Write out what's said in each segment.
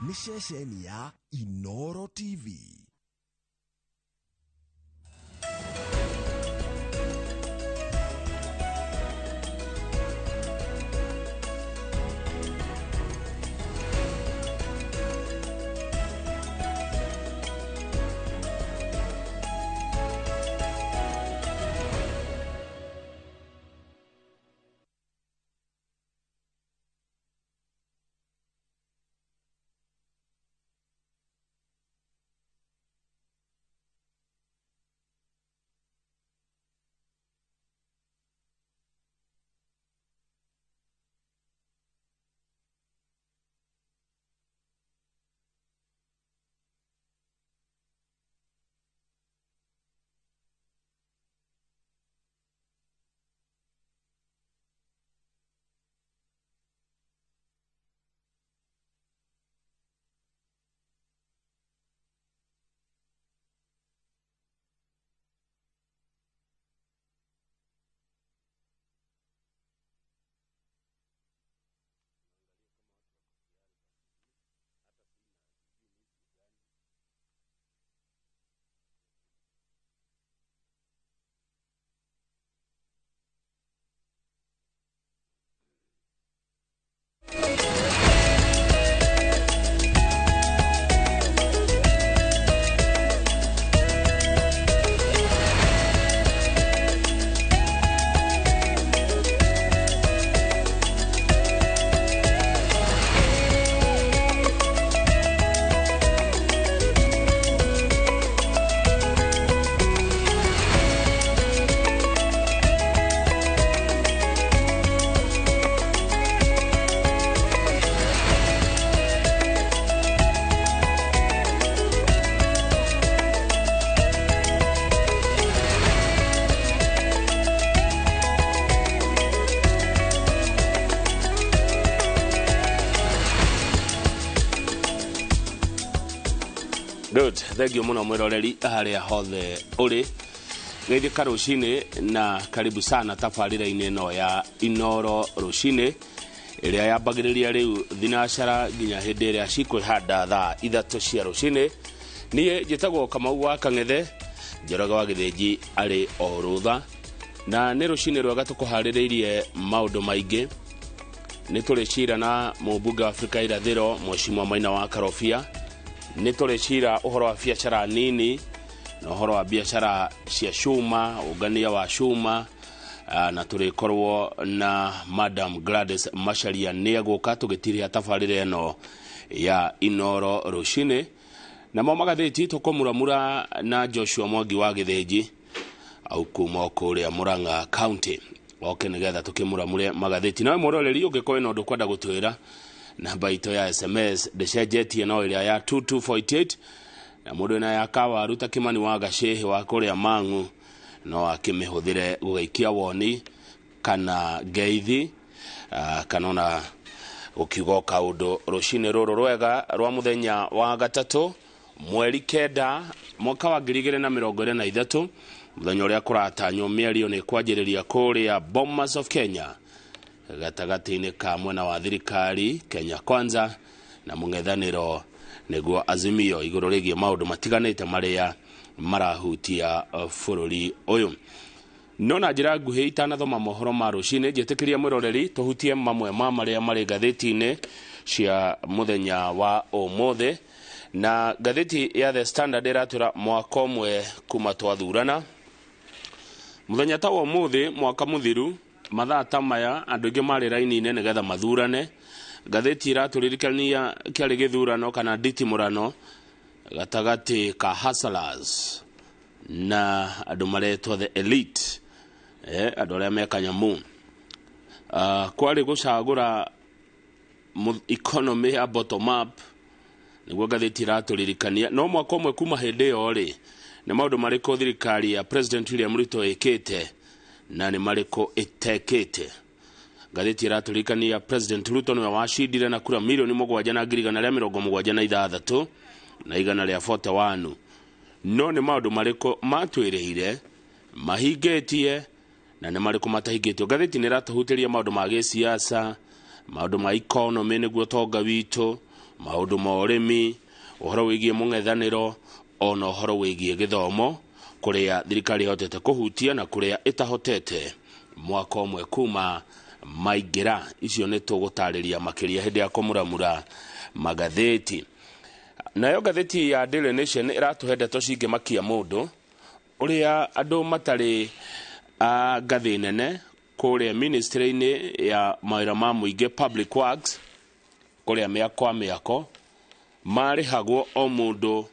Nĩ ceceni ya Inoro TV. Good, thank you muno mwiroreri haria hothe uri geithika rucini na karibu sana tabarĩra-inĩ ĩno ya Inoro rucini ĩrĩa yambagĩrĩria rĩu thinacara nginya hĩndĩ ĩrĩa cikwĩhanda thaa 3 cia rucini. Niĩ njĩtagwo Kamau wa Kang'ethe, Njoroge wa Gĩthĩnji arĩ o rũtha, na nĩ rucini rwega tũkũharĩrĩirie maũndũ maingĩ. Nĩ tũrĩcira na mũmbunge wa Afrika Irathĩro Mheshimiwa Maina wa Karobia, nĩ tũrĩcira ũhoro wa biacara nini na ũhoro wa biacara cia cuma, ũngania wa cuma, na tũrĩkorwo na Madam Gladys Macharia nĩ egũka tũgĩtirĩa tabarĩra ĩno ya Inoro rucini. Namo magathĩti tũkũmuramura na Joshua Mwangi wa Gĩthĩnji au kuma kũrĩa Murang'a County oke nĩgetha tũkĩmuramure magathĩti. Nawe mwĩroreri ũngĩkorwo wĩna ũndũ ũkwenda gũtwĩra, namba itũ ya SMS ndĩcenjetie no ĩrĩa ya 2248, na mũndũ wĩna ya kawaru ta Kimani wa Gacĩhĩ wa kũrĩa Mang'u no akĩmĩhũthĩre gũgĩikia woni kana ngeithi, kana ona gũkiuga kaũndũ rũcinĩ rũrũ rwega rwa mũthenya wa gatatũ mweri 9 mwaka wa 2023, mũthenya ũrĩa kũratanywo mĩario nĩ kwanjĩrĩria kũrĩa Bomas of Kenya gatagatĩ-inĩ ka mwena wa thirikari Kenya Kwanza na mũng'ethanĩro nĩguo Azimio igũrũ rĩgiĩ maũndũ matiganĩte marĩa marahutia bũrũri ũyũ. No na njĩra nguhĩ itanathoma mohoro ma rũcinĩ, njĩtĩkĩria mwĩroreri tũhutie mamwe ma marĩa marĩ ngathĩti-inĩ cia mũthenya wa ũmũthĩ. Na ngathĩti ya The Standard ĩratwĩra mwaka ũmwe kuma twathurana. Mũthenya ta wa ũmũthĩ mwaka mũthiru mathaa ta maya andũ aingĩ marĩ raini-inĩ nĩgetha mathurane. Ngathĩti ĩratũririkania kĩarĩ gĩthurano kana nditimũrano gatagatĩ ka hustlers na andũ maretwo the elite, andũ arĩa me kanyamu. Kwarĩ gũcagũra economy ya bottom up nĩguo ngathĩti ĩratũririkania. No mwaka ũmwe kuma hĩndĩ ĩyo rĩ, nĩ maũndũ marĩkũ thirikari ya President William Ruto ĩkĩte na nĩ marĩkũ ĩtekĩte? Ngathĩti ĩratũririkania President Ruto nĩwe wacindire na kura 7,176,141 na 141. No nĩ maũndũ marĩkũ matwĩrĩire mahingĩtie na nĩ marĩkũ matahingĩtio? Ngathĩti nĩ ĩratũhutĩria maũndũ ma gĩsiasa, maũndũ ma economy nĩguo ũtonga witũ, Maũndũ ma ũrĩmi, ũhoro wĩgiĩ mũng'ethanĩro, ona ũhoro wĩgiĩ gĩthomo, kũrĩa thirikari ĩhotete kũhutia na kũrĩa ĩtahotete mwaka ũmwe kuma maingĩra. Icio nĩ tũgũtarĩria makĩria hĩndĩ ya kũmuramura magathĩti. Nayo ngathĩti ya Daily Nation ĩratũhe ndeto cingĩmakia mũndũ, ũrĩa andũ matarĩ a ngathĩ nene kũrĩa ministry-inĩ ya mawĩra ma mũingĩ, Public Works, kũrĩa mĩako mĩako marĩhagwo o mũndũ,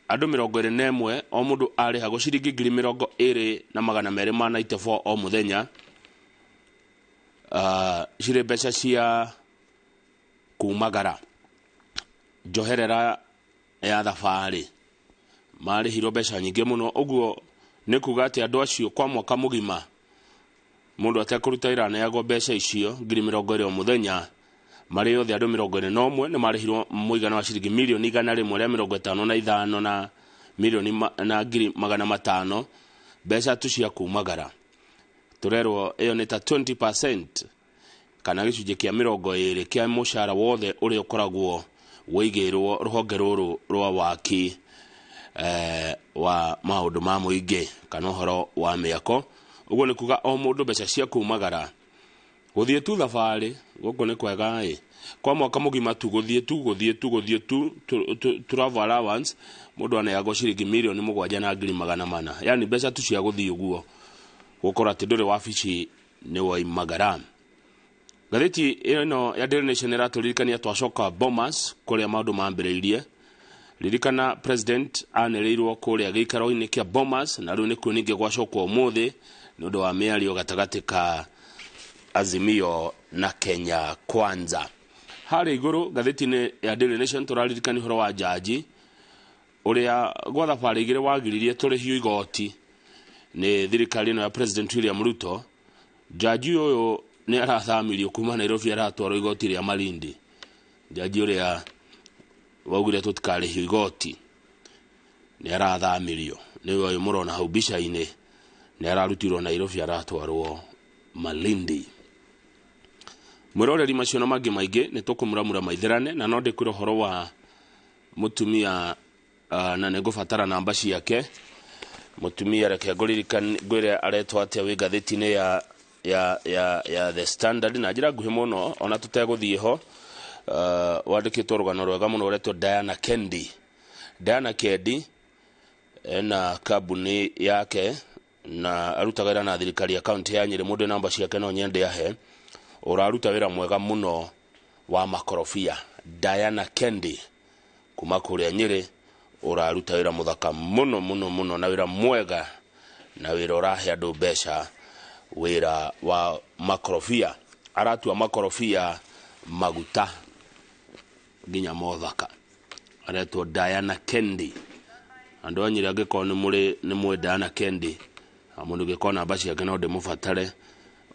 andũ 21, o mũndũ arĩhagwo ciringi 20,294 o mũthenya, cirĩ mbeca cia kumagara, njoherera ya thabarĩ. Marĩhirwo mbeca nyingĩ mũno. Ũguo nĩ kuga atĩ andũ acio kwa mwaka mũgima, mũndũ atekũruta wĩra, aneagwo mbeca icio 20,000 o mũthenya. Marĩ othe andũ 21 nĩ marĩhirwo mũigana wa ciringi 155,000 na milioni na 500,000, mbeca tu cia kumagara. Tũrerwo ĩyo nĩ ta 20% kana gĩcunjĩ kĩa 20 kĩa mũcara wothe ũrĩa ũkoragwo wĩigĩirwo rũhonge rũrũ rwa waki wa maũndũ ma mũingĩ kana ũhoro wa mĩako. Ũguo nĩ kuga o mũndũ mbeca cia kumagara, gũthiĩ tu thabarĩ gũkũ nĩ kwega ĩ, kwa mwaka mũgima tu, gũthiĩ tu, gũthiĩ tu, gũthiĩ tu, travel allowance, mũndũ aneagwo ciringi 7,400,000, yani mbeca tu cia gũthiĩ ũguo, gũkorwo atĩ ndũrĩ wabici nĩ woimagara. Ngathĩti ĩno ya Daily Nation ĩratũririkania twacoka Bomas kũrĩa maũndũ mambĩrĩirie. Ririkana president anĩrĩirwo kũrĩa gĩikaro-inĩ kĩa Bomas, na rĩu nĩkuo ningĩ gwacokwo ũmũthĩ nĩ ũndũ wa mĩario gatagatĩ ka Azimio na Kenya Kwanza. Harĩa igũrũ ngathĩti-inĩ ya Daily Nation tũraririkania ũhoro wa jaji ũrĩa gwa thabarĩ igĩrĩ wagiririe tũrĩhio igoti nĩ thirikari ĩno ya President William Ruto. Jaji ũyũ nĩ arathamirio kuma Nairobi, aratwarwo igoti rĩa Malindi. Jaji ũrĩa waugire tũtikarĩhio igoti nĩ arathamirio, nĩwe ũyũ mũrona hau mbica-inĩ, nĩ ararutirwo Nairobi aratwarwo Malindi. Mwĩroreri, macio na mangĩ maingĩ nĩ tũkũmuramura maitherane, na no ndĩkwĩre ũhoro wa mũtumia, na nĩ ngũbatara namba ciake. Mũtumia, reke ngũririkanie, ngwĩre aretwo atĩa, wĩ ngathĩti-inĩ ya The Standard na njĩra nguhĩ mũno ona tũtegũthiĩ ho. Wandĩkĩtwo rũgano rwega mũno, ũretwo Diana Kendi. Diana Kendi ena kambuni yake na arutaga wĩra na thirikari ya kaunti ya Nyĩrĩ. Mũndũ namba ciake no nyende ahe, ũraruta wĩra mwega mũno wa makorobia. Diana Kendi kuma kũrĩa Nyĩrĩ, ũraruta wĩra mũthaka mũno mũno mũno, na wĩra mwega na wĩra ũrahe andũ mbeca, wĩra wa makorobia. Aratua makorobia maguta nginya mothaka. Aretwo Diana Kendi. Andũ a Nyĩrĩ, angĩkorwo nĩ mũrĩ nĩ mũĩ Diana Kendi, mũndũ ũngĩkorwo namba ciake no ndĩmũbatare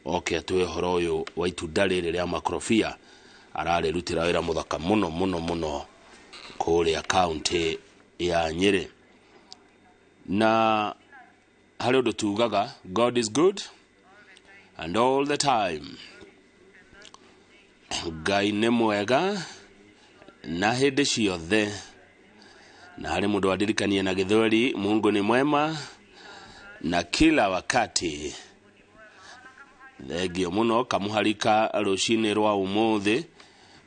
oke atũhe ũhoro ũyũ wa itunda rĩrĩ rĩa makorobia. Ararĩrutĩra wĩra mũthaka mũno mũno mũno kũrĩa kaunti ya Nyĩrĩ. Na harĩ ũndũ tugaga, God is good and all the time. Ngai nĩ mwega na hĩndĩ ciothe. Na harĩ mũndũ wandirikania na Gĩthweri, Mungu ni mwema na kila wakati. Thengio mũno. Kamũharika rũcinĩ rwa ũmũthĩ,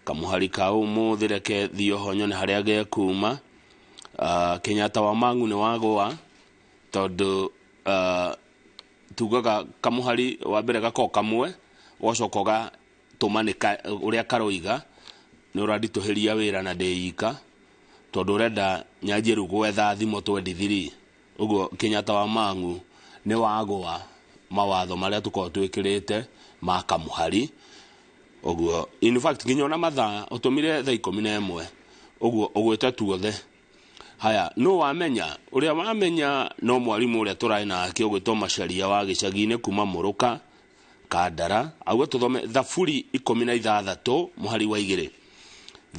kamũharika ũmũthĩ, reke thiĩ oho nyone harĩa gekuma. Kenyatta wa Mangu nĩ wagũa, tondũ tugaga kamũhari wa mbere gakoragwo kamwe, ũgacoka ũgatũma nĩ ũrĩa karoiga nĩ ũranditũhĩria wĩra na ndĩika, tondũ ũrenda nyanjie rĩu gwetha thimũ 23. Ũguo Kenyatta wa Mangu nĩ wagũa mawatho marĩa tũkoragwo twĩkĩrĩte ma kamũhari. Ũguo in fact nginya ona mathaa ũtũmire thaa 11, ũguo ũgwĩte tuothe. Haya, no wamenya ũrĩa wamenya no mwarimũ ũrĩa tũrarĩ nake ũgwĩtwo Macaria wa gĩcagi-inĩ kuma Mũrũka Kandara, auga tũthome Thaburi 16 mũhari wa 2.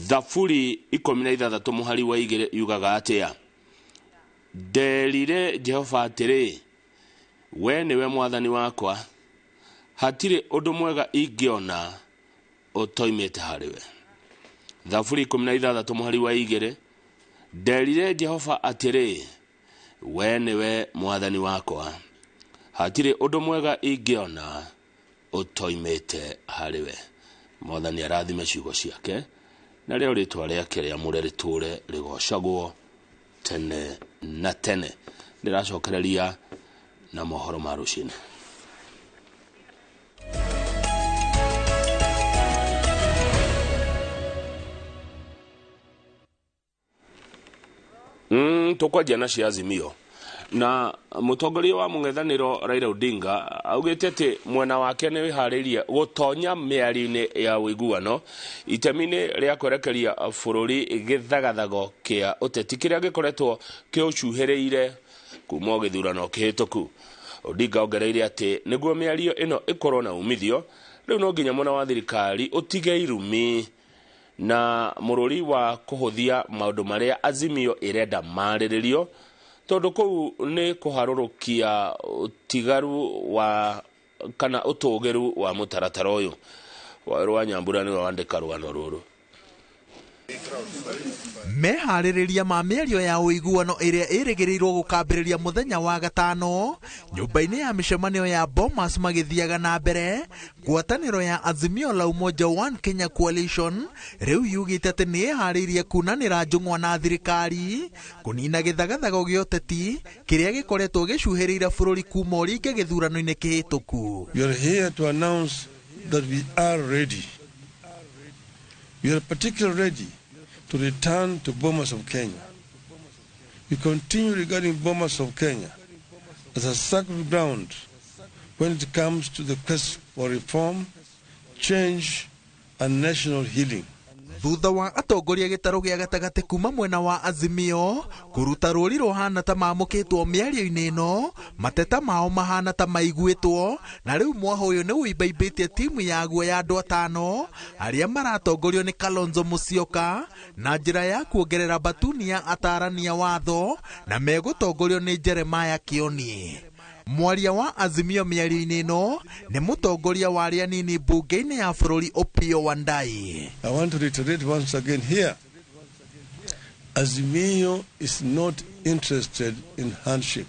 Thaburi 16 mũhari wa 2 yugaga atĩa? Nderire Jehova atĩrĩ, we nĩwe mwathani wakwa, hatirĩ ũndũ mwega ingĩona ũtoimĩte harĩ we. Thaburi 16 mũhari wa 2, nderire Jehova atĩrĩ, we nĩwe mwathani wakwa, hatirĩ ũndũ mwega ingĩona ũtoimĩte harĩ we. Mwathani arathime ciugo ciake, na rĩo rĩtwa rĩake rĩamũre rĩtũre rĩgocagwo tene na tene. Ndĩracokereria na mohoro ma rũcinĩ. Tukwanjia na cia Azimio. Na mũtongoria wa mũng'ethanĩro Raila Odinga augĩte atĩ mwena wake nĩ wĩharĩirie gũtonya mĩario-inĩ ya ũiguano itemi-inĩ rĩa kwerekeria bũrũri gĩthagathago kĩa ũteti kĩrĩa gĩkoretwo kĩũcuhĩrĩire kuma gĩthurano kĩhĩtũku. Odinga ongereire atĩ nĩguo mĩario ĩno ĩkorwo na umithio, rĩu no nginya mwena wa thirikari ũtige irumi na mũrũri wa kũhũthia maũndũ marĩa Azimio ĩrenda marĩrĩrio, tondũ kũu nĩ kũharũrũkia ũtigaru wa kana ũtũgĩru wa mũtaratara ũyũ. Waweru wa Nyambura nĩwe wandĩka rũgano rũrũ. Meharĩrĩria ma mĩario ya ũiguano ĩrĩa ĩrĩgĩrĩirwo gũkambĩrĩria mũthenya wa gatano nyũmba-inĩ ya mĩcemanio ya Bomas magĩthiaga na mbere. Ngwatanĩro ya Azimio la Umoja One Kenya Coalition rĩu yugĩte atĩ nĩ ĩharĩirie kunanĩra njũng'wa na thirikari kũnina gĩthagathago gĩa ũteti kĩrĩa gĩkoretwo gĩcuhĩrĩire bũrũri kuma ũringe gĩthurano-inĩ kĩhĩtũku. We are here to announce that we are ready. We are particularly ready to return to Bomas of Kenya. We continue regarding Bomas of Kenya as a sacred ground when it comes to the quest for reform, change, and national healing. Thutha wa atongoria gĩtarũ gĩa gatagatĩ kuma mwena wa Azimio kũruta rũri rũhana ta mamũkĩtwo mĩario-inĩ ĩno, mateta mao mahana ta maiguĩtwo, na rĩu mwaho ũyũ nĩ ũimbaimbĩtie timu yaguo ya andũ atano arĩa maratongorio nĩ Kalonzo Musyoka na njĩra ya kuongerera batuni ya atarania watho, na megũtongorio nĩ Jeremiah Kioni. Mwaria wa Azimio mĩario-inĩ ĩno nĩ mũtongoria wa arĩa anini mbunge-inĩ ya bũrũri Opiyo Wandayi. I want to reiterate once again here, Azimio is not interested in handshake.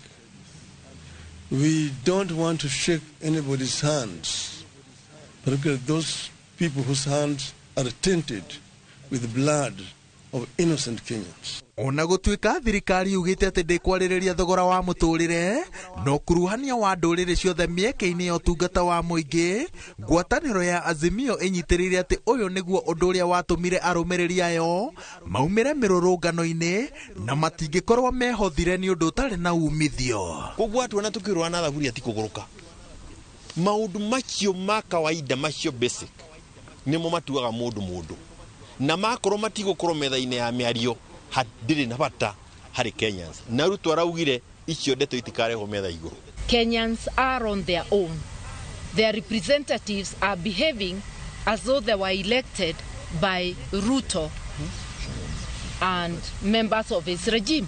We don't want to shake anybody's hands, particularly those people whose hands are tainted with blood of innocent Kenyans. Ona gũtuĩka thirikari yugĩte atĩ ndĩkwarĩrĩria thogora wa mũtũrĩre no kuruhania wa ndũrĩrĩ ciothe mĩeke-inĩ ya ũtungata wa mũingĩ, ngwatanĩro ya Azimio ĩnyitĩrĩire atĩ ũyũ nĩguo ũndũ ũrĩa watũmire arũmĩrĩri ayo maumĩre mĩrũrũngano-inĩ na matingĩkorwo mehothire nĩ ũndũ ũtarĩ na umithio. Koguo atuona tukĩrũa na thaburia ti kũgũrũka. Maũndũ macio ma kawaida macio basic nĩmo matuaga mũndũ mũndũ, na makorwo matigũkorwo metha-inĩ ya mĩario hatirĩ na bata harĩ Kenyans. Na Ruto araugire icio ndeto itikarehwo metha igũrũ. Kenyans are on their own. Their representatives are behaving as though they were elected by Ruto and members of his regime.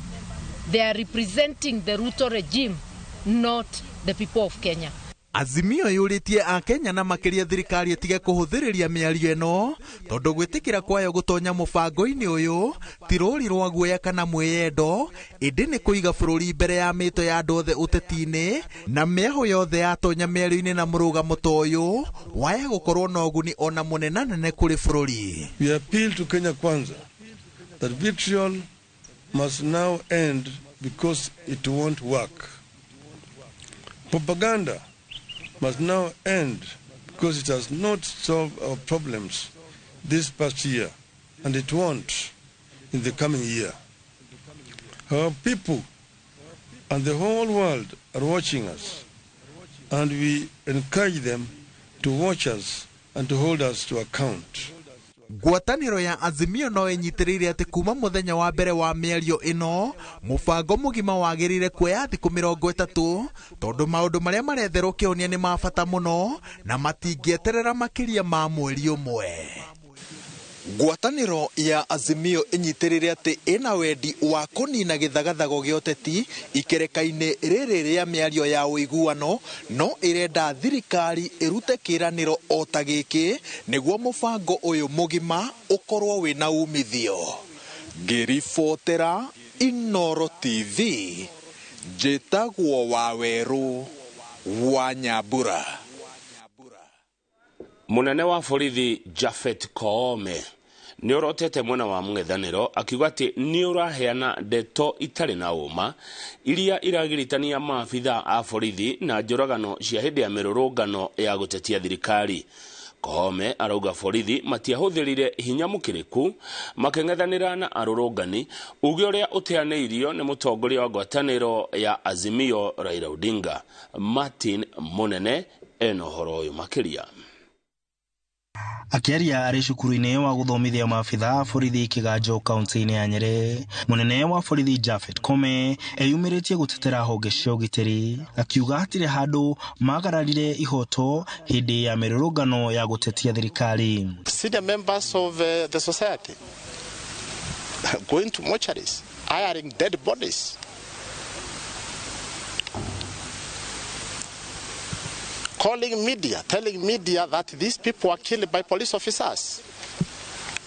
They are representing the Ruto regime, not the people of Kenya. Azimio yũrĩtie Akenya na makĩria thirikari ĩtige kũhũthĩrĩria mĩario ĩno tondũ gwĩtĩkĩra kwayo gũtonya mũbango-inĩ ũyũ ti rũri rwa guoya kana mwĩyendo, ĩndĩ nĩ kũiga bũrũri mbere ya mĩto ya andũ othe ũteti-inĩ, na mĩahũ yothe yatonya mĩario-inĩ na mũrũgamo ta ũyũ waya gũkorwo na ũguni ona mũnenanene kũrĩ bũrũri. We appeal to Kenya Kwanza that vitriol must now end because it won't work. Propaganda must now end because it has not solved our problems this past year, and it won't in the coming year. Our people and the whole world are watching us, and we encourage them to watch us and to hold us to account. Ngwatanĩro ya Azimio no ĩnyitĩrĩire atĩ kuma mũthenya wa mbere wa mĩario ĩno mũbango mũgima wagĩrĩire kuoya thikũ 30 tondũ maũndũ marĩa maretherwo kĩhonia nĩ ma bata mũno na matingĩeterera makĩria ma mweri ũmwe. Ngwatanĩro ya Azimio ĩnyitĩrĩre atĩ ĩna wendi wa kũnina gĩthagathago gĩa ũteti ikereka-inĩ rĩrĩ rĩa mĩario ya ũiguano, no ĩrenda thirikari ĩrute kĩĩranĩro o ta gĩkĩ nĩguo mũbango ũyũ mũgima ũkorwo wĩna umithio. Ngĩribotera Inooro TV, njĩtagwo Wawerũ wa Nyambura. Munene wa borithi Japhet Koome nĩ orotete mwena wa mũng'ethanĩro akiuga atĩ nĩ ũraheana ndeto itarĩ na ũma iria iragiritania maabitha a borithi na njũragano cia hĩndĩ ya mĩrũrũngano ya gũtetia thirikari. Koome arauga borithi matiahũthĩrire hinya mũkĩrĩku makĩng'ethanĩra na arũrũngani, uge ũrĩa ũteanĩirio nĩ mũtongoria wa ngwatanĩro ya Azimio Raila Odinga. Martin Munene ena ũhoro ũyũ makĩria. Akiaria arĩ cukuru-inĩ wa gũthomithia maabitha borithi Kĩganjo kaunti-inĩ ya Nyĩrĩ, mũnene wa borithi Japhet Koome eyumĩrĩtie gũtetera honge cia ũgitĩri, akiuga hatirĩ handũ magararire ihoto hĩndĩ ya mĩrũrũngano ya gũtetia thirikari. Senior members of the society going to mortuaries, hiring dead bodies, calling media, telling media that these people were killed by police officers.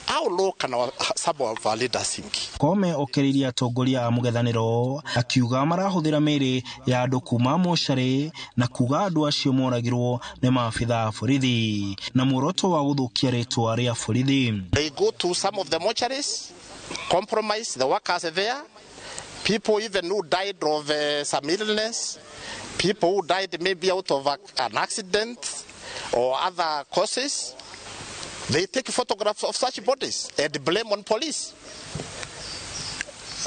How low can some of our leaders think? Koome okereirie atongoria a mũng'ethanĩro akiuga marahũthĩra mĩĩrĩ ya andũ kuma mocarĩ na kuga andũ acio moragirwo nĩ maabitha a borithi na muoroto wa gũthũkia rĩtwa rĩa borithi. They go to some of the mortuaries, compromise the workers there, people even who died of some illness, people who died maybe out of an accident or other causes. They take photographs of such bodies and blame on police.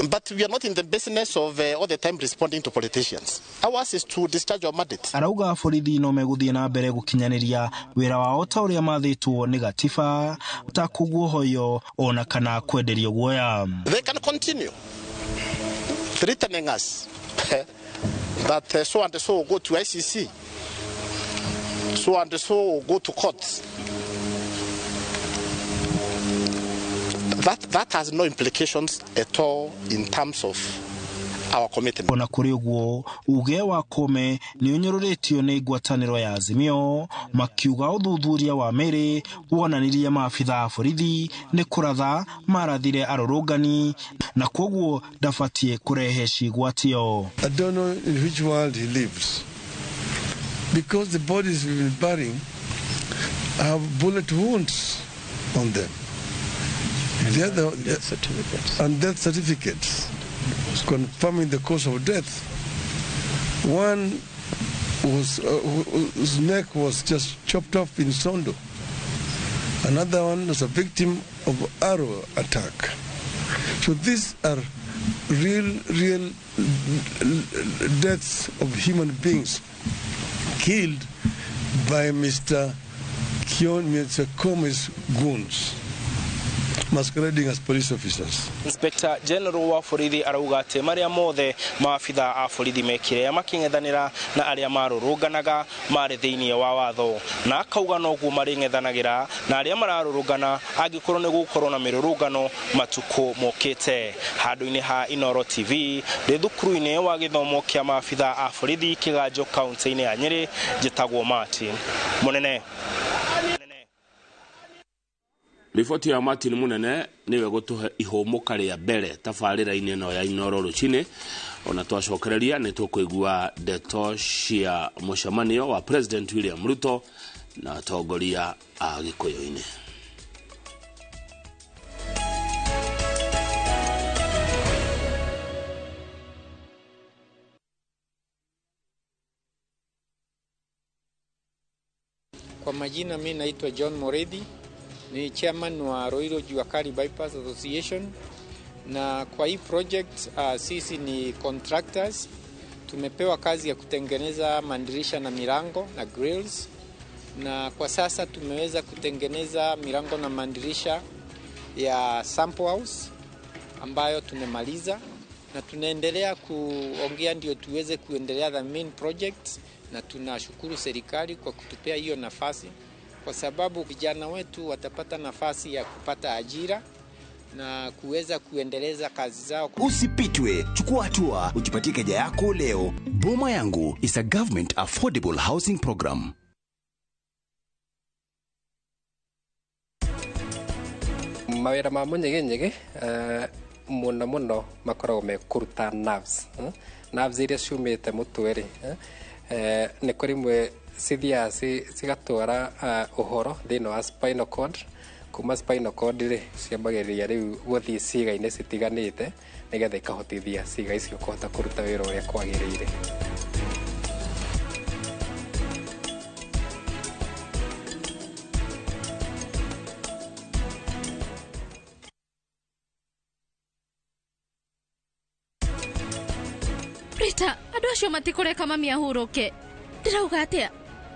But we are not in the business of all the time responding to politicians. Ours is to discharge our mandate. Arauga borithi no megũthiĩ na mbere gũkinyanĩria wĩra wao ta ũrĩa mathĩtwo nĩ gatiba ta kũguohoyo ona kana kwenderio guoya. They can continue threatening us that so and so will go to ICC, so and so will go to court. That has no implications at all in terms of our commitment. Ona kũrĩ ũguo, uge wa Koome nĩ ũnyũrũrĩtio nĩ ngwatanĩro ya Azimio makiuga ũthuthuria wa mĩĩrĩ wonanirie maabitha a borithi nĩ kũratha marathire arũrũngani na kwoguo ndabatiĩ kũrehe cigwatio. I don't know in which world he lives, because the bodies we've been burying have bullet wounds on them. Death certificates. And death certificates confirming the cause of death. One was whose neck was just chopped off in Sondo. Another one was a victim of arrow attack. So these are real deaths of human beings killed by Mr. Koome's goons masquerading as police officers. Inspector General wa borithi arauga atĩ marĩa mothe maabitha a borithi mekire makĩng'ethanĩra na arĩa marũrũnganaga marĩ thĩinĩ wa watho, na akauga noguo marĩng'ethanagĩra na arĩa mararũrũngana angĩkorwo nĩ gũkorwo na mĩrũrũngano matukũ mokĩte. Handũ-inĩ ha Inooro TV ndĩ thukuru-inĩ wa gĩthomo kĩa maabitha a borithi Kĩganjo kaunti-inĩ ya Nyĩrĩ, njĩtagwo Martin Munene. Riboti ya Martin Munene niwe gũtũhe ihũmũka rĩa mbere tabarĩra-inĩ ĩno ya Inooro rũcinĩ. Ona twacokereria nĩ tũkũigua ndeto cia mũcemanio wa President William Ruto na atongoria a Gĩkũyũ-inĩ. Kwa majina mimi naitwa John Moredi, ni chairman wa Ruiru Jua Kali Bypass Association, na kwa hii project sisi ni contractors. Tumepewa kazi ya kutengeneza madirisha na milango na grills, na kwa sasa tumeweza kutengeneza milango na madirisha ya sample house ambayo tumemaliza, na tunaendelea kuongea ndio tuweze kuendelea the main project, na tunashukuru serikali kwa kutupea hiyo nafasi kwa sababu vijana wetu watapata nafasi ya kupata ajira na kuweza kuendeleza kazi zao. Usipitwe, chukua hatua, ujipatie keja yako leo. Boma Yangu is a government affordable housing program. Mawĩra ma mũnyiginyigi mũno mũno makoragwo me kũruta nerves, nerves iria ciumĩte mũtwe rĩ, nĩ kũrĩ imwe cithiaga cigatwara ũhoro thĩinĩ wa spinal cord. Kuma spinal cord rĩ, ciambagĩrĩria rĩu gũthiĩ ciĩga-inĩ citiganĩte nĩgetha ikahotithia ciĩga icio kũhota kũruta wĩra ũrĩa kwagĩrĩire. Rita, andũ acio matikũreka mami ahurũke. Ndĩrauga atĩa?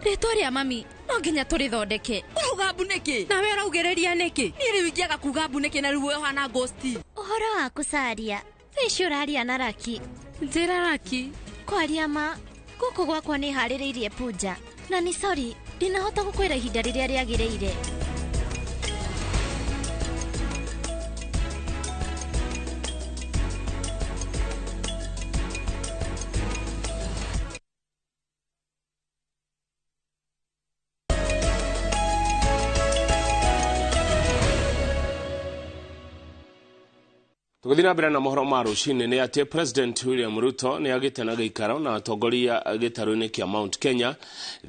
Rĩtwa rĩa mami no nginya tũrĩthondeke. Ũrauga mbu nĩkĩ? Nawe ũraugĩrĩria nĩkĩ? Niĩ rĩu ingĩaga kuga mbu nĩkĩ na rĩu we ũhana ghost? Ũhoro waku Saria, thaa ici ũraria na Raki. Njĩra Raki. Kwaria ma, gũkũ gwakwa nĩ harĩrĩirie punja. Na nĩ sorry, ndinahota gũkwĩra ihinda rĩrĩa rĩagĩrĩire. Tũgĩthiĩ na mbere na mohoro ma rũcinĩ nĩ atĩ President William Ruto nĩ agĩte na gĩikaro na atongoria gĩtarũ-inĩ kĩa Mount Kenya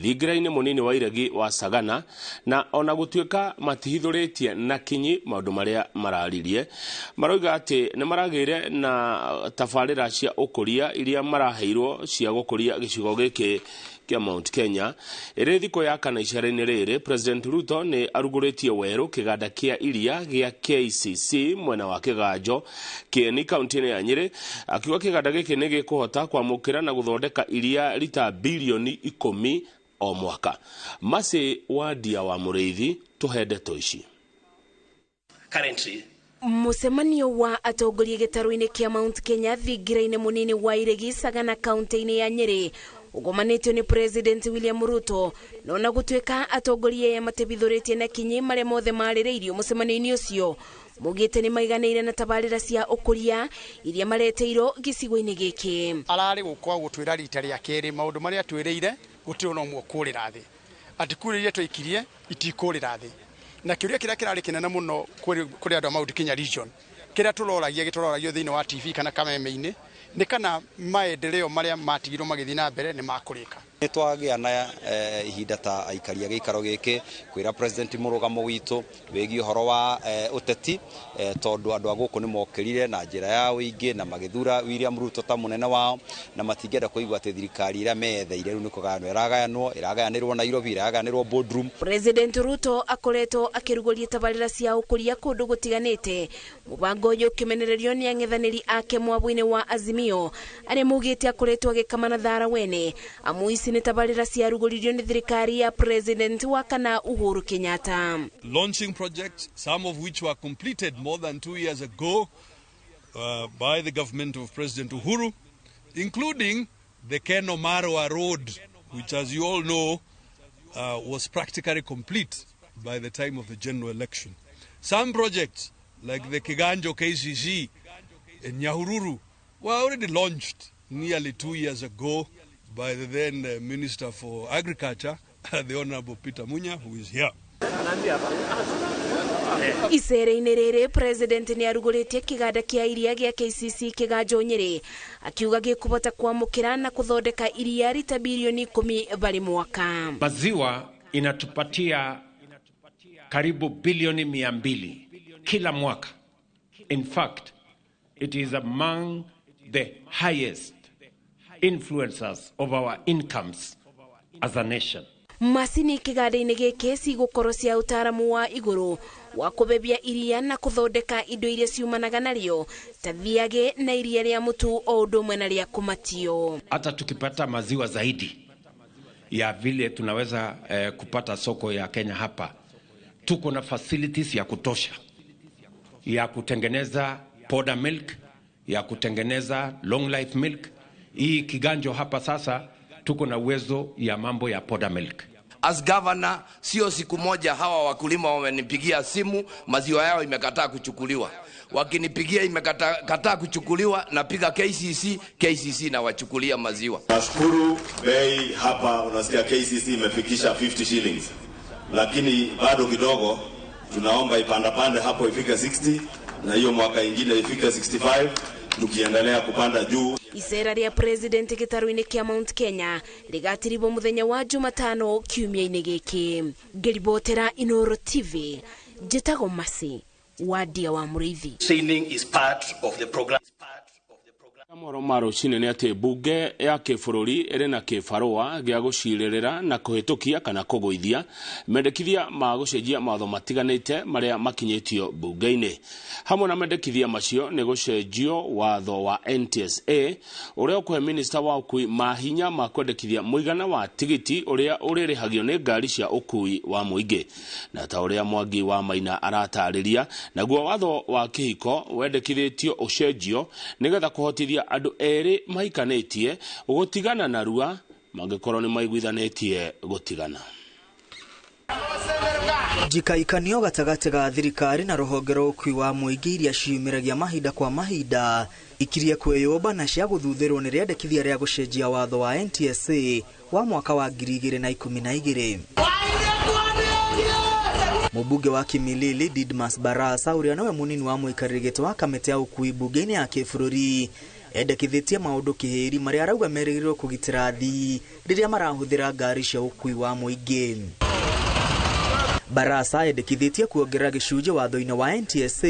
thingira-inĩ mũnini wa iregi wa Sagana, na ona gũtuĩka matihithũrĩtie na kinyi maũndũ marĩa mararirie, maroiga atĩ nĩ maragĩire na tabarĩra cia ũkũria iria maraheirwo cia gũkũria gĩcigo gĩkĩ kĩa Mount Kenya. Ĩrĩ thikũ ya kana icera-inĩ rĩrĩ, President Ruto nĩ arugũrĩtie werũ kĩganda kĩa iria gĩa KCC mwena wa Kĩganjo Kieni kaunti-inĩ ya Nyĩrĩ, akiuga kĩganda gĩkĩ nĩ gĩkũhota kwamũkĩra na gũthondeka iria rita bilioni 10 o mwaka. Masi Wandia wa Mũrĩithi tũhe ndeto ici. Currently Mũcemanio wa atongoria gĩtarũ-inĩ kĩa Mount Kenya thingira-inĩ mũnini wa iregi Sagana kaunti-inĩ ya Nyĩrĩ ũgomanĩtio nĩ President William Ruto, no na gũtuĩka atongoria aya matebithũrĩtie na kinyi marĩa mothe marĩrĩirio mũcemanio-inĩ ũcio, maugĩte nĩ maiganĩire na tabarĩra cia ũkũria iria mareteirwo gĩcigo-inĩ gĩkĩ. Ararĩ gũkwa gũtwĩra rita rĩa kerĩ maũndũ marĩa twĩrĩire gũtirĩ ona ũmwe ũkũrĩra thĩ, atĩ kura iria twaikirie itikũrĩra thĩ. Na kĩũria kĩrĩa kĩrarĩ kĩnene mũno kũrĩ andũ a Mount Kenya region, kĩrĩa tũroragia gĩtũroragio thĩinĩ wa TV kana kameme-inĩ, nĩ kana maendeleo marĩa matigirwo magĩthiĩ na mbere nĩ makũrĩka. Nĩ twagĩa na ihinda ta aikari a gĩikaro gĩkĩ kwĩra president mũrũgamo witũ wĩgiĩ ũhoro wa ũteti, tondũ andũ a gũkũ nĩ mokĩrire na njĩra ya ũingĩ na magĩthura William Ruto ta mũnene wao, na matingĩenda kũigua atĩ thirikari ĩrĩa meyetheire rĩu nĩ kũgayanwo ĩragayanwo, ĩragayanĩrwo Nairobi, ĩragayanĩrwo boardroom. President Ruto akoretwo akĩrugũria tabarĩra cia ũkũria kũndũ gũtiganĩte, mũbango ũyũ ũkĩmenererio nĩ ang'ethanĩri ake mwabũ-inĩ wa Azimio arĩa maugĩte akoretwo agĩkama na thara wene, amu ici nĩ tabarĩra ciarugũririo nĩ thirikari ya President wa kana Uhuru Kenyatta. Launching projects, some of which were completed more than 2 years ago by the government of President Uhuru, including the Keno Marwa Road, which, as you all know, was practically complete by the time of the general election. Some projects, like the Kiganjo KCC in Nyahururu, were already launched nearly 2 years ago by the then Minister for Agriculture, the Honorable Peter Munya, who is here. Icera-inĩ rĩrĩ President nĩ arugũrĩtie kĩganda kĩa iria gĩa KCC Kĩganjo Nyĩrĩ, akiuga gĩkũhota kwamũkĩra na kũthondeka iria rita bilioni 10 bari mwaka. Maziwa inatupatia karibu bilioni 200 kila mwaka. In fact, it is among the highest influencers of our incomes as a nation. Macini kĩganda-inĩ gĩkĩ cigũkorwo cia ũtaaramu wa igũrũ wa kũbebia iria na kũthondeka indo iria ciumanaga narĩo ta thiagĩ na iria rĩa mũtu o ũndũ ũmwe na rĩa kũmatio. Hata tukipata maziwa zaidi ya vile tunaweza kupata soko ya Kenya hapa, tuko na facilities ya kutosha ya kutengeneza powder milk, ya kutengeneza long life milk. Hii Kiganjo hapa sasa tuko na uwezo ya mambo ya powder milk. As governor, sio siku moja hawa wakulima wamenipigia simu, maziwa yao imekataa kuchukuliwa. Wakinipigia imekataa kuchukuliwa, napiga KCC, KCC na wachukulia maziwa. Nashukuru bei hapa, unasikia KCC imefikisha 50 shillings, lakini bado kidogo, tunaomba ipandapande hapo ifike 60 na hiyo mwaka ingine ifike 65, tukiendelea kupanda juu. Icera ria president gĩtarũ-inĩ kĩa Mount Kenya rĩgatiribwo mũthenya wa Jumatano kiumia-inĩ gĩkĩ. Ngĩribotera Inooro TV, njĩtagwo Mercy Wadia wa Mũrĩithi. Training is part of the program. Mohoro ma rũcinĩ nĩ atĩ mbunge ya kĩbũrũri ĩrĩ na kĩbarũa gĩa gũcirĩrĩra na kũhĩtũkia kana kũgũithia mendekithia ma gũcenjia mawatho matiganĩte marĩa makinyĩtio mbunge-inĩ. Hamwe na mendekithia macio nĩ gũcenjio watho wa NTSA ũrĩa ũkũhe minista wa ũkui mahinya ma kwendekithia mũigana wa tigiti ũrĩa ũrĩrĩhagio nĩ ngari cia ũkui wa mũingĩ. Na ta ũrĩa Mwangi wa Maina aratarĩria, naguo watho wa kĩhiko wendekithĩtio ũcenjio nĩgetha kũhotithia andũ erĩ mahikanĩtie gũtigana narua mangĩkorwo nĩ maiguithanĩtie gũtigana. Njikaikanio gatagatĩ ga thirikari na rũhonge rwa ũkui wa mũingĩ iria ciumĩragia mahinda kwa mahinda ikirie kwĩyũmba na cia gũthuthĩrwo nĩ rĩendekithia rĩa gũcenjia watho wa NTSA wa mwaka wa 2012. Mũmbunge wa Kimilili Didmas Barasa ũrĩa nowe mũnini wa mũikarĩri gĩtĩ wa kamĩtĩ ya ũkui mbunge-inĩ ya kĩbũrũri endekithĩtie maũndũ kĩhĩri marĩa arauga merĩgĩrĩirwo kũgitĩra athii rĩrĩa marahũthĩra ngari cia ũkui wa mũingĩ. Barasa endekithĩtie kuongerera gĩcunjĩ watho-inĩ wa NTSA,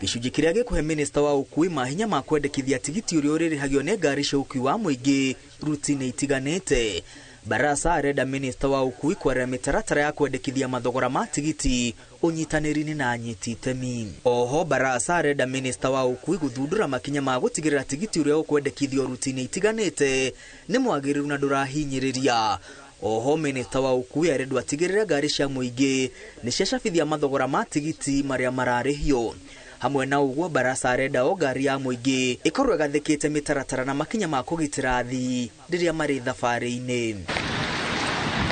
gĩcunjĩ kĩrĩa gĩkũhe minista wa ũkui mahinya ma kwendekithia tigiti ũrĩa ũrĩrĩhagio nĩ ngari cia ũkui wa mũingĩ ruti-inĩ itiganĩte. Barasa arenda minista wa ũkui kwaria mĩtaratara ya kwendekithia mathogora ma tigiti ũnyitanĩri-inĩ na anyiti itemi. Oho Barasa arenda minista wa ũkui gũthundũra makinya ma gũtigĩrĩra tigiti ũrĩa ũkwendekithio ruti-inĩ itiganĩte nĩ mwagĩrĩru na ndũrahinyĩrĩria. Oho minista wa ũkui arendwo atigĩrĩre ngari cia mũingĩ nĩ ciacabithia mathogora ma tigiti marĩa mararĩhio. Hamwe na ũguo Barasa arenda o ngari ya mũingĩ ĩkorwo ĩgathĩkĩte mĩtaratara na makinya ma kũgitĩra athii rĩrĩa marĩ thabarĩ-inĩ.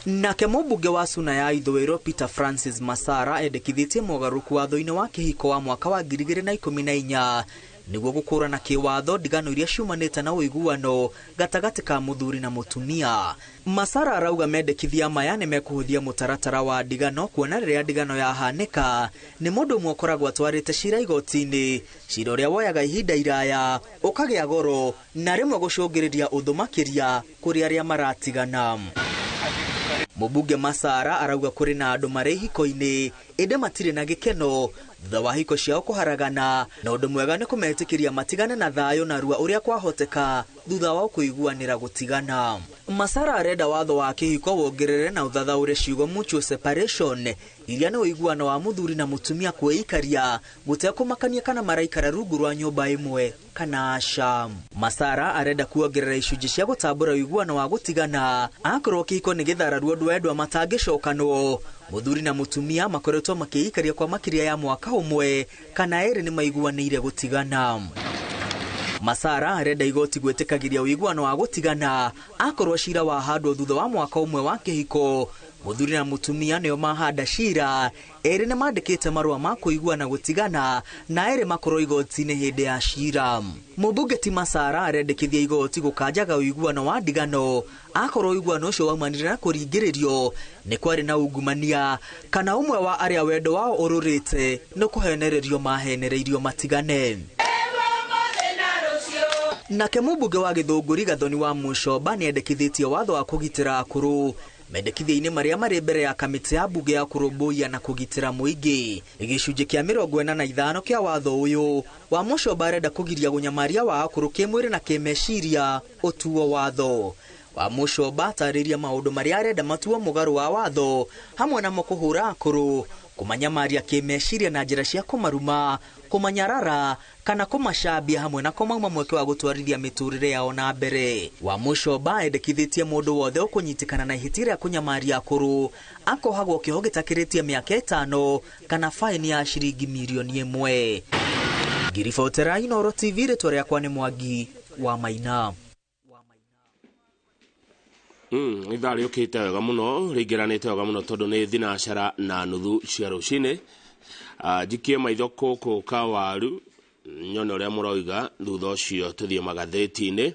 Nake mũmbunge wa Suna ya Ithũĩro Peter Francis Masara endekithĩtie mogarũrũku watho-inĩ wa kĩhiko wa mwaka wa 2014 nĩguo gũkũrana kĩwatho ndigano iria ciumanĩte na ũiguano gatagatĩ ka mũthuri na mũtumia. Masara arauga mendekithia maya nĩ mekũhũthia mũtaratara wa ndigano kuona rĩrĩa ndigano yahanĩka nĩ mũndũ ũmwe ũkoragwo atwarĩte cira igoti-inĩ, cira ũrĩa woyaga ihinda iraya ũkagĩa goro na rĩmwe gũcũngĩrĩria ũthũ makĩria kũrĩ arĩa maratigana. Mũmbunge Masara arauga kũrĩ na andũ marĩ ihiko-inĩ ĩndĩ matirĩ na gĩkeno thutha wa hiko ciao kũharagana, na ũndũ mwega nĩ kũmetĩkĩria matigane na thayũ na rua ũrĩa kwahoteka thutha wao kũiguanĩra gũtigana. Masara arenda watho wa kĩhiko wongerere na ũthathaũre ciugo mutual separation iria nĩ ũiguano wa mũthuri na mũtumia kwĩikaria gũtekũmakania kana maraikara rungu rwa nyũmba ĩmwe kana aca. Masara arenda kuongerera icunjĩ cia gũtambũra ũiguano wa gũtigana akorwo kĩhiko nĩ gĩthararu ũndũ endwa matangĩcokanwo. Mũthuri na mũtumia makoretwo makĩikaria kwa makĩria ya mwaka ũmwe kana erĩ nĩ maiguanĩire gũtigana. Masara arenda igoti gwĩtĩkagĩria ũiguano wa gũtigana akorwo cira wahandwo thutha wa mwaka ũmwe wa kĩhiko. Mũthuri na mũtumia nĩo mahanda cira, erĩ nĩ mandĩkĩte marũa ma kũiguana gũtigana na erĩ makorwo igoti-inĩ hĩndĩ ya cira. Mũmbunge ti Masara arendekithia igoti gũkanjaga ũiguano wa ndigano akorwo ũiguano ũcio waumanire na kũringĩrĩrio nĩ kwarĩ na ungumania kana ũmwe wa arĩa wendo wao ũrũrĩte nĩ kũhenererio mahenereirio matigane. Nake mũmbunge wa Gĩthũngũri Gathoni wa Mũcomba nĩendekithĩtie watho wa kũgitĩra akũrũ mendekithia-inĩ marĩa marĩ mbere ya kamĩtĩ ya mbunge ya kũrũmbũiya na kũgitĩra mũingĩ. Gĩcunjĩ kĩa 45 kĩa watho ũyũ wa Mũcomba arenda kũgiria ũnyamaria wa akũrũ kĩmwĩrĩ na kĩmeciria ũtuo watho. Wa Mũcomba atarĩria maũndũ marĩa arenda matuo mũgarũ wa watho hamwe namo kũhũra akũrũ, kũmanyamaria kĩmeciria na njĩra cia kũmaruma, kũmanyarara kana kũmacambia hamwe na kũmauma mweke wa gũtwarithia mĩtũrĩre yao na mbere. Wa Mũcomba endekithĩtie mũndũ wothe ũkũnyitĩkana na ihĩtia rĩa kũnyamaria akũrũ akohagwo kĩoho gĩtakĩrĩtie mĩaka 5 kana faini ya ciringi mirioni 1. Ngiribotera Inooro TV, rĩtwa rĩakwa nĩ Mwangi wa Maina. Ithaa rĩũkĩte wega mũno, rĩingĩranĩte wega mũno tondũ nĩ thinacara na nuthu cia rũcinĩ. Njikie maitho kũkũ kawaru nyone ũrĩa mũroiga, thutha ũcio tũthiĩ magathĩti-inĩ.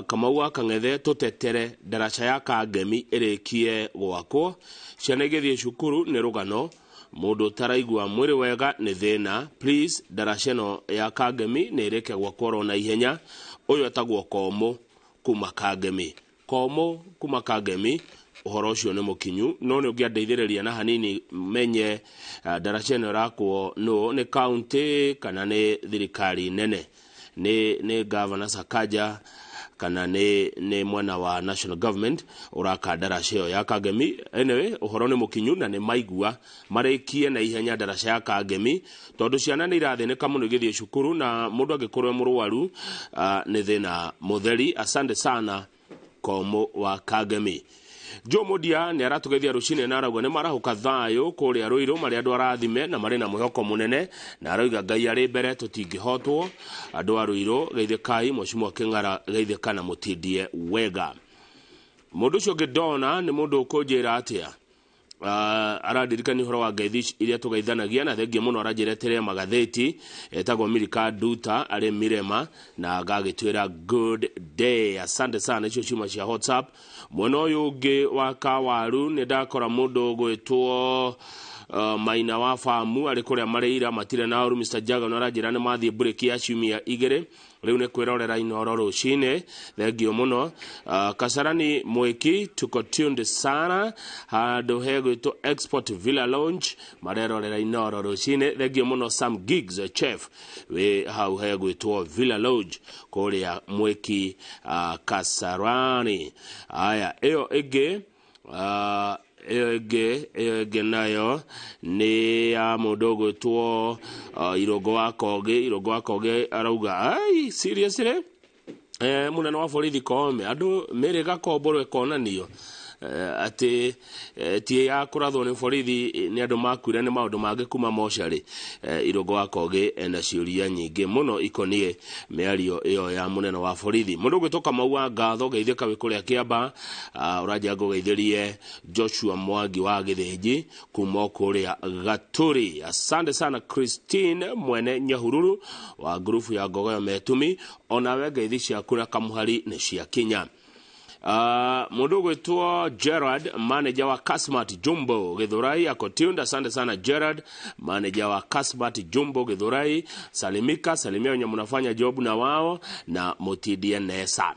Kamau wa Kang'ethe, tũtetere ndaraca ya Kangemi ĩrĩkie gwakwo, ciana igĩthiĩ cukuru nĩ rũgano, mũndũ ũtaraigua mwĩrĩ wega nĩ thĩna. Please, ndaraca ĩno ya Kangemi nĩ ĩrĩke gwakwo oro na ihenya. Ũyũ etagwo Komũ kuma Kangemi. Komũ kuma Kangemi, ũhoro ũcio nĩ mũkinyu, no nĩ ũngĩandeithĩrĩria na hanini menye ndaraca ĩno ĩrakwo nũ, nĩ kaunti kana nĩ thirikari nene, nĩ Governor Sakaja kana nĩ mwena wa national government ũraka ndaraca ĩyo ya Kangemi. Anyway, ũhoro nĩ mũkinyu na nĩ maigua marĩkie na ihenya ndaraca ya Kangemi tondũ ciana nĩ irathĩnĩka mũno igĩthiĩ cukuru, na mũndũ angĩkorwo e mũrwaru nĩ thĩna mũtheri. Asante sana Komũ wa Kangemi. Joe Mudia nĩ aratũgeithia rũcinĩ na arauga nĩ marahũka thayũ kũrĩa Rũirũ, marĩ andũ arathime na marĩ na mwĩhoko mũnene, na aroiga Ngai arĩ mbere tũtingĩhotwo. Andũ a Rũirũ geithĩkai, Mheshimiwa Kĩng'ara geithĩka na mũtindie wega. Mũndũ ũcio ũngĩ ndona nĩ mũndũ ũkũnjĩra atĩa, arandirikania ũhoro wa ngeithi iria tũgeithanagia na thengia mũno, aranjĩra eterere magathĩti. Etagwo Milika Nduta arĩ Mirema na agagĩtwĩra good day, asante sana. Icio ciuma cia WhatsApp. Mwena ũyũ ũngĩ wa Kawaru nĩ ndakora mũndũ ũgwĩtwo Maina wa Famu arĩ kũrĩa Marĩira, matirĩ na ũru. Mr Jaga no aranjĩra nĩ mathiĩ mburĩki ya ciumia igĩrĩ, rĩu nĩ kwĩrorera Inoro rũcinĩ, thengio mũno. Kasarani Mwĩki, tuko tuned sana handũ hegwĩtwo Export Villa Lounge, marerorera Inoro rũcinĩ, thengio mũno. Sam Giggs chef wĩ hau hegwĩtwo Villa Lounge kũrĩa Mwĩki, Kasarani. Aya, ĩyo ĩngĩ ĩyo ĩngĩ nayo nĩ ya mũndũ ũgwĩtwo Irũngũ wa Kogĩ. Irũngũ wa Kogĩ arauga, ai, seriously, mũnene wa borithi Koome, andũ mĩrĩ ĩgakomborwo ĩkonanio atĩ ti ya kũrathwo nĩ borithi, nĩ andũ makuire nĩ maũndũ mangĩ kuma mocarĩ. Irũngũ wa Kogĩ ena ciũria nyingĩ mũno ikoniĩ mĩario ĩyo ya mũnene wa borithi. Mũndũ ũgwĩtwo Kamau wa Ngatho, geithĩka wĩ kũrĩa Kĩamba. Ũranjĩra ngũgeithĩrie Joshua Mwangi wa Gĩthĩnji kuma o kũrĩa Gatũri. Asante sana. Christine Mwene Nyahururu wa ngurubu ya Ngogoyo Metumi, onawe ngeithi ciaku na kamuhari nĩ ciakinya. Mũndũ ũgwĩtwo Gerard, manager wa Kasmat Jumbo Githurai, ako tuned. Asante sana Gerard, manager wa Kasmat Jumbo Githurai. Salimika, salimia wenye mnafanya job na wao na mutindie nesa.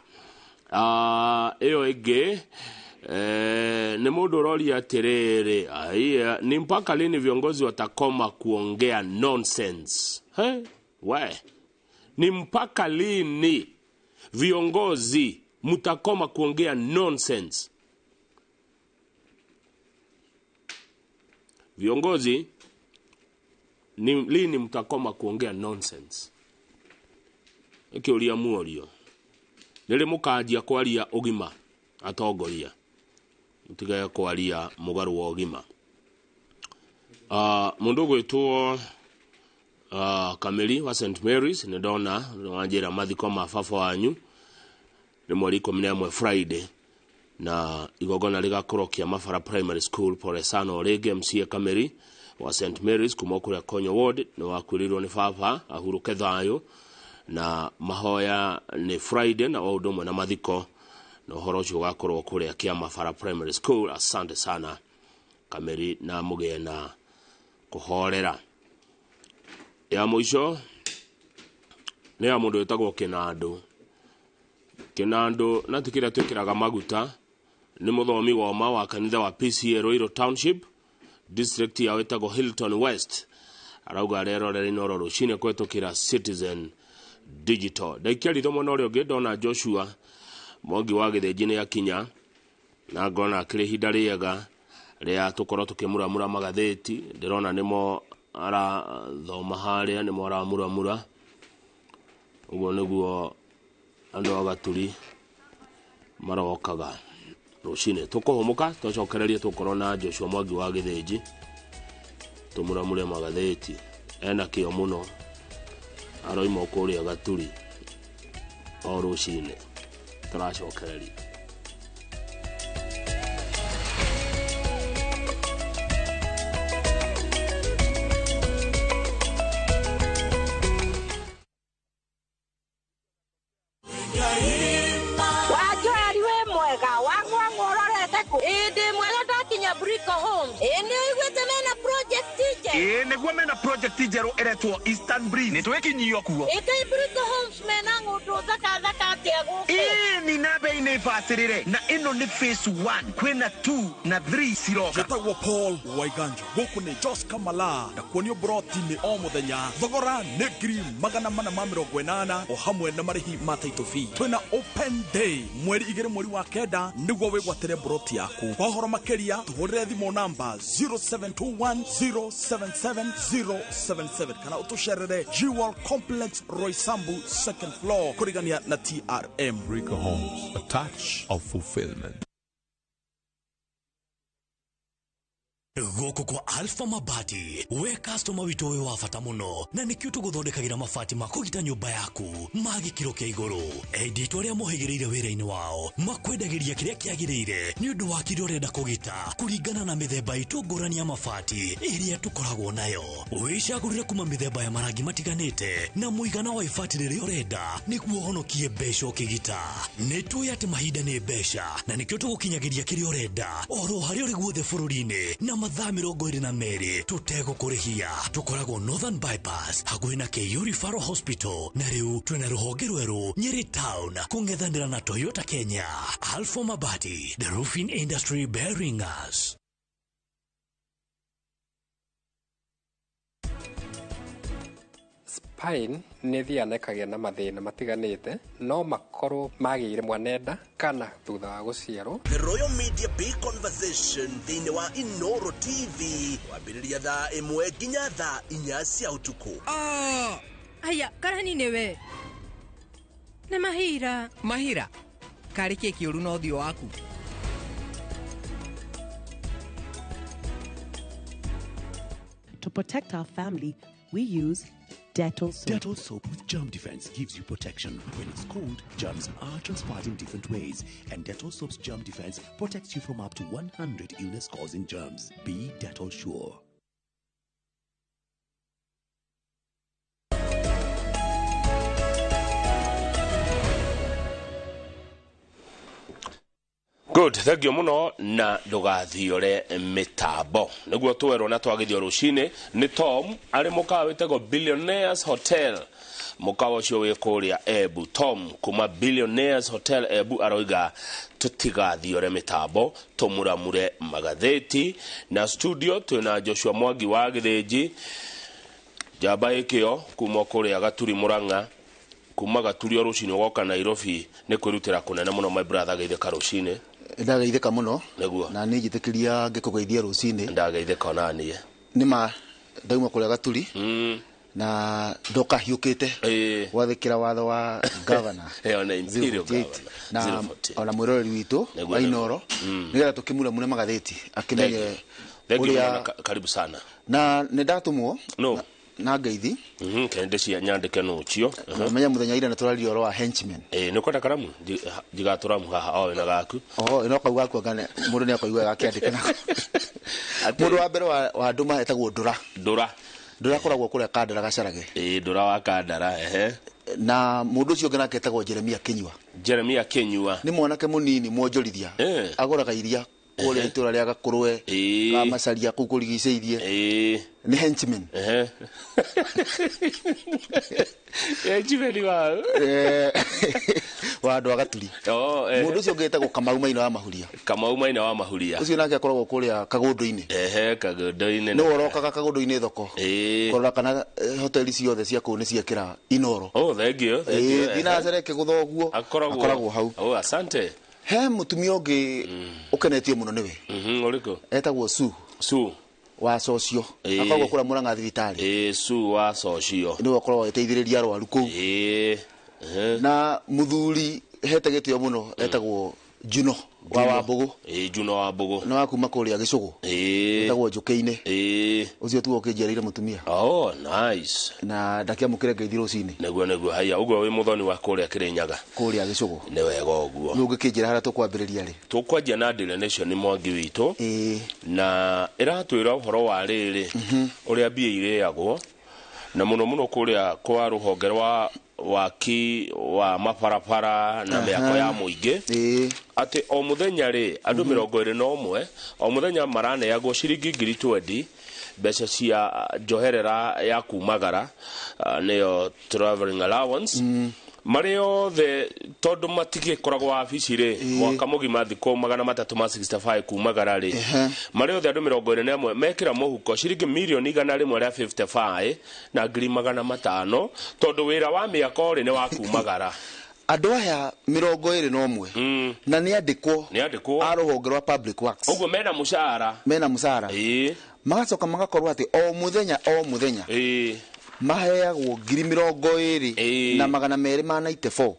Ĩyo ĩngĩ nĩ mũndũ ũroria atĩrĩrĩ, aiya, ni mpaka lini viongozi watakoma kuongea nonsense? He? We, ni mpaka lini viongozi mtakoma kuongea nonsense? Viongozi, ni lini mtakoma kuongea nonsense? Ĩkĩũria muorio, nĩrĩ mũkanjia kwaria ũgima? Atongoria, mũtigage kwaria mũgarũ wa ũgima. Mũndũ ũgwĩtwo Kameri wa St Mary's, nĩ ndona wanjĩra mathiko ma baba wanyu nĩ mweri 11 Friday, na igongona rĩgakorwo Kĩamabara Primary School. Pole sana o rĩngĩ MCA Kameri wa St Mary's kuma kũrĩa Konyo Ward, nĩ wakuĩrĩirwo nĩ baba, ahurũke thayũ, na mahoya nĩ Friday na o ũndũ ũmwe na mathiko, na ũhoro ũcio ũgakorwo kũrĩa Kĩamabara Primary School. Asante sana Kameri, na mũgĩe na kũhorera. Ya mũico nĩ ya mũndũ wĩtagwo Kĩnandũ. Kĩnandũ na ti kĩrĩa twĩkĩraga maguta, nĩ mũthomi woma wa kanitha wa PCA Ruiru Township, district yao ĩtagwo Hilton West, arauga arerorera Inoro rũcinĩ kũhetũkĩra Citizen Digital. Ndaikia ritho mwena ũrĩa ũngĩ, ndona Joshua Mwangi wa Gĩthĩnji nĩ akinya, na ngona akĩrĩ ihinda rĩega rĩa tũkorwo tũkĩmuramura magathĩti. Ndĩrona nĩmo arathoma harĩa, nĩmo aramuramura, ũguo nĩguo andũ a Gaturi marokaga rũcinĩ. Tũkũhũmũka, tũcokererie, tũkorwo na Joshua Mwangi wa Gĩthĩnji tũmuramure magathĩti. Ena kĩo mũno, aroima o kũrĩa Gaturi o rũcinĩ. Tũracokereria. Ĩĩ ndĩ mwega ndakinya Brico Homes. Ĩĩ nĩ ũiguĩte mena project njerũ? Ĩĩ nĩguo mena project njerũ ĩretwo Eastern Breeze. Nĩ twĩkinyio kuo. Ĩ kaĩ Brico Homes mena ng'ũndũ thaka thaka atĩa gũkũ? Ĩĩ ni na bei nĩ bacĩrĩre na ĩno nĩ phase 1 kwĩna 2 na 3 ciroka. Njĩtagwo Paul Waiganjo, gũkũ nĩ Jos Kamala na kuonio broti nĩ o mũthenya. Thogora nĩ 480,000 o hamwe na marĩhi ma title fee. Twĩna open day mweri 2 mweri wa 9 nĩguo wĩgwatĩre broti yaku. Kwa ũhoro makĩria tũhũrĩre thimũ namba 0721077077 kana ũtũcerere Jewel Complex Roysambu second floor kũrigania na TRM. Rico Homes, a touch of fulfillment. Gũkũ kwa Alpha Mabati, we customer witũ wĩ wa bata mũno, na nĩkĩo tũgũthondekagĩra mabati ma kũgita nyũmba yaku ma gĩkĩro kĩa igũrũ. Endia itũ arĩa mohĩgĩrĩire wĩra-inĩ wao makwendagĩria kĩrĩa kĩagĩrĩire nĩ ũndũ wa kĩrĩa ũrenda kũgita kũringana na mĩthemba itũ ngũrani ya mabati ĩrĩa tũkoragwo nayo. Wĩcagũrĩre kuma mĩthemba ya marangi matiganĩte na mũigana wa ibati rĩrĩa ũrenda nĩguo ũhonokie mbeca ũkĩgita. Nĩ tũĩ atĩ mahinda nĩ mbeca na nĩkĩo tũgũkinyagĩria kĩrĩa ũrenda oro harĩa ũrĩ guothe bũrũri-inĩ na mathaa 22 tũtegũkũrĩhia. Tũkoragwo Northern Bypass hakuhĩ na KU Referral Hospital, na rĩu twĩna rũhonge rwerũ Nyeri Town kũng'ethanĩra na Toyota Kenya. Alpha Mabati, the roofing industry bearing us. Spine nĩ ĩthiaga na ĩkagĩa na mathĩna matiganĩte, no makorwo magĩire mwanenda kana thutha wa gũciarwo. The Royal Media Big Conversation thĩinĩ wa Inoro TV kwambĩrĩria thaa 1 nginya thaa 4 cia ũtukũ. Oh, aya karani nĩwe. Nĩ mahira. Mahira? Karĩ kĩ kĩũru na ũthiũ waku? To protect our family, we use Dettol soap. Dettol soap with germ defense gives you protection. When it's cold, germs are transpired in different ways, and Dettol soap's germ defense protects you from up to 100 illness-causing germs. Be Dettol sure. Good, thank you muno na ndũgathiore mĩtambo. Nĩguo twerwo na twagithio rũcinĩ nĩ Tom arĩ mũkawa wĩtagwo Billionaires Hotel. Mũkawa ũcio wĩ kũrĩa Embu. Tom kuma Billionaires Hotel Embu aroiga tũtigathiore mĩtambo, tũmuramure magathĩti. Na studio twĩna Joshua Mwangi wa Gĩthĩnji, njamba ĩkĩo kuma kũrĩa Gaturi Mũrang'a, kuma Gaturi o rũcinĩ ũgoka Nairobi nĩ kwĩrutĩra kũnene mũno my brother, geithĩka rũcinĩ. Ndageithĩka mũno. Nĩguo. Na nĩ njĩtĩkĩria ngĩkũgeithia rũcinĩ. Ndageithĩka ona niĩ. Nĩ ma ndauma kũrĩa Gaturi na ndoka hiũkĩte gwathĩkĩra watho wa governor. Ĩyo nĩ imperial governor. Na ona mwĩroreri witũ wa Inoro nĩgetha tũkĩmuramure magathĩti akĩmenye ũrĩa. Karibu sana. Na nĩ ndatũmwo na ngeithi. Kende cia nyandĩke nũcio. Menya mũthenya ira nĩ tũraria ũhoro wa henchmen. Nĩ ũkwenda karamu? Njigatũramu haha o wĩna gaku. Oho, ĩno kau gaku anga mũndũ nĩ akoigua gakĩandĩka nako. Mũndũ wa mbere wa ndũma etagwo Ndũra. Ndũra. Ndũra akoragwo kũrĩa Kandara Gacarage. Ndũra wa Kandara, ehe. Na mũndũ ũcio ũngĩ nake etagwo Jeremia Kinyua. Jeremia Kinyua. Nĩ mwanake mũnini mwonjorithia. Agũraga iria kũrĩa itũra rĩa Gakũrwe, ka Macaria kũu kũrigicĩirie. Nĩ henchman. Henchman wa wa andũ a Gaturi. Mũndũ ũcio ũngĩ etagwo Kamau Maina wa Mahuria. Kamau Maina wa Mahuria. Ũcio nake akoragwo kũrĩa Kagũndũ-inĩ. Kagũndũ-inĩ. Nĩwe ũrokaga Kagũndũ-inĩ thoko. Kũrora kana hoteli ciothe cia kũu nĩ ciekĩra Inoro. Oh, thank you. Thiĩ na acereke gũthogwo. Akoragwo hau. Oh, asante. He mũtumia ũngĩ ũkenetio mũno nĩwe. Ũrĩkũ? Etagwo Sue. Sue wa Socio. Akoragwo kũrĩa Mũrang'a thibitarĩ. Sue wa Socio. Nĩwe ũkoragwo agĩteithĩrĩria arwaru kũu. Na mũthuri hete gĩtĩo mũno etagwo Juno wa Wambũgũ. Juno wa Wambũgũ. Nĩ wa kuma kũrĩa Gĩcũgũ. Etagwo Njũkĩ-inĩ. Ũcio tuo ũkĩnjiarĩire mũtumia. Oh, nice. Na ndakĩamũkĩre ngeithi rũcinĩ. Nĩguo nĩguo, haya ũguo wĩ mũthoni wa kũrĩa Kĩrĩnyaga. Kũrĩa Gĩcũgũ. Nĩ wega ũguo. Nĩ ũngĩkĩnjĩra harĩa tũkwambĩrĩria rĩ? Tũkwanjia na Daily Nation nĩ Mwangi witũ. Na ĩratwĩra ũhoro wa rĩrĩ ũrĩa mbia irĩagwo na mũno mũno kũrĩa kwa rũhonge rwa Waki wa mabarabara na mĩako ya mũingĩ, atĩ o mũthenya rĩ, andũ 21 o mũthenya maraneagwo ciringi 20,000, mbeca cia njoherera ya kumagara, nĩyo traveling allowance, marĩ othe, tondũ matigĩkoragwo wabici rĩ mwaka mũgima, thikũ 365 kumagara rĩ, marĩ othe andũ 21 mekĩra mũhuko ciringi mirioni 155 na 500,000, tondũ wĩra wa mĩako rĩ, nĩ wa kumagara. Andũ aya 21 na nĩ andĩkwo? Nĩ andĩkwo. A rũhonge rwa Public Works. Ũguo mena mũcara. Mena mũcara. Magacoka magakorwo atĩ o mũthenya o mũthenya maheagwo 20,294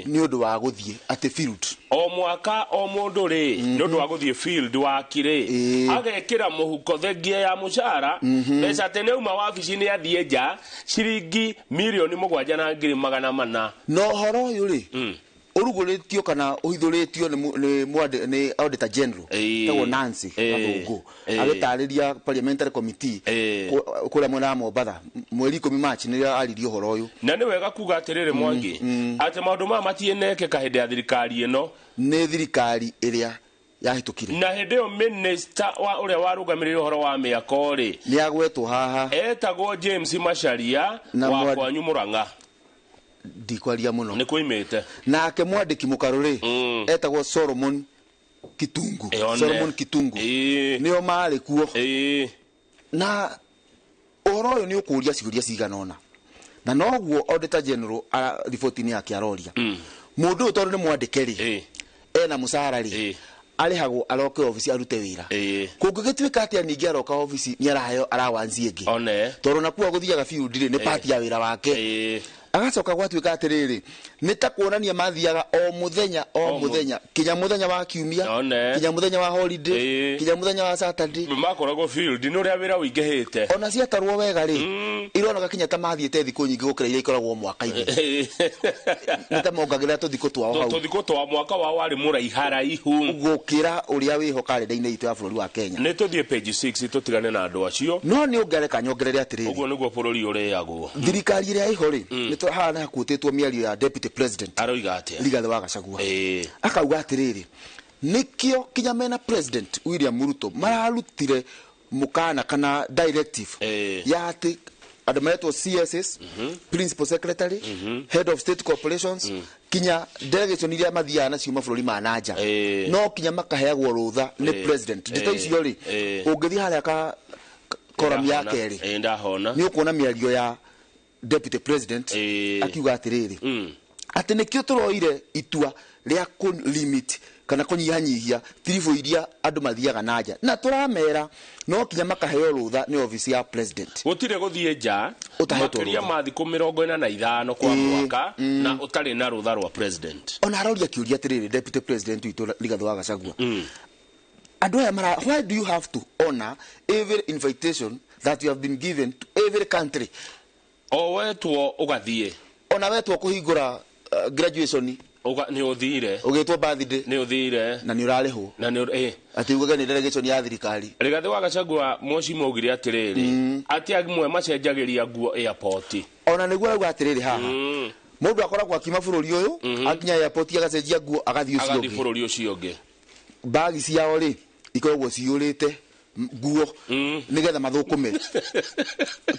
nĩ ũndũ wa gũthiĩ atĩ field. O mwaka o mũndũ rĩ, nĩ ũndũ wa gũthiĩ field waki rĩ, agekĩra mũhuko, thengia ya mũcara, mbeca atĩ nĩ auma wabici nĩ athiĩ nja, ciringi 7,400,000. Na ũhoro ũyũ rĩ, ũrugũrĩtio kana ũhithũrĩtio nĩ Auditor General tagwo Nancy Gathũngũ, agĩtarĩria parliamentary committee kũrĩa mwena wa Mombatha mweri 10 March, nĩrĩo aririe ũhoro ũyũ. Na nĩ wega kuga atĩrĩrĩ, Mwangi, atĩ maũndũ maya matienekeka hĩndĩ ya thirikari ĩno. Nĩ thirikari ĩrĩa yahĩtũkire. Na hĩndĩ ĩyo minister wa ũrĩa warũgamĩrĩire ũhoro wa mĩako rĩ, nĩ agwetwo haha. Etagwo James Macharia. Na wa kwanyu Murang'a. Ndikwaria mũno. Nĩ kũimĩte. Nake mwandĩki mũkarũ rĩ, etagwo Solomon Kitungu. One. Solomon Kitungu nĩo marĩ kuo. Na ũhoro ũyũ nĩ ũkũria ciũria cigana ũna, na noguo Auditor General riboti-inĩ yake aroria mũndũ ũyũ, tondũ nĩ mwandĩke rĩ, ena mũcara rĩ, arĩhagwo aroke obici arute wĩra, kũngĩgĩtuĩka atĩa ningĩ aroka obici nĩ araheo allowance ĩngĩ? One. Tondũ nakuo gũthiaga field rĩ, nĩ part ya wĩra wake. Agacoka gwatuĩka atĩrĩrĩ, nĩ ta kuonania mathiaga o mũthenya o mũthenya, kinya mũthenya wa kiumia, One. kinya mũthenya wa holiday, kinya mũthenya wa Saturday. Makoragwo field nĩ ũrĩa wĩra ũingĩhĩte. Ona ciatarwo wega rĩ, ironeka kinya ta mathiĩte thikũ nyingĩ gũkĩra iria ikoragwo mwaka-inĩ, nĩ ta mongagĩrĩra tũthikũ twao hau. Tũthikũ twa mwaka wao warĩ mũraiharaihu gũkĩra ũrĩa wĩho karenda-inĩ itũ ya bũrũri wa Kenya. Nĩ tũthiĩ page 6, tũtigane na andũ acio. No nĩ ũngereka nyongerere atĩrĩrĩ, ũguo nĩguo bũrũri ũrĩagwo. Thirikari ĩrĩa ĩho rĩ, nĩ haha nĩ hakuĩtĩtwo mĩario ya Deputy President. Aroiga atĩa? Rigathĩ wa Gachagua. Akauga atĩrĩrĩ, nĩkĩo kinya mena President William Ruto mararutire mũkana kana directive ya atĩ andũ maretwo CSs, principal secretary, head of state corporations, kinya delegation iria mathiaga nacio mabũrũri ma nanja, no kinya makaheagwo rũtha nĩ president. Ndeto icio rĩ, ũngĩthiĩ harĩa ka koram ya kerĩ, Ndahona. nĩ ũkuona mĩario ya Deputy President akiuga atĩrĩrĩ, atĩ nĩkĩo tũroire itua rĩa kũ limit kana kũnyihanyihia tiribũ iria andũ mathiaga nanja, na tũramera no kinya makaheo rũtha nĩ obici ya president. Gũtirĩ gũthiĩ nja ũtahetwo makĩria rũtha. Ma thikũ 45 kwa mwaka na ũtarĩ na rũtha rwa president. Ona aroria kĩũria atĩrĩrĩ, Deputy President witũ Rigathĩ wa Gachagua, andũ aya mara, why do you have to honor every invitation that you have been given to every country? O wetwo ũgathiĩ. Ona wetwo kũhingũra graduation, nĩ ũthire. Ũgĩtwo birthday, nĩ ũthire. Na nĩ ũrarĩhwo. Na nĩ atĩ ugage nĩ delegation ya thirikari. Rigathĩ wa Gachagua moci maugire atĩrĩrĩ, atĩ amwe macenjagĩria nguo airport. Ona nĩguo arauga atĩrĩrĩ, haha mũndũ akoragwo akiuma bũrũri ũyũ, akinya airport agacenjia nguo, agathiĩ ũcio agathiĩ ũngĩ. Bũrũri ũcio ũngĩ. Bagi ciao rĩ, ikoragwo ciyũrĩte nguo nĩgetha mathũkũme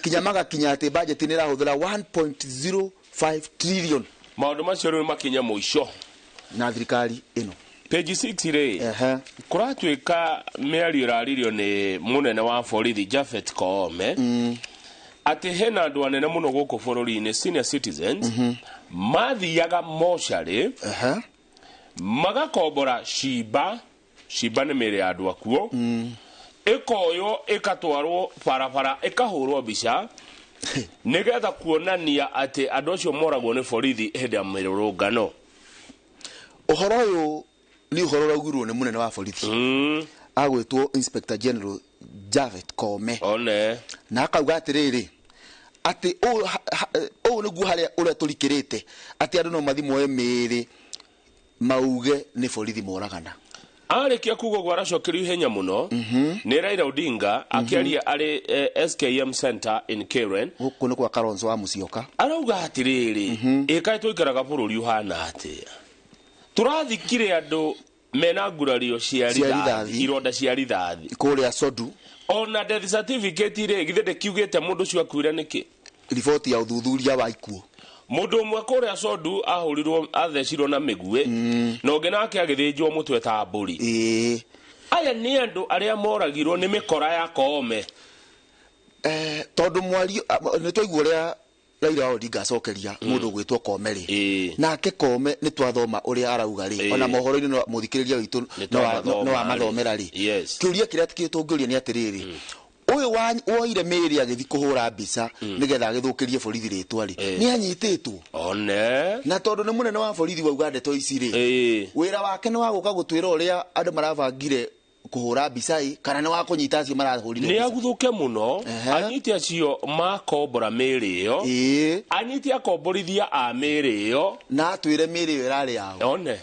kinya magakinya atĩ budget nĩ ĩrahũthĩra 1.05 trillion. Maũndũ macio rĩu makinya mũico na thirikari ĩno. Page 6 rĩ, kũratuĩka mĩario ĩraririo nĩ mũnene wa borithi Japhet Koome, atĩ hena andũ anene mũno gũkũ bũrũri-inĩ, senior citizens, mathiaga mocarĩ magakombora cimba. Cimba nĩ mĩĩrĩ ya andũ akuo, ĩkoywo ĩkatwarwo barabara, ĩkahũrwo mbica nĩgetha kuonania atĩ andũ acio moragwo nĩ borithi hĩndĩ ya mĩrũrũngano. Ũhoro ũyũ nĩ ũhoro ũraugirwo nĩ mũnene wa borithi agwĩtwo Inspector General Japhet Koome. One. Na akauga atĩrĩrĩ, atĩ ũũ nĩguo harĩa ũrĩa tũrikĩrĩte, atĩ andũ no mathi moe mĩĩrĩ mauge nĩ borithi moragana. Arĩkia kuga ũguo aracokerio ihenya mũno nĩ Raila Odinga akĩaria arĩ SKM Center in Karen. Gũkũ nĩ kwa Kalonzo wa Musyoka. Arauga atĩrĩrĩ, ĩ kaĩ tũikaraga bũrũri ũhana atĩa? Tũrathikire andũ mena ngurario cia Cia rithathi, rithathi. ironda cia rithathi kũrĩa Sodu. Ona death certificate rĩ, githĩ ndĩkiugĩte mũndũ ũcio akuire nĩkĩ? Riboti ya ũthuthuria wa ikuũ. Mũndũ ũmwe kũrĩa Sondu ahũrirwo, athecirwo na mĩguĩ, na ũngĩ nake agĩthĩnjwo mũtwe ta mbũri. Aya nĩ andũ arĩa moragirwo nĩ mĩkora ya Koome. Tondũ mwario nĩ twaigua ũrĩa Raila Odinga acokeria mũndũ ũgwĩtwo Koome rĩ, nake Koome nĩ twathoma ũrĩa arauga rĩ, ona mohoro-inĩ no mũthikĩrĩria witũ Nĩ no wamathomera rĩ. Yes. Kĩũria kĩrĩa tũngĩũria nĩ atĩrĩrĩ, ũyũ woire mĩĩrĩ agĩthiĩ kũhũra mbica nĩgetha agĩthũkĩrie borithi rĩtwa rĩ, nĩ anyitĩtwo? One. Na tondũ nĩ mũnene wa borithi wauga ndeto ici rĩ, wĩra wake nĩ wa gũka gũtwĩra ũrĩa andũ marabangire kũhũra mbica ĩ, kana nĩ wa kũnyita acio marahũrire Nĩ mbica? aguthũke mũno, anyite acio makombora mĩĩrĩ ĩyo, anyite akomborithia a mĩĩrĩ ĩyo, na atwĩre mĩĩrĩ ĩyo ĩrarĩ yao. One.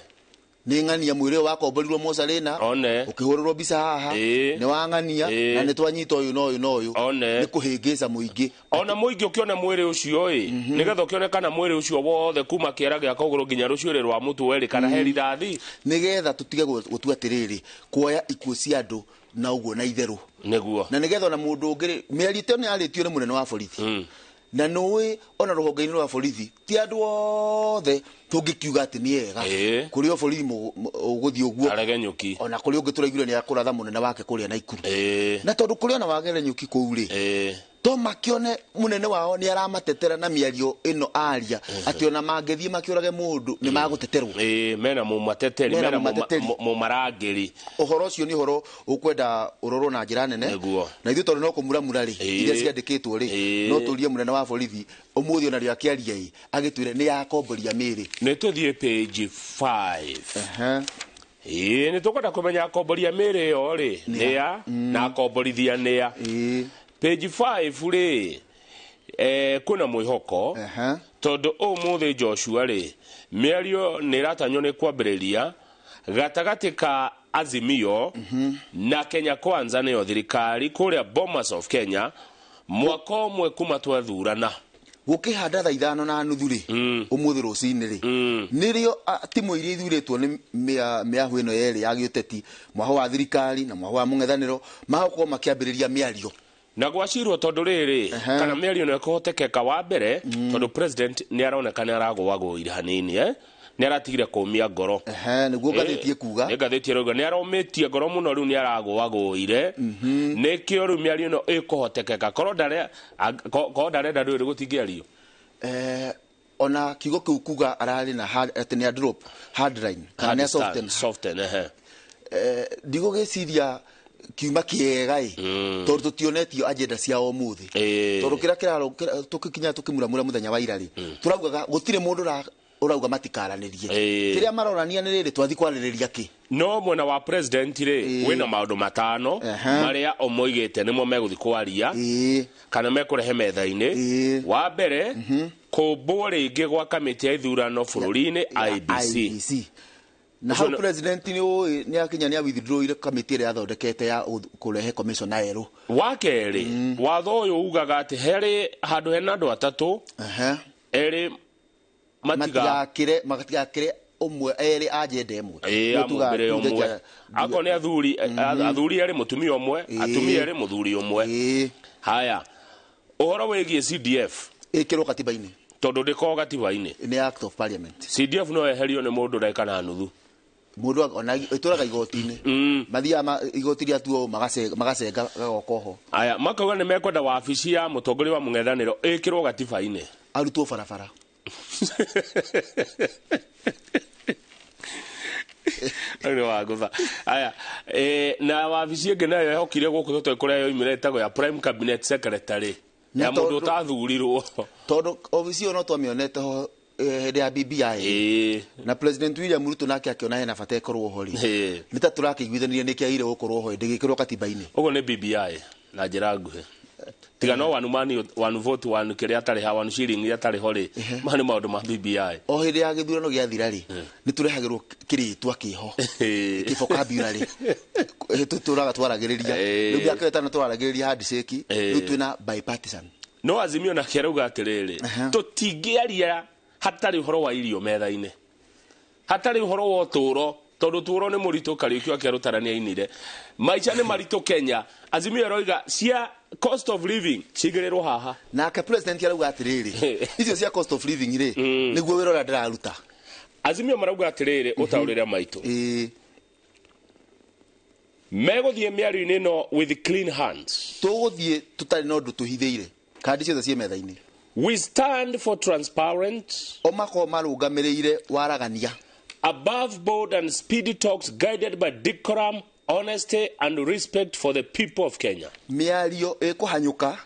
Nĩ ng'ania mwĩrĩ ũyũ wakomborirwo mocarĩ na One. ũkĩhũrĩrwo mbica haha nĩ wa ng'ania, na nĩ twanyita ũyũ na ũyũ na ũyũ. One. Nĩ kũhĩngĩca mũingĩ. Ona mũingĩ ũkĩone mwĩrĩ ũcio ĩ, nĩgetha ũkĩone kana mwĩrĩ ũcio wothe kuma kĩara gĩa kũgũrũ nginya rũcuĩrĩ rwa mũtwe rĩ, kana he rithathi. Nĩgetha tũtige gũtua atĩrĩrĩ, kuoya ikuũ cia andũ na ũguo na itherũ. Nĩguo. Na nĩgetha ona mũndũ ũngĩ rĩ, mĩario ĩyo nĩ yarĩtio nĩ mũnene wa borithi. Na nũĩ ona rũhonge-inĩ rwa borithi ti andũ othe tũngĩkiuga atĩ nĩ ega. Kũrĩ o borithi ũgũthiĩ ũguo Aregenyũki. Ona kũrĩ ũngĩ tũraiguire nĩ akũratha mũnene wake kũrĩa Naikuru. Na tondũ kũrĩ ona wagerenyũki kũu rĩ, to makione mũnene wao nĩ aramatetera na mĩario ĩno aria atĩ ona mangĩthiĩ makĩũrage mũndũ nĩ magũteterwo. Mena mũmateteri, Mena mena mũmateteri. mũmarangĩri. Ũhoro ũcio nĩ ũhoro ũkwenda ũrorwo na njĩra nene. Nĩguo. Na ithuĩ tondũ no kũmuramura rĩ, iria ciandĩkĩtwo rĩ, no tũrie mũnene wa borithi ũmũthĩ ona rĩo akĩaria ĩ, agĩtwĩre nĩ yakomboria mĩĩrĩ. Nĩ tũthiĩ page 5. Ĩĩ, nĩ tũkwenda kũmenya akomboria mĩĩrĩ ĩyo rĩ nĩa, na akomborithia nĩa. Page 5 rĩ, kwĩna mwĩhoko tondũ ũmũthĩ Joshua rĩ, mĩario nĩ ĩratanywo nĩ kwambĩrĩria gatagatĩ ka Azimio na Kenya Kwanza, nĩyo thirikari kũrĩa Bomas of Kenya, mwaka ũmwe kuma twathurana. Gũkĩhanda thaa 5:30 rĩ, ũmũthĩ rũcinĩ rĩ, nĩrĩo timu iria ithurĩtwo nĩ mĩahũ ĩno yerĩ ya gĩũteti, mwaho wa thirikari na mwaho wa mũng'ethanĩro, magũkorwo makĩambĩrĩria mĩario. Na gwacirwo tondũ rĩrĩ, kana mĩario ĩno ĩkũhotekeka wa mbere tondũ president nĩ aroneka nĩ aragũagũire hanini, nĩ aratigire kũmia ngoro. Nĩguo ngathĩti ĩkuga. Nĩ ngathĩti ĩrauga nĩ aromĩtie ngoro mũno, rĩu nĩ aragũagũire, nĩkĩo rĩu mĩario ĩno ĩkũhotekeka. Korwo ndarenda rĩu gũtingĩario. Ona kiugo kĩu kuga ararĩ na hard, atĩ nĩ a drop hard line kana nĩ a soften. Soften, ehe. Ndigũgĩciria kiuma kĩega ĩ, tondũ tũtionetio agenda cia ũmũthĩ. Tondũ kĩrĩa tũkĩkinya tũkĩmuramura mũthenya wa ira rĩ, tũraugaga gũtirĩ mũndũ ũrauga matikaranĩrie. Kĩrĩa maronania nĩ rĩrĩ, twathiĩ kwarĩrĩria kĩ? No mwena wa president rĩ, wĩna maũndũ 5 marĩa ũmoigĩte nĩmo megũthiĩ kwaria kana mekũrehe metha-inĩ. Wa mbere, kũmbwo rĩngĩ gwa kamĩtĩ ya ithurano bũrũri-inĩ, IEBC. Na hau president nĩ ũĩ nĩ akinya nĩ withdrawire kamĩtĩ ĩrĩa yathondekete ya kũrehe commissioner erũ. Wa kerĩ, watho ũyũ ugaga atĩ harĩ handũ hena andũ 3, erĩ matigakĩre ũmwe, erĩ agenda ĩmwe. Amũmbĩre ũmwe. Akorwo nĩ athuri, athuri erĩ mũtumia ũmwe, atumia erĩ mũthuri ũmwe. Haya, ũhoro wĩgiĩ CDF ĩkĩrwo katiba-inĩ, tondũ ndĩkoragwo katiba-inĩ, nĩ act of parliament. CDF no eherio nĩ mũndũ ndagĩka na nuthu. Mũndũ ona ĩtũraga igoti-inĩ, mathiaga igoti rĩatuo magacenga gagoka oho. Aya, makauga nĩ mekwenda wabici ya mũtongoria wa mũng'ethanĩro ĩkĩrwo gatiba-inĩ, arutwo barabara. Nĩ wagũtha. Aya, na wabici ĩngĩ nayo yehokire gũkũ tũtoĩ kũrĩa yoimire, ĩtagwo ya Prime Cabinet Secretary, ya mũndũ ũtathurirwo. Tondũ obici ĩyo no twamĩonete ho hĩndĩ ya BBI. Na President William Ruto nake akĩona hena bata ĩkorwo ho rĩ, nĩ ta tũrakĩiguithanirie nĩ kĩagĩrĩire gũkorwo ho, ndĩgĩkĩrwo katiba-inĩ. Ũguo nĩ BBI na njĩra nguhĩ. Tiga no one man one vote one kĩrĩa atarĩ ha one shilling iria atarĩ ho rĩ, maya nĩ maũndũ ma BBI. O hĩndĩ ya gĩthurano gĩathira rĩ, nĩ tũrehagĩrwo kĩrĩtwa kĩho kĩ vocabulary tũtũraga twaragĩrĩria. Rĩu mĩaka 5 twaragĩrĩria handshake, rĩu twĩna bipartisan. No Azimio nake arauga atĩrĩrĩ, tũtingĩaria hatarĩ ũhoro wa irio metha-inĩ, hatarĩ ũhoro wa ũtũũro, tondũ ũtũũro nĩ mũritũ. Kariũki wa Kĩarũtara nĩ ainire maica nĩ maritũ Kenya. Azimio ĩroiga cia cost of living cigĩrĩrwo haha. Nake president arauga atĩrĩrĩ, icio cia cost of living rĩ, nĩguo wĩra ũrĩa ndĩraruta. Azimio marauga atĩrĩrĩ, ũtaũrĩre maitũ, megũthiĩ mĩario-inĩ ĩno with clean hands. Tũgũthiĩ tũtarĩ na ũndũ tũhithĩire, kandi ciothe ciĩ metha-inĩ. We stand for transparent, o makorwo marũgamĩrĩire waragania, above board and speedy talks guided by decorum, honesty and respect for the people of Kenya. Mĩario ĩkũhanyũka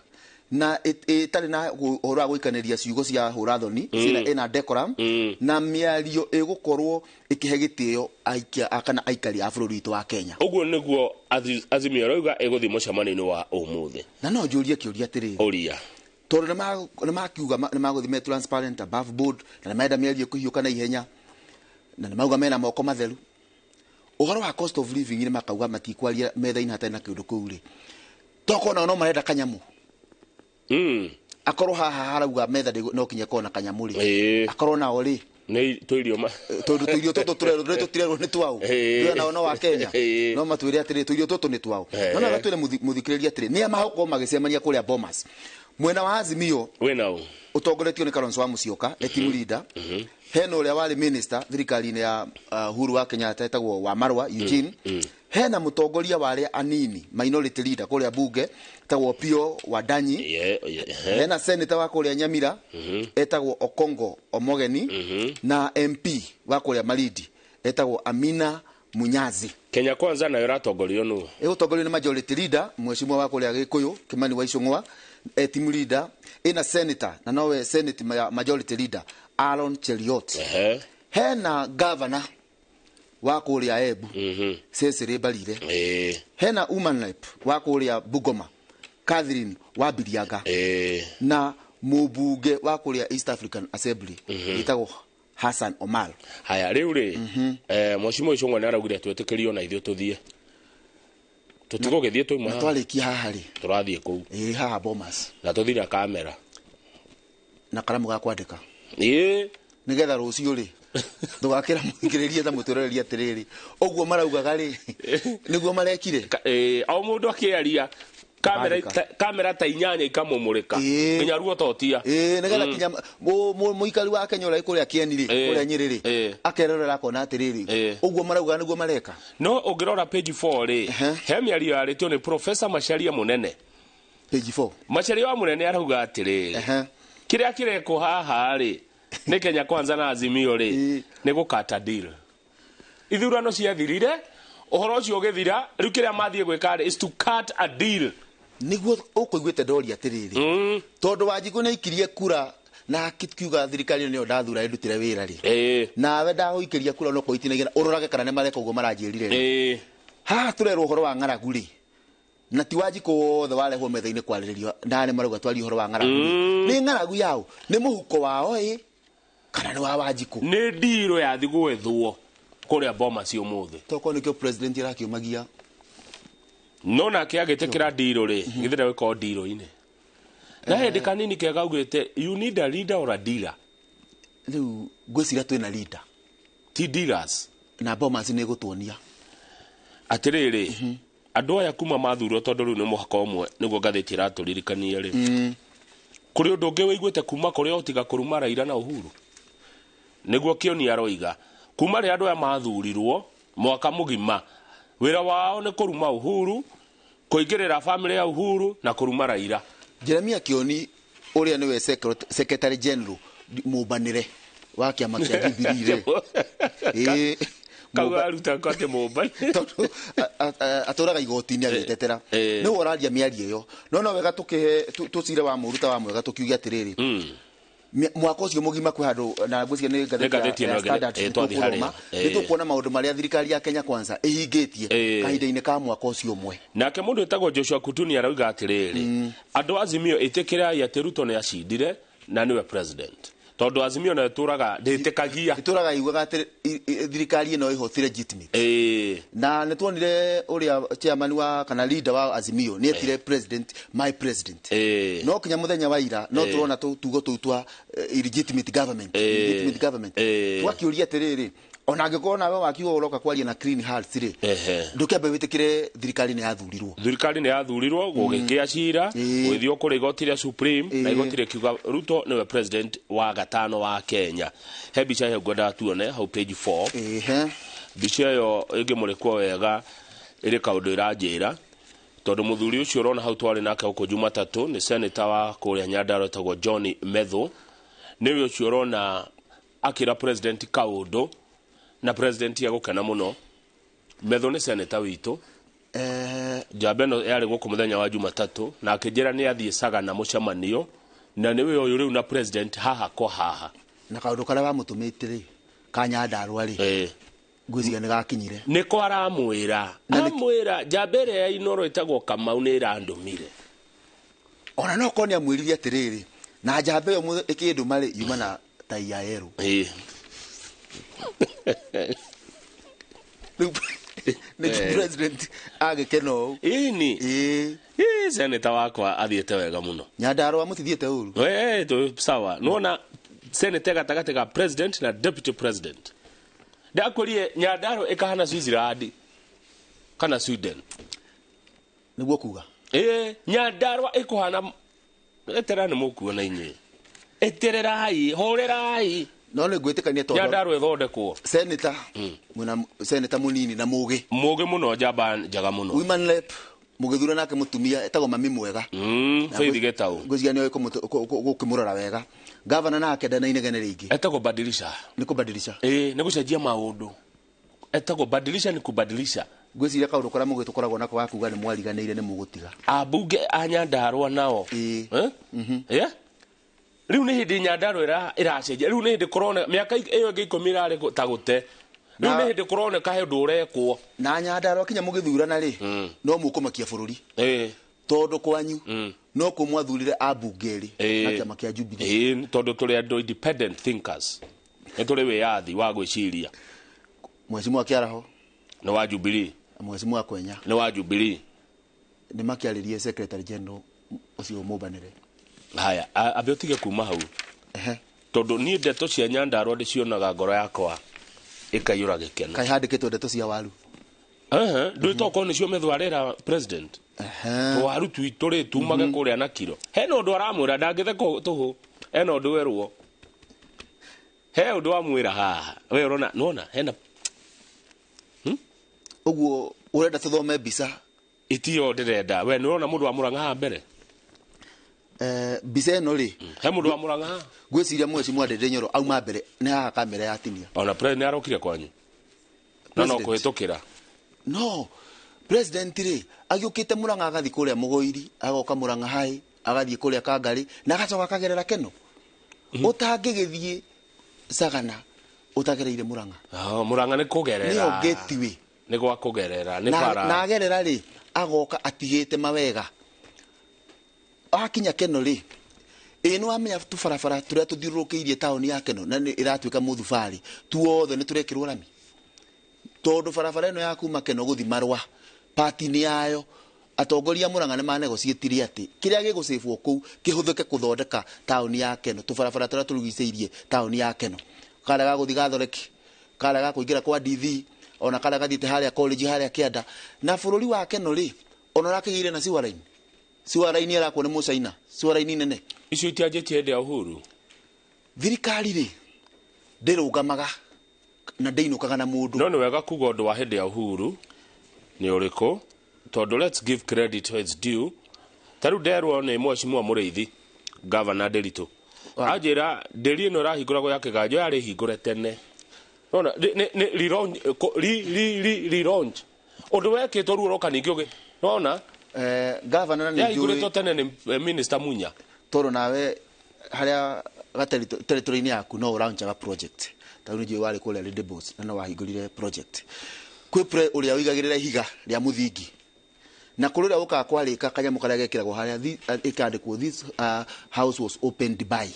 na ĩtarĩ na ũhoro wa gũikanĩria ciugo cia hũrathoni, ĩna decorum, na mĩario ĩgũkorwo ĩkĩhe gĩtĩo aikia kana aikari a bũrũri witũ wa Kenya. Ũguo nĩguo Azimio ĩroiga ĩgũthiĩ mũcemanio-inĩ wa ũmũthĩ. Na no njũrie kĩũria atĩrĩrĩ. Ũria. Tondũ nĩ makiuga nĩ magũthiĩ me transparent, above board, na nĩ marenda mĩario kũhiũka na ihenya, na nĩ mauga mena moko matheru, ũhoro wa cost of living nĩ makauga matikwaria metha-inĩ hatarĩ na kĩũndũ kĩu rĩ, tokorwo nao no marenda kanyamũ, akorwo haha harauga metha no kinya korwo na kanyamũ rĩ, akorwo nao rĩ nĩ tũirio ma tondũ tũirio tũtũ tũrerwo rĩ tũtirerwo nĩ twao, rĩu nao no wa Kenya no matwĩre atĩrĩ tũirio tũtũ nĩ twao. No no twĩre mũthikĩrĩria atĩrĩ, nĩa magũkorwo magĩcemania kũrĩa Bomas? Mwena wa Azimio wĩna ũ? Ũtongoretio nĩ Kalonzo wa Musyoka, e team leader. Hena ũrĩa warĩ minister thirikari-inĩ ya Uhuru wa Kenyatta, etagwo wa Marwa Eugene. Hena mũtongoria wa arĩa anini, minority leader kũrĩa bunge, etagwo Opiyo Wandayi. Hena senator wa kũrĩa Nyamira, etagwo Okongo Omogeni, na MP wa kũrĩa Malindi, etagwo Amina Munyazi. Kenya Kwanza nayo ĩratongorio nũ? Ĩgũtongorio nĩ majority leader, mheshimiwa wa kũrĩa Gĩkũyũ, Kimani wa Ichung'wa, e team leader. Ĩna senator na nowe senate majority leader, Aaron Cheruiyot. Hena governor wa kũrĩa Embu, Cecily Mbarire. Hena woman rep wa kũrĩa Bungoma, Catherine wa Biriaga, na mũmbunge wa kũrĩa East African Assembly, ĩtagwo Hassan Omar. Haya, rĩu rĩ, mheshimiwa Ichung'wa nĩ araugire twĩtĩkĩrio na ithuĩ tũthiĩ, tũtigũgĩthiĩ tũima. Na twarĩkia haha rĩ, tũrathiĩ kũu. Ĩĩ, haha Bomas. Na tũthiĩ na kamera na karamu ga kwandĩka, nĩgetha rũciũ rĩ ndũgakĩra mũthikĩrĩria na mũtũrĩrĩria atĩrĩrĩ, ũguo maraugaga rĩ, nĩguo marekire. O mũndũ akĩaria, kamera ta 8 ikamũmũrĩka nginya ruo totia. Ĩĩ, nĩgetha kinya mũikari wa Kenya ũrĩa kũrĩa Kieni rĩ, kũrĩa Nyĩrĩ rĩ, akerorera akona atĩrĩrĩ, ũguo maraugaga nĩguo mareka. No ũngĩrora page 4 rĩ, he mĩario yarĩtio nĩ Professor Macharia Mũnene. Page 4. Macharia wa Mũnene arauga atĩrĩrĩ, kĩrĩa kĩrekwo haha rĩ nĩ Kenya Kwanza na Azimio rĩ nĩ gũkata deal. Ithurano ciathirire, ũhoro ũcio ũgĩthira, rĩu kĩrĩa mathiĩ gwĩka rĩ is to cut a deal. Nĩguo ũkũiguĩte ndoria atĩrĩrĩ, tondũ Wanjikũ nĩ aikirie kura na akiuga thirikari ĩno nĩyo ndathura ĩndutĩre wĩra rĩ, nawe ndagũikĩria kura no kũitinagia ũrorage kana nĩ mareka ũguo maranjĩrire rĩ. Haha tũrerwo ũhoro wa ng'aragu rĩ, na ti Wanjikũ wothe warehwo metha-inĩ kwarĩrĩrio, na nĩ marauga twarie ũhoro wa ng'aragu rĩ, nĩ ng'aragu yao, nĩ mũhuko wao ĩ, kana nĩ wa Wanjikũ? Nĩ ndirũ yathi gwethwo kũrĩa Bomas ũmũthĩ. Tokorwo nĩkĩo president arakiumagia. No nake agĩtĩkĩra ndirũ rĩ, githĩ ndegũkorwo ndirũ-inĩ? Na hĩndĩ kanini kega augĩte you need a leader or a dealer. Rĩu ngwĩciria twĩna leader, ti dealers. Na Bomas nĩ ĩgũtuonia atĩrĩrĩ, andũ aya kuma mathurwo, tondũ rĩu nĩ mũhaka ũmwe nĩguo ngathĩti ĩratũririkania rĩ, kũrĩ ũndũ ũngĩ wĩiguĩte kuma kũrĩ o tiga kũruma Raila na Uhuru? Nĩguo Kĩoni aroiga kuma rĩ andũ aya mathurirwo mwaka mũgima wĩra wao nĩ kũruma Uhuru, kũingĩrĩra family ya Uhuru na kũruma Raila. Jeremia Kioni ũrĩa nĩwe secretary general mũmbanĩre wa kĩama kĩa Jubilee rĩ, kauga aruta kwate mũmbani tondũ atũraga igoti-inĩ agĩtetera, nĩwe ũraria mĩario ĩyo. No no wega tũkĩhe tũcire wa mũruta wa mwega tũkiuge atĩrĩrĩ, Mwaka ũcio mũgima kwĩ handũ na ngwĩciria nĩ ngathĩti ya Standard nĩ tũkuona maũndũ marĩa thirikari ya Kenya Kwanza ĩhingĩtie kahinda-inĩ ka mwaka ũcio ũmwe. Nake mũndũ wĩtagwo Joshua Kutuni arauga atĩrĩrĩ, andũ Azimio ĩtĩkĩrai atĩ Ruto nĩ acindire na nĩwe president, tondũ Azimio nayo ĩtũraga ndĩtĩkagia, ĩtũraga yugaga atĩ thirikari ĩno ĩho ti legitimate. Na nĩ tuonire ũrĩa chairman wa kana leader wa Azimio nĩ etire president my president, no kinya mũthenya wa ira no tũrona tugo tũu twa illegitimate government, illegitimate government. Twakĩũria atĩrĩrĩ, ona angĩkorwo nawe wakiuga ũroka kwaria na clean hearts rĩ, ndũkĩambe wĩtĩkĩre thirikari nĩ yathurirwo. Thirikari nĩ yathurirwo gũgĩkĩa cira gũgĩthiĩ kũrĩ igoti rĩa Supreme na igoti rĩkiuga Ruto nĩwe president wa gatano wa Kenya. He mbica ĩyo ngwendaga tuone hau page 4. Mbica ĩyo ĩngĩmũrĩkwo wega ĩrĩ kaũndũ ĩranjĩra, tondũ mũthuri ũcio ũrona hau twarĩ nake gũkũ Jumatatũ nĩ senator wa kũrĩa Nyandarua etagwo John Methu, nĩwe ũcio ũrona akĩra president kaũndũ na president ya gũkena mũno. Methu nĩ senator witũ. Njamba ĩno yarĩ gũkũ mũthenya wa Jumatatũ na akĩnjĩra nĩ athiĩ Sagana mũcemanio, na nĩwe ũyũ rĩu na president haha kwa haha. Na kaũndũ karĩa wamũtũmĩte rĩ ka Nyandarua rĩ, ngwĩciria nĩ gakinyire. Nĩko aramwĩra, amwĩra njamba ĩrĩa ya Inooro ĩtagwo Kamau nĩ ĩrandũmire. Ona no korwo nĩ amwĩrire atĩrĩrĩ, na njamba ĩyo ĩkĩndũma rĩ yuma na tai ya yerũ. Nĩ president agĩkena ũũ. Ĩni. Senator wakwa athiĩte wega mũno. Nyandarua mũtithiĩte ũru. Sawa. Nĩwona senator gatagatĩ ka president na deputy president. Ndakwĩrire Nyandarua ĩkahana Switzerland kana Sweden. Nĩguo kuga. Nyandarua ĩkũhana eterera nĩ mũkuona inyuĩ. Etererai, horerai. No nĩ ngwĩtĩkania tondũ Nyandarua ĩthondekwo. Senator mwena senator mũnini na mũgĩ. Mũgĩ mũno, njamba njega mũno. Women rep mũgĩthura nake mũtumia etagwo mami mwega. Faith Gitau. Ngwĩciria nĩoĩ gũkĩmũrora wega. Gavana nake ndana inegene rĩingĩ. Etagwo badilisha. Nĩ kũbadilisha. Nĩ gũcenjia maũndũ. Etagwo badilisha nĩ kubadilisha. Ngwĩciria kaũndũ karĩa mũgĩ tũkoragwo nako ga kuga nĩ mwariganĩire nĩ mũgũtiga. Ambunge a Nyandarua nao. Rĩu nĩ hĩndĩ Nyandarua ĩracenjia. Rĩu nĩ hĩndĩ kũroneka mĩaka ĩyo ĩngĩ 10 ĩrarĩ ta gũte. Rĩu nĩ hĩndĩ kũroneka he ũndũ ũrekwo. Na Nyandarua kinya mũgĩthurana rĩ, no mũkũmakia bũrũri. Tondũ kwanyu no kũ mwathurire ambunge erĩ na kĩama kĩa Jubilee. Tondũ tũrĩ andũ independent thinkers. Nĩ tũrĩ wĩyathi wa gwĩciria. Mheshimiwa Kĩaraho nĩ wa Jubilee. Mheshimiwa Kwenya nĩ wa Jubilee. Nĩ makĩarĩrie secretary general ũcio mũbanĩre. Haya, ambe ũtige kuma hau. Tondũ niĩ ndeto cia Nyandarua ndĩcionaga ngoro yakwa ĩkaiyũra gĩkeno. Kaĩ handĩkĩtwo ndeto cia waru. Ndwĩta okorwo nĩcio Methu arera president. Twaru twitũ rĩ tumage kũrĩa na kiro. Hena ũndũ aramwĩra ndangĩtheka tũhũ. Hena ũndũ werwo. He ũndũ amwĩra haha. We ũrona, nĩwona hena Ũguo ũrenda tũthome mbica? Itiyo ndĩrenda. We nĩũrona mũndũ wa Mũrang'a haha mbere? Mbica ĩno rĩ, he mũndũ wa Mũrang'a haha? Ngwĩciria mheshimiwa Ndindi Nyoro auma mbere nĩ haha kamera yatinia. Ona president nĩ arokire kwanyu? No no kũhĩtũkĩra. No president rĩ agĩũkĩte Mũrang'a agathiĩ kũrĩa Mũgũiri, agoka Mũrang'a High, agathiĩ kũrĩa Kangarĩ na agacoka akagerera Keno. Ũtangĩgĩthiĩ Sagana ũtagereire Mũrang'a. Mũrang'a nĩ kũgerera. Nĩyo gateway. Nĩ gwa kũgerera, nĩ bara. Na agerera rĩ agoka atigĩte mawega. Akinya Keno rĩ, nĩ wamenya tũbarabara tũrĩa tũthiũrũrũkĩirie taũni ya Keno na nĩ ĩratuĩka mũthubarĩ tuothe nĩ tũrekĩrwo rami. Tondũ barabara ĩno ya kuma Keno gũthiĩ Marũa pati-inĩ yayo atongoria Mũrang'a nĩ manegociĩtire atĩ kĩrĩa gĩgũcĩbwo kũu kĩhũthĩke kũthondeka taũni ya Keno, tũbarabara tũrĩa tũrigicĩirie taũni ya Keno, karĩa ga gũthiĩ Gathoreki, karĩa ga kũingĩra kwa DV, ona karĩa gathiĩte harĩa college harĩa kĩanda. Na bũrũri wa Keno rĩ, ona ũrakĩgĩire na sewer line. Sewer line ĩrakwo nĩ Mũcaina, sewer line nene. Icio itianjĩtie hĩndĩ ya Uhuru. Thirikari rĩ ndĩrũgamaga na ndĩinũkaga na mũndũ. No nĩ wega kuga ũndũ wa hĩndĩ ya Uhuru nĩ ũrĩkũ, tondũ let's give credit where it's due. Ta rĩu nderwo nĩ mheshimiwa Mũrĩithi, Governor Nderitu, anjĩra ndĩri ĩno ĩrahingũragwo ya kĩganjo yarĩ hingũre tene. Nona nĩ relaunch ũndũ wekĩtwo ruo ũroka ningĩ ũgĩ. Nona governor nĩ yahingũrĩtwo tene nĩ Minister Munya. Tondũ nawe harĩa territory-inĩ yaku no ũraunchaga project. Ta rĩu nĩ njũĩ warĩ kũrĩa Lady Boss na no wahingũrire project. Kwĩ ũrĩa ũigagĩrĩra ihiga rĩa mũthingi. Na kũrĩ ũrĩa ũkaga kwarĩka kanyamũ karĩa gekĩragwo harĩa ĩkandĩkwo this house was opened by.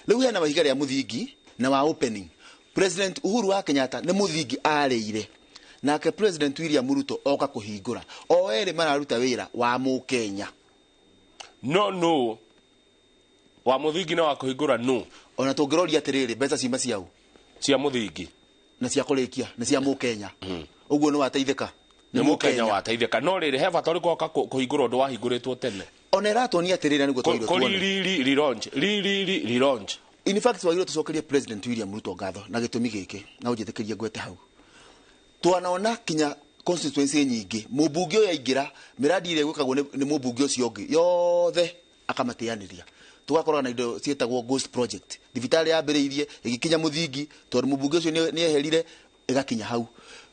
Rĩu hena wa ihiga rĩa mũthingi na wa opening. President Uhuru wa Kenyatta nĩ mũthingi arĩire. Nake President William Ruto oka kũhingũra. O erĩ mararuta wĩra wa mũkenya. No no. Wa mũthingi na wa kũhingũra no. Ona tũngĩroria atĩrĩrĩ mbeca ciuma ciau? Cia mũthingi. Na cia kũrĩkia nĩ cia mũkenya. Ũguo nĩ wateithĩka. Nĩ mũkenya wateithĩka. No rĩrĩ he bata ũrĩkũ oka kũhingũra ũndũ wahingũrĩtwo tene? Ona ĩratuonia atĩrĩrĩ nĩguo twagĩrĩirwo tuone. Kũri relaunch. Relaunch. In fact twagĩrĩirwo tũcokerie President William Ruto ngatho na gĩtũmi gĩkĩ na ũnjĩtĩkĩrie ngwete hau. Twanona kinya constituency nyingĩ mũmbunge ũyũ aingĩra mĩradi ĩrĩa ĩgwĩkagwo nĩ mũmbunge ũcio ũngĩ yothe akamateanĩria. Tũgakorwo na indo ciĩtagwo ghost project. Thibitarĩ yambĩrĩirie ĩgĩkinya mũthingi tondũ mũmbunge ũcio nĩeherire ĩgakinya hau.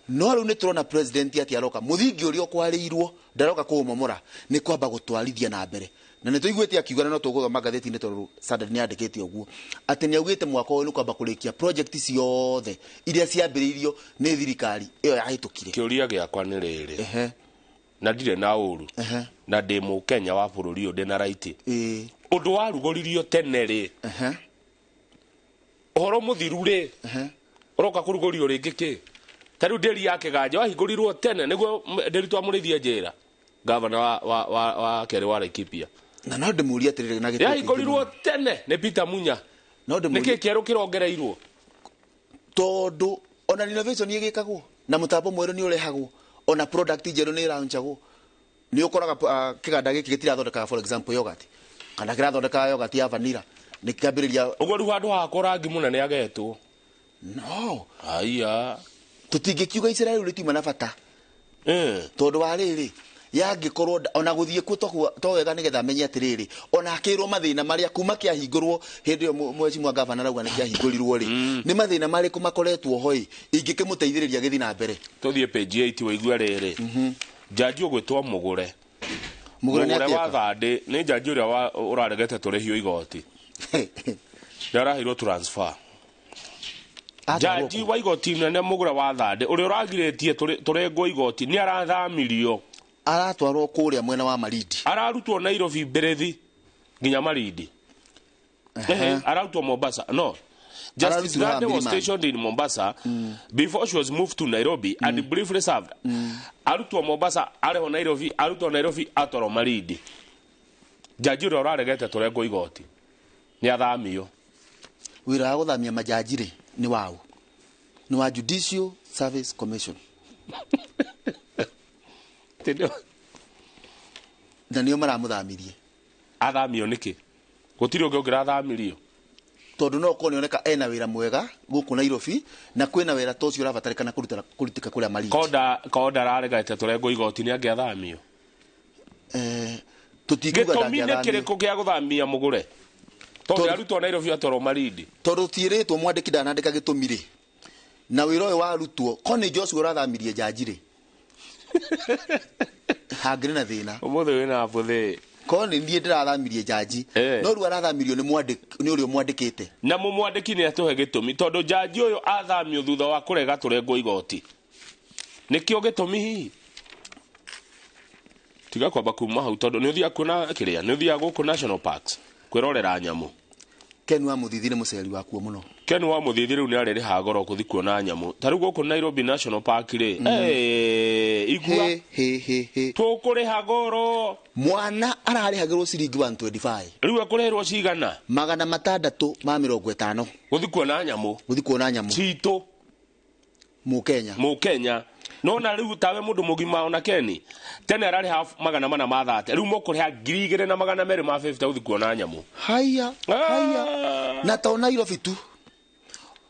No rĩu nĩ tũrona president atĩ aroka mũthingi ũrĩa ũkwarĩirwo ndaroka kũũmomora nĩ kwamba gũtwarithia na mbere. Na nĩ tũiguĩte akiuga na no tũgũthoma ngathĩti-inĩ tondũ Standard nĩ yandĩkĩte ũguo atĩ nĩ augĩte mwaka ũyũ nĩ kwamba kũrĩkia project ciothe iria ciambĩrĩirio nĩ thirikari ĩyo yahĩtũkire. Kĩũria gĩakwa nĩ rĩrĩ, na ndirĩ na ũru na ndĩ mũkenya wa bũrũri ũyũ ndĩ na right. Ũndũ warugũririo tene rĩ, ũhoro mũthiru rĩ, ũroka kũrugũrio rĩngĩ kĩ? Ta rĩu ndĩri ya Kĩganja wahingũrirwo tene nĩguo ndĩri twamũrĩithie njĩra gavana wa kerĩ wa Laikipia. Na no ndĩmũrie atĩrĩrĩ na gĩtũmi yahingũrirwo tene nĩ Peter Munya. No ndĩmũrie nĩkĩ kĩerũ kĩrongereirwo? Tondũ ona renovation ĩgĩkagwo na mũtambo mwerũ nĩ ũrehagwo ona product njerũ nĩ ĩraunchagwo. Nĩ ũkoraga kĩganda gĩkĩ gĩtirathondekaga for example yogurt kana kĩrathondekaga yogurt ya vanilla nĩ kĩambĩrĩria ũguo. Rĩu handũ hakwa rangi mũnene agetwo no aya tũtingĩkiuga icera rĩu rĩtiuma na bata tondũ wa rĩrĩ yangĩkorwo ona gũthiĩ kuo to wega nĩgetha amenye atĩrĩrĩ ona akĩrwo mathĩna marĩa kuma kĩahingũrwo hĩndĩ ĩyo mheshimiwa gavana arauga nĩ kĩahingũrirwo rĩ nĩ mathĩna marĩkũ makoretwo ho ĩ ingĩkĩmũteithĩrĩria gĩthiĩ na mbere. Tũthiĩ page 8 wĩigue rĩrĩ njanji ũgwĩtwo Mũgũre. Mũgũre wa Thandĩ nĩ njanji ũrĩa ũraregete tũrĩhio igoti nĩaraheirwo transfer. Njanji wa igoti nene Mũgũre wa Thandĩ ũrĩa ũragirĩtie tũrengwo igoti nĩ arathamirio aratwarwo kũrĩa mwena wa Malindi. Ararutwo Nairobi Mbirithi nginya Malindi. Ararutwo Mombasa. No. Justice Gande was stationed in Mombasa before she was moved to Nairobi and briefly served. Arutwo Mombasa, arehwo Nairobi, arutwo Nairobi atwarwo Malindi. Njanji ũrĩa ũraregete tũrengwo igoti nĩ athamio. Wĩra wa gũthamia majaji rĩ nĩ waũ? Nĩ wa Judicial Service Commission. Na nĩo maramũthamirie. Athamio nĩkĩ? Gũtirĩ ũngĩ ũngĩrathamirio. Tondũ no ũkorwo nĩoneka ena wĩra mwega gũkũ Nairobi na kwĩna wĩra ta ũcio ũrabatarĩkana kũrutĩka kũrĩa Malindi. Konda araregete tũrengwo igoti nĩ angĩathamio. Tũtingiuga gĩtũmi nĩ kĩrĩkũ gĩa gũthamia Mũgũre? Tondũ arutwo Nairobi atwarwo Malindi. Tondũ tiĩrĩtwo mwandĩki ndanandĩka gĩtũmi rĩ. Na wĩra ũyũ warutwo ko nĩ Joshua ũrathamirie njanji rĩ. Hangĩrĩ na thĩna. Ũmũthĩ wĩna bũthĩ. Ko nĩ niĩ ndĩrathamirie njanji. No rĩu arathamirio nĩ mwandĩki nĩ ũrĩa ũmwandĩkĩte. Na mũmwandĩki nĩ atũhe gĩtũmi tondũ njanji ũyũ athamio thutha wa kũrega tũrengwo igoti. Nĩkĩo gĩtũmi hihi? Tiga kwamba kuma hau tondũ nĩ ũthiaga kuona kĩrĩa nĩ ũthiaga gũkũ National Parks kwĩrorera nyamũ. Ken wa Mũthithi nĩ mũceri wakuo mũno. Ken wa Mũthithi rĩu nĩ arĩrĩhaga goro gũthiĩ kuona nyamũ. Ta rĩu gũkũ Nairobi National Park rĩ, igua tũkũrĩha goro. Mwana ararĩhagĩrwo ciringi 125. Rĩu ekũrĩhĩrwo cigana? 650. Gũthiĩ kuona nyamũ. Gũthiĩ kuona nyamũ. Citũ. Mũkenya. Mũkenya. No na rĩu tawe mũndũ mũgima ona Keni tene ararĩha 430 rĩu mũkũrĩha 2250 gũthiĩ kuona nyamũ. Haya haya. Na to Nairobi tu.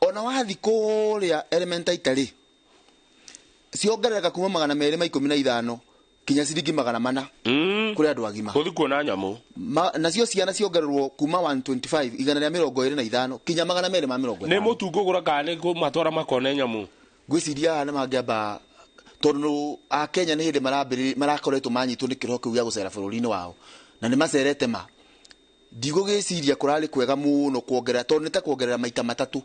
Ona wathi kũrĩa Elementaita rĩ ciongerereka kuma 215 kinya ciringi 400 kũrĩ andũ agima. Gũthiĩ kuona nyamũ. Nacio ciana ciongererwo kuma 125 125 kinya 250. Nĩ mũtu ngũgũra kana nĩ kũmatwara makone nyamũ? Ngwĩciria haha nĩ mangĩamba tondũ Akenya nĩ hĩndĩ marakoretwo manyitwo nĩ kĩroho kĩu gĩa gũcera bũrũri-inĩ wao na nĩ macerete ma Ndigũgĩciria kũrarĩ kwega mũno kuongerera tondũ nĩ ta kuongerera maita matatũ.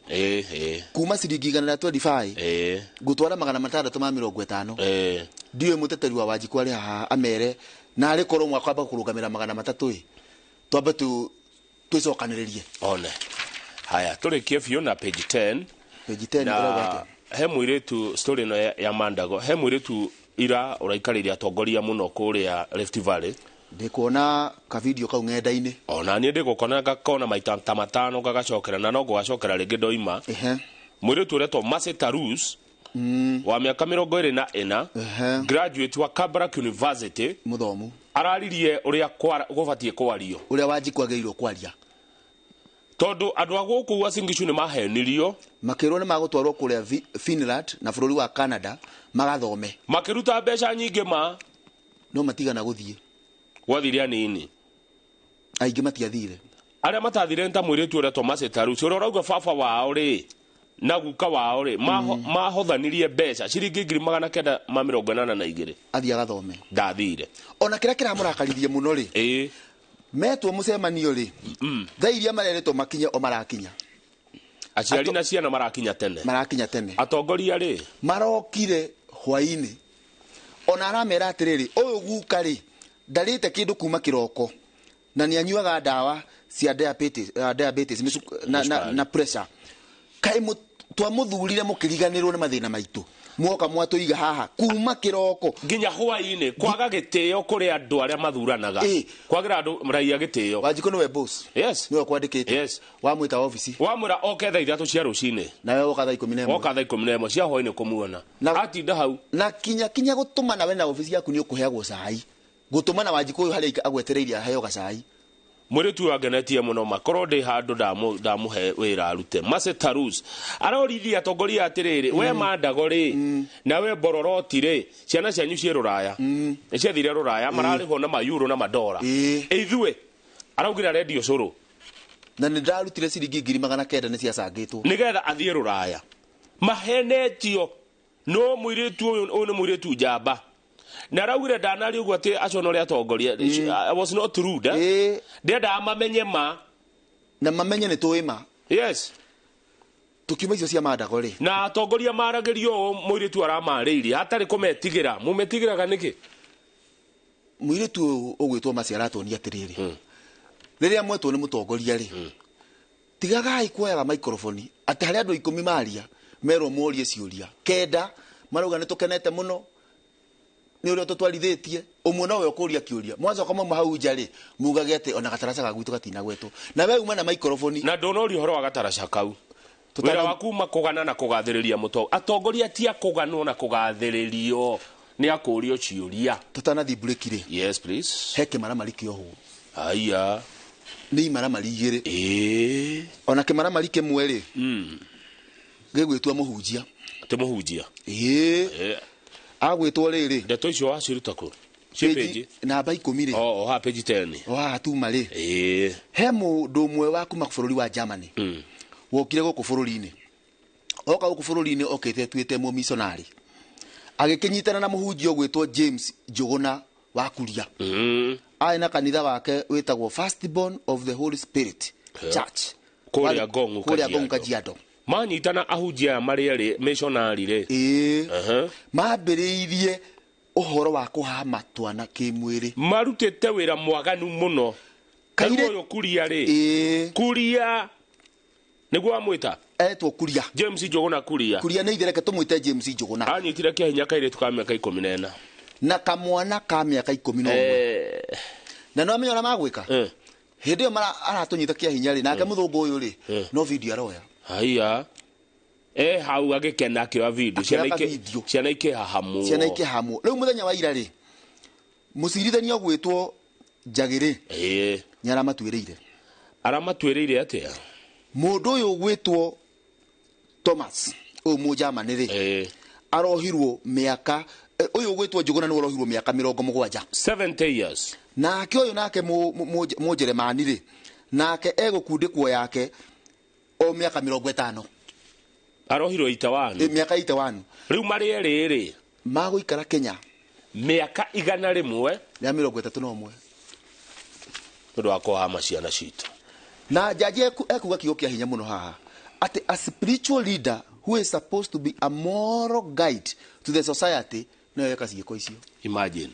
Kuma ciringi 125 ngũtwara 650. Ndiũĩ mũteteri wa Wanjikũ arĩ haha amere na arĩ korwo mwakwamba kũrũgamĩra 300 ĩ twambe twĩcokanĩrĩrie. One haya tũrĩkie biũ na page 10. Page 10 ĩrauga atĩa? He mũirĩtu story ĩno ya Mandago, he mũirĩtu ira ũraikarĩire atongoria mũno kũrĩa Rift Valley. Ndikuona ka video kau ng'enda-inĩ. Ona niĩ ndĩgũkona ngakona maita ta matano ngagacokera na no ngũgacokera rĩngĩ ndoima. Mũirĩtu ũretwo Mercy Tarus wa mĩaka 24, graduate wa Kabarak University, mũthomu, araririe ũrĩa gũbatiĩ kwario, ũrĩa Wanjikũ agĩrĩirwo kwaria, tondũ andũ a gũkũ Uasin Gishu nĩ mahenirio, makĩrwo nĩ magũtwarwo kũrĩa Finland na bũrũri wa Canada magathome, makĩruta mbeca nyingĩ ma no matigana gũthiĩ, gwathire anini, aingĩ matiathire. Arĩa matathire nĩ ta mũirĩtu ũrĩa Thomas Tarus ũrĩa ũrauga baba wao rĩ na guka wao rĩ mahothanirie mbeca ciringi 982 athiĩ agathome, ndathire. Ona kĩrĩa kĩramũrakaririe mũno rĩ, metwo mũcemanio rĩ, thaa iria marerĩtwo makinye o marakinya, aciari na ciana marakinya tene, marakinya tene. Atongoria rĩ marokire hwainĩ, ona aramera atĩrĩrĩ, ũyũ guka rĩ ndarĩte kĩndũ kuma kĩroko na nĩ anyuaga ndawa cia diabetes, diabetes na pressure. Kaĩ twamũthurire mũkĩriganĩrwo nĩ mathĩna maitũ, mwoka mwatũiga haha kuma kĩroko nginya hwainĩ, kwaga gĩtĩo kũrĩ andũ arĩa mathuranaga, kwagĩra andũ raia gĩtĩo. Wanjikũ nĩwe boss. Yes. Nĩwe kwandĩkĩte. Yes. Wamwĩta ofici, wamwĩra oke thaa 3 cia rũcinĩ, nawe woka thaa 11, woka thaa 11 cia hwainĩ kũmuona atinda hau. Na kinya gũtũma nawe na ofici yaku nĩ ũkũheagwo cai, gũtũma na Wanjikũ ũyũ harĩa agwetereire aheo gacai. Mũirĩtu ũyũ angenetie mũno makorwo ndĩ handũ ndamũhe wĩra arute. Mercy Tarus arorithia atongoria atĩrĩrĩ, we Mandago rĩ na we Bororoti rĩ, ciana cianyu ciĩ rũraya, nĩ ciathire rũraya, mararĩhwo na mayuro na madora, ithuĩ araugire arendio cũrũ, na nĩ ndarutire ciringi 900 nĩ ciacangĩtwo nĩgetha athiĩ rũraya. Mahenetio no mũirĩtu ũyũ nĩ mũirĩtu njamba. Na araugire ndanaria ũguo atĩ acio no atongoria. I was not rude. Ndendaga mamenye ma na mamenye nĩ tũĩ ma. Yes. Tukiuma icio cia Mandago rĩ, na atongoria maragĩrio ũũ mũirĩtu aramarĩirie hatarĩ kũmetigĩra. Mũmetigĩraga nĩkĩ? Mũirĩtu ũyũ ũgwĩtwo Mercy aratuonia atĩrĩrĩ, rĩrĩa mwetwo nĩ mũtongoria rĩ, tigagai kuoyaga microphone atĩ harĩ andũ 10 maria merwo morie ciũria, 9 marauga nĩ tũkenete mũno nĩ ũrĩa tũtwarithĩtie, ũmwe nowe ũkũria kĩũria, mwacoka mauma hau nja rĩ mugage atĩ ona gataraca ga gwitũ gatinagwetwo, na we uma na microphone na ndũnoria ũhoro wa gataraca kau. Wĩra wa kuma kũgana na kũgathĩrĩria mũtongoria, atongoria ti a kũganwo na kũgathĩrĩrio, nĩ akũrio ciũria. Tũtanathiĩ break rĩ, yes please, he kĩmaramari kĩohwo. Aya nĩ imaramari 2. Ona kĩmaramari kĩmwe rĩ gĩgwĩtwo mũhunjia. Ti mũhunjia? Agwĩtwo rĩrĩ, ndeto icio waciruta kũ? Ciĩ page namba 10 rĩ. O ha page 10. O haha tuma rĩ. He mũndũ ũmwe wa kuma bũrũri wa Germany wokire gũkũ bũrũri-inĩ, oka gũkũ bũrũri-inĩ okĩte atuĩte mũmisonarĩ, agĩkĩnyitana na mũhunjia ũgwĩtwo James Njũgũna wa Kuria. Arĩ na kanitha wake wĩtagwo Firstborn of the Holy Spirit Church kũrĩa Ngong'u Kajiado. Manyitana ahunjia aya marĩ erĩ missionary rĩ, mambĩrĩirie ũhoro wa kũhama twana kĩmwĩrĩ, marutĩte wĩra mwaganu mũno. Kairĩ ũyũ Kuria rĩ, Kuria nĩguo amwĩta, etwo Kuria, James Njũgũna Kuria. Kuria nĩ ithereke tũmwĩte James Njũgũna. Anyitire kĩahinya kairĩtu ka mĩaka 14 na kamwana ka mĩaka 11. Na no amenya ũrĩa magwĩka hĩndĩ ĩyo aratũnyita kĩahinya rĩ, nake mũthũngũ ũyũ rĩ no video aroya. Haiya hau agĩkena akĩoya video, ciana ikĩhahamwo, ciana ikĩhahamwo. Rĩu mũthenya wa ira rĩ, mũcirithania ũgwĩtwo Njagĩrĩ nĩ aramatuĩrĩire. Aramatuĩrĩire atĩa? Mũndũ ũyũ ũgwĩtwo Thomas ũyũ mũnjamani rĩ, arohirwo mĩaka, ũyũ ũgwĩtwo Njũgũna nĩwe ũrohirwo mĩaka 70. 70 years. Nake ũyũ nake mũnjeremani rĩ, nake egũkundĩkwo yake o mĩaka 50. Arohirwo 81. Mĩaka 81. Rĩu marĩ erĩ rĩ magũikara Kenya mĩaka 131. Nĩ ũndũ wa kũhama ciana citũ. Na jaji ekuga kiugo kĩa hinya mũno haha atĩ a spiritual leader who is supposed to be a moral guide to the society no eka ciĩko icio. Imagine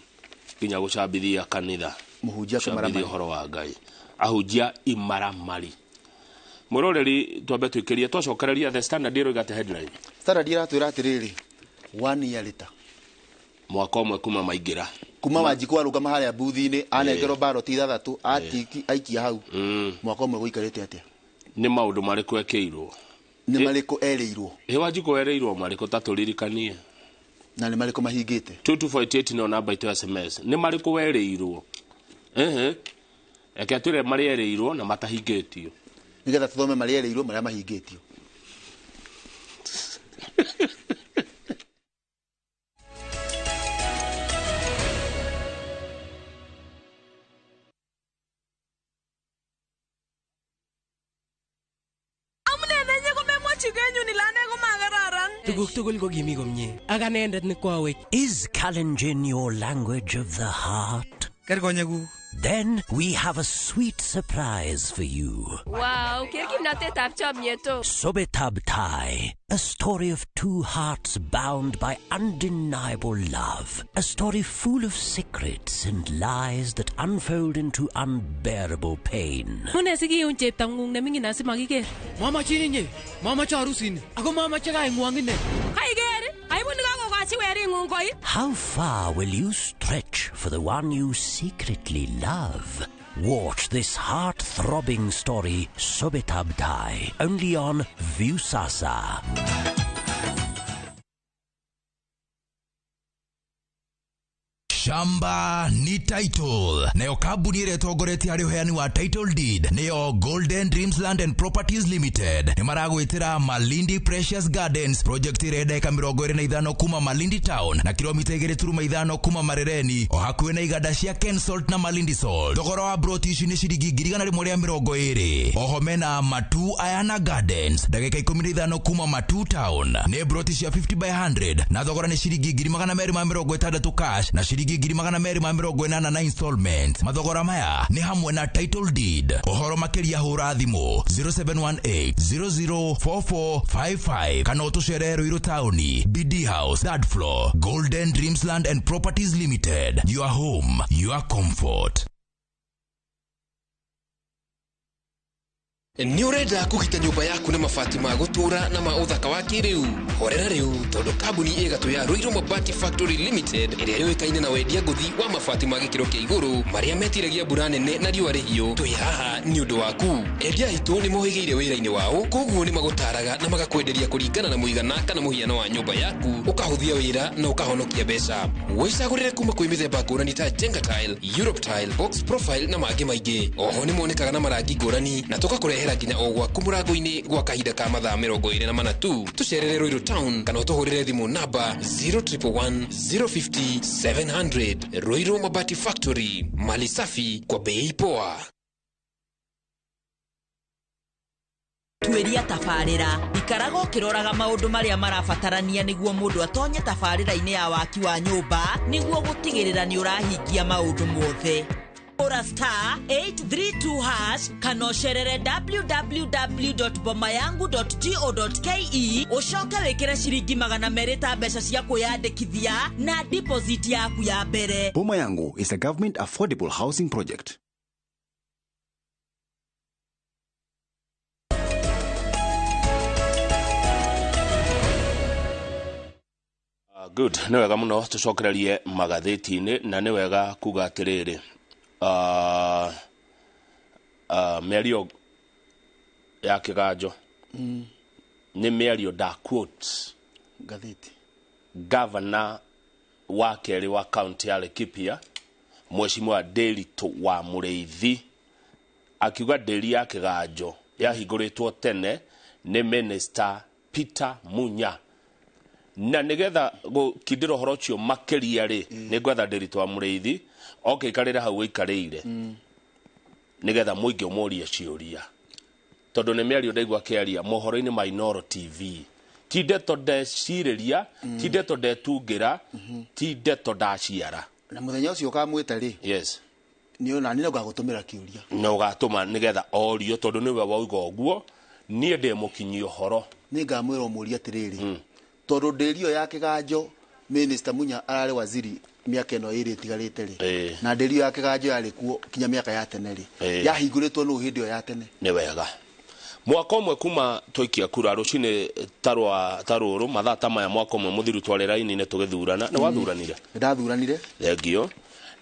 nginya gũcambithia kanitha, mũhunjia kĩmaramari, ũhoro wa Ngai, ahunjia imaramari. Mwĩroreri, twambe twĩkĩrie twacokereria The Standard ĩroiga atĩ headline. Standard ĩratwĩra atĩrĩrĩ, 1 year later, mwaka ũmwe kuma maingĩra, kuma Wanjikũ arũgama harĩa buthi-inĩ anengerwo baroti 6 atiki aikia hau, mwaka ũmwe gũikarĩte atĩa? Nĩ maũndũ marĩkũ ekĩirwo? Nĩ marĩkũ erĩirwo? Ĩ Wanjikũ erĩirwo marĩkũ? Ta tũririkanie. Na nĩ marĩkũ mahingĩte? 2248 no namba itũ ya SMS. Nĩ marĩkũ werĩirwo? Eke atwĩre marĩa erĩirwo na matahingĩtio, nĩgetha tũthome marĩa erĩirwo marĩa mahingĩtio. Tuguk tugul ko kimi komie. Ak anendet ne kwawech. Is Kalenjin your language of the heart? Then we have a sweet surprise for you. Wow, ker kimnatetab chomyet o. Sobetab Tai, a story of two hearts bound by undeniable love. A story full of secrets and lies that unfold into unbearable pain. Mune sikiun cheptang'ung neming'in asimakiker. Mamachin inye, mamache arusini, ako mamache kaing'wong ine. Kaiker, aibu nikakokochi wering'ung koi. How far will you stretch for the one you secretly love? Watch this heart-throbbing story, Sobetab Tai, only on Viusasa. Shamba ni title. Nayo kambuni ĩrĩa ĩtongoretie harĩ ũheani wa title deed nĩyo Golden Dreams Land and Properties Limited. Nĩ maragwĩtĩra Malindi Precious Gardens project ĩrĩa ndagĩka 25 kuma Malindi Town na kilomita 2.5 kuma Marereni, o hakuhĩ na iganda cia Kensalt na Malindi Salt. Thogora wa broti ici nĩ ciringi 120,000. Oho mena Matu Ayana Gardens ndagĩka 15 kuma Matu Town, nĩ broti cia 50 by 100 na thogora nĩ ciringi 260 cash na ciringi 280 na installment. Mathogora maya nĩ hamwe na title deed. Ũhoro makĩria hũra thimũ 0718 004455 kana ũtũcerere Ruiru Taũni, BD House, third floor. Golden Dreams Land and Properties Limited. Your home, your comfort. Nĩ ũrenda kũgita nyũmba yaku na mabati ma gũtũũra na ma ũthaka wa kĩrĩu? Horera rĩu, tondũ kambuni ĩgatũ ya Ruiru Mabati Factory Limited ĩrĩa yũĩkaine na wendia ngũthi wa mabati ma gĩkĩro kĩa igũrũ marĩa metiragia mbura nene na riũa rĩhiũ, twĩ haha nĩ ũndũ waku. Endia aitũ nĩ mohĩgĩire wĩra-inĩ wao, koguo nĩ magũtaraga na magakwenderia kũringana na mũigana kana mũhiano wa nyũmba yaku, ũkahũthia wĩra na ũkahonokia mbeca. Wĩcagũrĩre kuma kwĩ mĩthemba ngũrani ta Jenga Tile, Europe Tile, Box Profile na mangĩ maingĩ. Oho nĩ monekaga na marangi ngũrani na tũgakũrehera nginya o gwaku mũrango-inĩ gwa kahinda ka mathaa 24 tu. Tũcerere Ruiru Town kana ũtũhũrĩre thimũ namba 0111 050 700. Ruiru Mabati Factory, mali safi kwa bei poa. Tuĩria tabarĩra, ikaraga ũkĩroraga maũndũ marĩa marabatarania nĩguo mũndũ atonye tabarĩra-inĩ ya waki wa nyũmba nĩguo gũtigĩrĩra nĩ ũrahingia maũndũ mothe. Ora star 832 hash kana ũcerere www.bomayangu.go.ke ũcoke wĩkĩre ciringi 200 ta mbeca cia kwĩyandĩkithia na deposit yaku ya mbere. Boma Yangu is a government affordable housing project. Good, nĩ wega mũno tũcokererie magathĩti-inĩ na nĩ wega kuga atĩrĩrĩ, mĩario ya Kĩganjo nĩ mĩario da quotes ngathĩti governor wa kerĩ wa county ya Laikipia Mheshimiwa Ndiritu wa Mũrĩithi akiuga ndĩri ya Kĩganjo yahingũrĩtwo tene nĩ Minister Peter Munya, na nigetha gũkindĩra ũhoro ũcio makĩria rĩ, nĩ ngwetha Ndiritu wa Mũrĩithi oke ikarĩre hau ũikarĩire nigetha mũingĩ ũmũrie ciũria, tondũ nĩ mĩario ndaigua akĩaria mohoro-inĩ ma Inooro TV. Ti ndeto ndecirĩria, ti ndeto ndetungĩra, ti ndeto ndaciara. Na mũthenya ũcio ũkamwĩta rĩ, yes, Nĩ ona nĩ ngagũtũmĩra kĩũria. Na ũgatũma nĩgetha orio tondũ nĩwe wauga ũguo, niĩ ndĩ mũkinyi ũhoro. Nĩ ngamwĩra ũmũrie atĩrĩrĩ, tondũ ndĩrio ya kĩganjo Minister Munya ararĩ waziri mĩaka ĩno ĩrĩ ĩtigarĩte rĩ, na ndĩrio ya kĩganjo yarĩ kuo kinya mĩaka ya tene rĩ, yahingũrĩtwo nũ hĩndĩ ĩyo ya tene? Nĩ wega. Mwaka ũmwe kuma twaikia kura rũcinĩ ta rũrũ mathaa ta maya mwaka ũmwe mũthiru twarĩ raini-inĩ tũgĩthurana. Nĩ wathuranire? Ndathuranire. Thengio.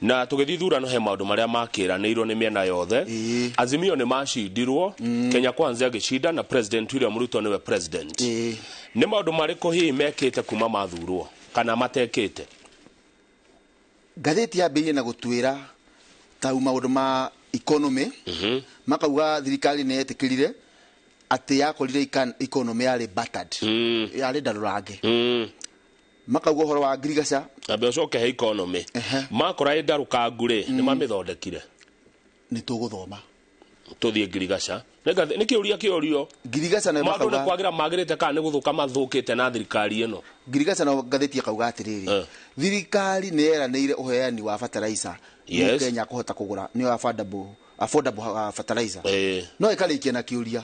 Na tũgĩthiĩ ithurano he maũndũ marĩa makĩranĩirwo nĩ mĩena yothe. Azimio nĩ macindirwo, Kenya Kwanza agĩcinda na President William Ruto nĩwe president. Nĩ maũndũ marĩkũ hihi mekĩte kuma mathurwo kana matekĩte? Ngathĩti yambĩrĩirie na gũtuĩra ta maũndũ ma economy, makauga thirikari nĩ yetĩkĩrire atĩ yakorire economy yarĩ battered, yarĩ ndarũrange. Makauga ũhoro wa ngirigaca. Ambe ũcoke he economy. Makora ĩ ndarũkangu rĩ, nĩ mamĩthondekire. Nĩ tũgũthoma. Tũthiĩ ngirigaca. Nĩ kĩũria kĩũrio. Ngirigaca nayo makauga maũndũ nĩ kwagĩra magĩrĩte kana nĩ gũthũka mathũkĩte na thirikari ĩno. Ngirigaca nayo ngathĩti ĩkauga atĩrĩrĩ, thirikari nĩ yeranĩire ũheani wa fertilizer. Kenya kũhota kũgũra nĩyo affordable fertilizer. No ĩkarĩkia na kĩũria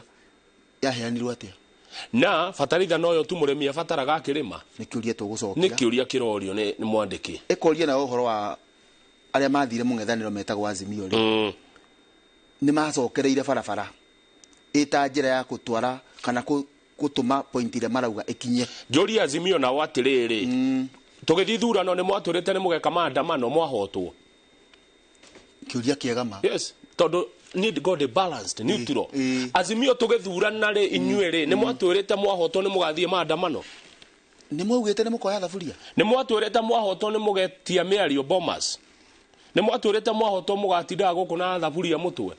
yaheanirwo atĩa? Na fertilizer noyo tu mũrĩmi abataraga akĩrĩma. Nĩ kĩũria tũgũcokia. Nĩ kĩũria kĩrorio nĩ mwandĩki. Ĩkoria nayo ũhoro wa arĩa mathire mũng'ethanĩro metagwo Azimio rĩ, nĩ macokereire barabara ĩta njĩra ya gũtwara kana gũtũma point ĩrĩa marauga ĩkinye. Njũrie Azimio nao atĩrĩrĩ, tũgĩthiĩ ithurano nĩ mwatũrĩte nĩ mũgeka maandamano mwahotwo. Kĩũria kĩega ma. Yes, tondũ need God balanced neutral. Azimio tũgĩthurana rĩ inyuĩ rĩ nĩ mwatwĩrĩte mwahotwo nĩ mũgathiĩ maandamano. Nĩ mwaugĩte nĩ mũkoya thaburia. Nĩ mwatwĩrĩte mwahotwo nĩ mũgetia mĩario Bomas. Nĩ mwatwĩrĩte mwahotwo mũgatindaga gũkũ na thaburia mũtwe.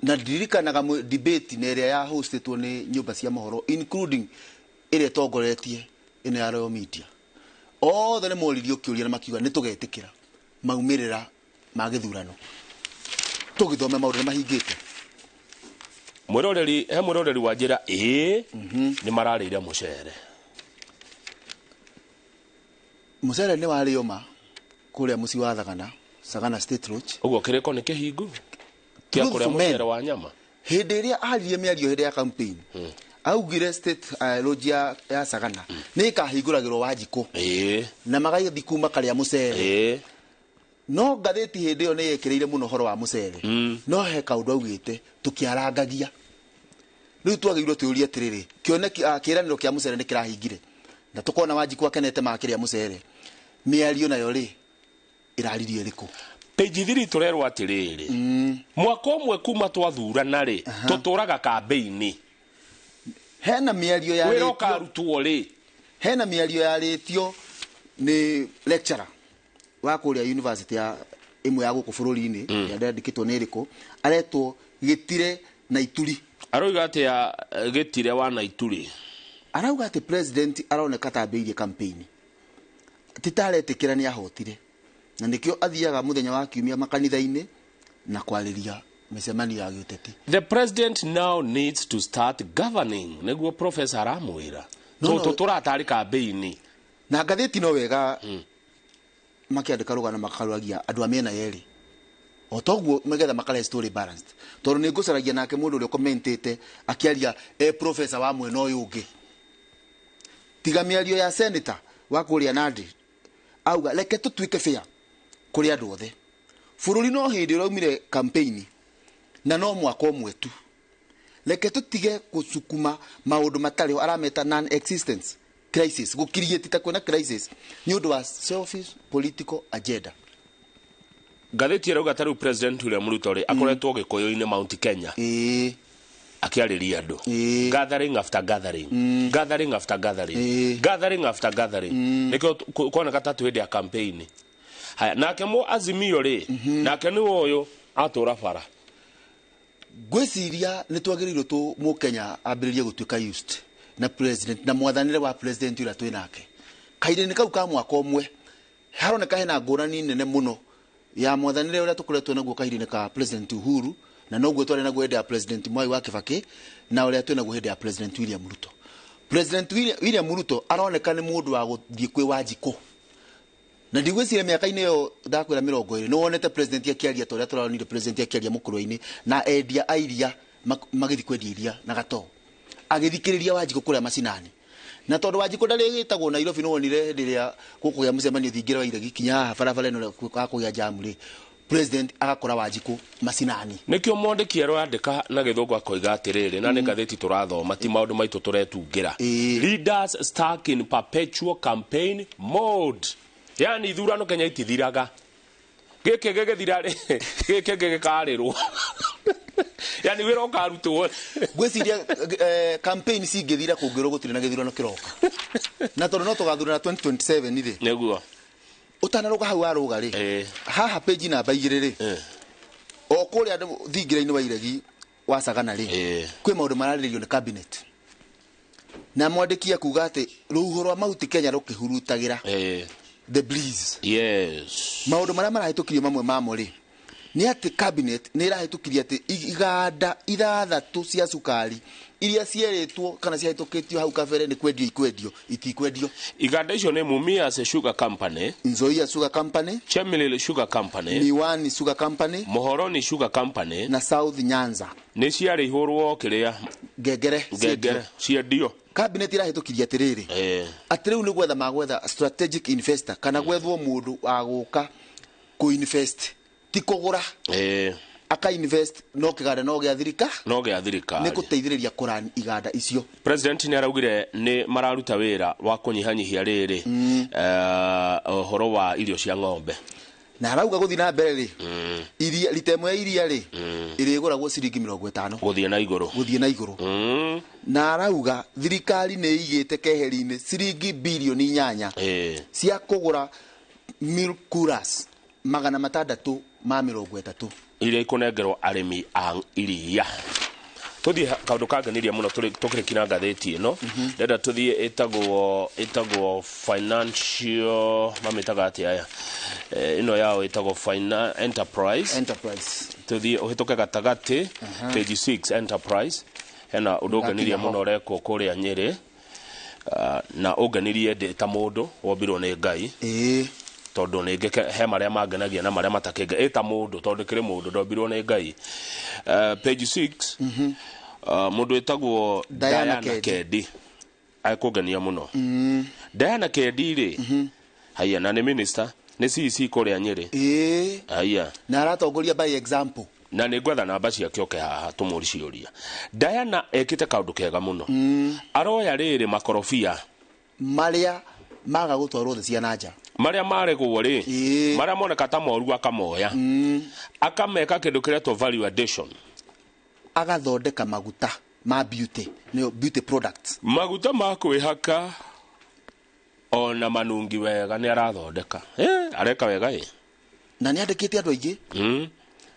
Na ndirikanaga debate na ĩrĩa ya hostetwo nĩ nyũmba cia mohoro including ĩrĩa ĩtongoretie ĩno ya Royal Media. Othe nĩ moririo kĩũria na makiuga nĩ tũgetĩkĩra maumĩrĩra ma gĩthurano. Tũgĩthome maũndũ nĩ mahingĩte. Mwĩroreri, he mwĩroreri wa njĩra ĩĩ nĩ mararĩire mũcere. Mũcere nĩ warĩo ma kũrĩa mũciĩ wa Thagana, Sagana State Lodge. Ũguo kĩrĩko nĩ kĩhingu kĩa kũrĩa mũcere wa nyama. Hĩndĩ ĩrĩa aririe mĩario hĩndĩ ya campaign, augire State Lodge ya Sagana nĩ ĩkahingũragĩrwo Wanjikũ. Na magathiĩ kuma karĩa mũcere. No ngathĩti hĩndĩ ĩyo nĩ yekĩrĩire mũno ũhoro wa mũcere. No he kaũndũ augĩte tũkĩarangagia. Rĩu twagĩrĩirwo twĩũrie atĩrĩrĩ, kĩoneki kĩĩranĩro kĩa mũcere nĩ kĩrahingire. Na tũkona Wanjikũ akenete makĩrĩa mũcere. Mĩario nayo rĩ ĩraririe ĩrĩkũ? Page 3 tũrerwo atĩrĩrĩ, mwaka ũmwe kuma twathurana rĩ, tũtũraga kambĩini. Hena mĩario ya wĩra ũkarutwo rĩ. Hena mĩario yarĩtio nĩ lecturer wa kũrĩa university ya ĩmwe ya gũkũ bũrũri-inĩ, yandĩkĩtwo nĩ ĩrĩkũ, aretwo Gĩtire na Ituri. Arauga atĩa Gĩtire wa na Ituri? Arauga atĩ president aroneka ta ambĩrĩirie campaign. Ti ta aretĩkĩra nĩ ahotire. Na nĩkĩo athiaga mũthenya wa kiumia makanitha-inĩ na kwarĩria mĩcemanio ya gĩũteti. The president now needs to start governing, nĩguo professor aramwĩra. Tũratarĩ kambĩini. Na ngathĩti no wega makĩandĩka rũgano makarũragia andũ a mĩena yerĩ. O toguo magetha makare story balanced. Tondũ nĩ ngũcaragia nake mũndũ ũrĩa ũkomentĩte akĩaria professor wa mwena ũyũ ũngĩ. Tiga mĩario ya senator wa kũrĩa Nandi auga reke tũtuĩke fair kũrĩ andũ othe. Bũrũri no hĩndĩ ũraumire campaign na no mwaka ũmwe tu. Reke tũtige gũcukuma maũndũ matarĩ ho arameta non existence crisis, gũkiriĩti ta kwĩna crisis nĩ ũndũ wa selfish political agenda. Ngathĩti ĩrauga ta rĩu President William Ruto rĩ akoretwo Gĩkũyũ-inĩ Mount Kenya. Akĩarĩria andũ. Gathering after gathering. Gathering after gathering. Gathering after gathering. Nĩkĩo kuoneka ta twĩ hĩndĩ ya campaign. Haya, nake mũ Azimio rĩ, nake nĩ ũyũ atũra bara. Ngwĩciria nĩ twagĩrĩirwo tũ mũkenya ambĩrĩrie gũtuĩka used na president na mwathanĩre wa president ũrĩa twĩ nake. Kahinda-inĩ kau ka mwaka ũmwe haroneka hena ngũrani nene mũno ya mwathanĩre ũrĩa tũkoretwo naguo kahinda-inĩ ka President Uhuru na noguo twarĩ naguo hĩndĩ ya President Mwai wa Kibaki na ũrĩa twĩ naguo hĩndĩ ya President William Ruto. President William Ruto aroneka nĩ mũndũ wa gũthiĩ kwĩ Wanjikũ. Na ndigwĩciria mĩaka-inĩ ĩyo ndakwĩra 20 nĩ wonete president akĩaria ta ũrĩa tũraronire president akĩaria mũkũrwe-inĩ na endia a iria magĩthiĩ kwendia iria na gatoo, agĩthikĩrĩria Wanjikũ kũrĩa macinani. Na tondũ Wanjikũ ndarĩgĩtagwo Nairobi, nĩ wonire hĩndĩ ĩrĩa gũkũgĩa mũcemanio thingira wa iregi kinya haha barabara ĩno hakũgĩa jamu rĩ, president agakora Wanjikũ macinani. Nĩkĩo mwandĩki arandĩka na gĩthũngũ akoiga atĩrĩrĩ, na nĩ ngathĩti tũrathoma, ti maũndũ maitũ tũretungĩra. Leaders stuck in perpetual campaign mode. Yani ithurano Kenya itithiraga, gĩkĩ gĩgĩthira rĩ, gĩkĩ gĩgĩkarĩrwo, yani wĩra ũkarutwo. Ngwĩciria campaign cingĩthira kũngĩrwo gũtirĩ na gĩthurano kĩroka, na tondũ no tũgathurana 2027 rĩ, nĩguo ũtanarũga hau warũga rĩ, haha page namba 2 rĩ, o kũrĩa thingira-inĩ wa iregi wa Sagana rĩ, kwĩ maũndũ mararĩrĩrio nĩ cabinet, na mwandĩki akuga atĩ rũhuho rwa Mount Kenya rũkĩhurutagĩra the breeze. Yes. Maũndũ marĩa marahĩtũkirio mamwe mamo rĩ, nĩ atĩ cabinet nĩ ĩrahĩtũkirie atĩ iganda 6 cia cukari iria cierĩtwo kana ciahĩtũkĩtio hau kabere nĩ kwendio ikwendio, itikwendio. Iganda icio nĩ Mumias Sugar Company, Nzoia Sugar Company, Chemelil Sugar Company, Miwani Sugar Company, Muhoroni Sugar Company na South Nyanza. Nĩ ciarĩhũrwo kĩrĩa ngengere ciendio. Cabinet ĩrahĩtũkirie atĩrĩrĩ, atĩ rĩu nĩ gwetha magwetha strategic investor kana gwethwo mũndũ wa gũka kũ-invest, ti kũgũra, aka invest no kĩganda no gĩa thirika, no gĩa thirikari, nĩ gũteithĩrĩria kũrani iganda icio. President nĩ araugire nĩ mararuta wĩra wa kũnyihanyihia rĩrĩ ũhoro wa irio cia ng'ombe, na arauga gũthiĩ na mbere rĩ, iria rita ĩmwe ya iria rĩ ĩrĩgũragwo ciringi 50 gũthiĩ na igũrũ, gũthiĩ na igũrũ. Na arauga thirikari nĩ ĩigĩte keheri-inĩ ciringi bilioni 8 cia kũgũra milk coolers 630 iria ikũnengerwo arĩmi a iria. Tũthiĩ kaũndũ kangenirie mũno tũkĩrĩkina ngathĩti ĩno, ndenda tũthiĩ ĩtagwo financial, mamĩtaga atĩa aya, ĩno yao ĩtagwo enterprise. Tũthiĩ ũhĩtũke gatagatĩ page 6 enterprise, hena ũndũ ũngenirie mũno ũrekwo kũrĩa Nyĩrĩ, na ũngenirie ndĩ ta mũndũ wombirwo nĩ Ngai, tondũ nĩ he marĩa mangenagia na marĩa matakĩnge ĩ ta mũndũ, tondũ kĩrĩ mũndũ ndombirwo nĩ Ngai. Page 6 mũndũ ĩtagwo Diana Kendi ekũngenia mũno. Diana Kendi rĩ, haiya, na nĩ minister, nĩ CEC kũrĩa Nyĩrĩ. Haiya, na aratongoria by example, na nĩ ngwetha namba ciake oke haha tũmũri ciũria. Diana ekĩte kaũndũ kega mũno. Aroya rĩrĩ makorobia marĩa maga gũtwarwo thĩ cia nanja, marĩa maregwo rĩ, marĩa moneka ta moru akamoya, akameka kĩndũ kĩretwo value addition, agathondeka maguta ma beauty, nĩyo beauty products, maguta ma kwĩhaka ona manungi wega nĩ arathondeka. Areka wega ĩ, na nĩ andĩkĩte andũ aingĩ.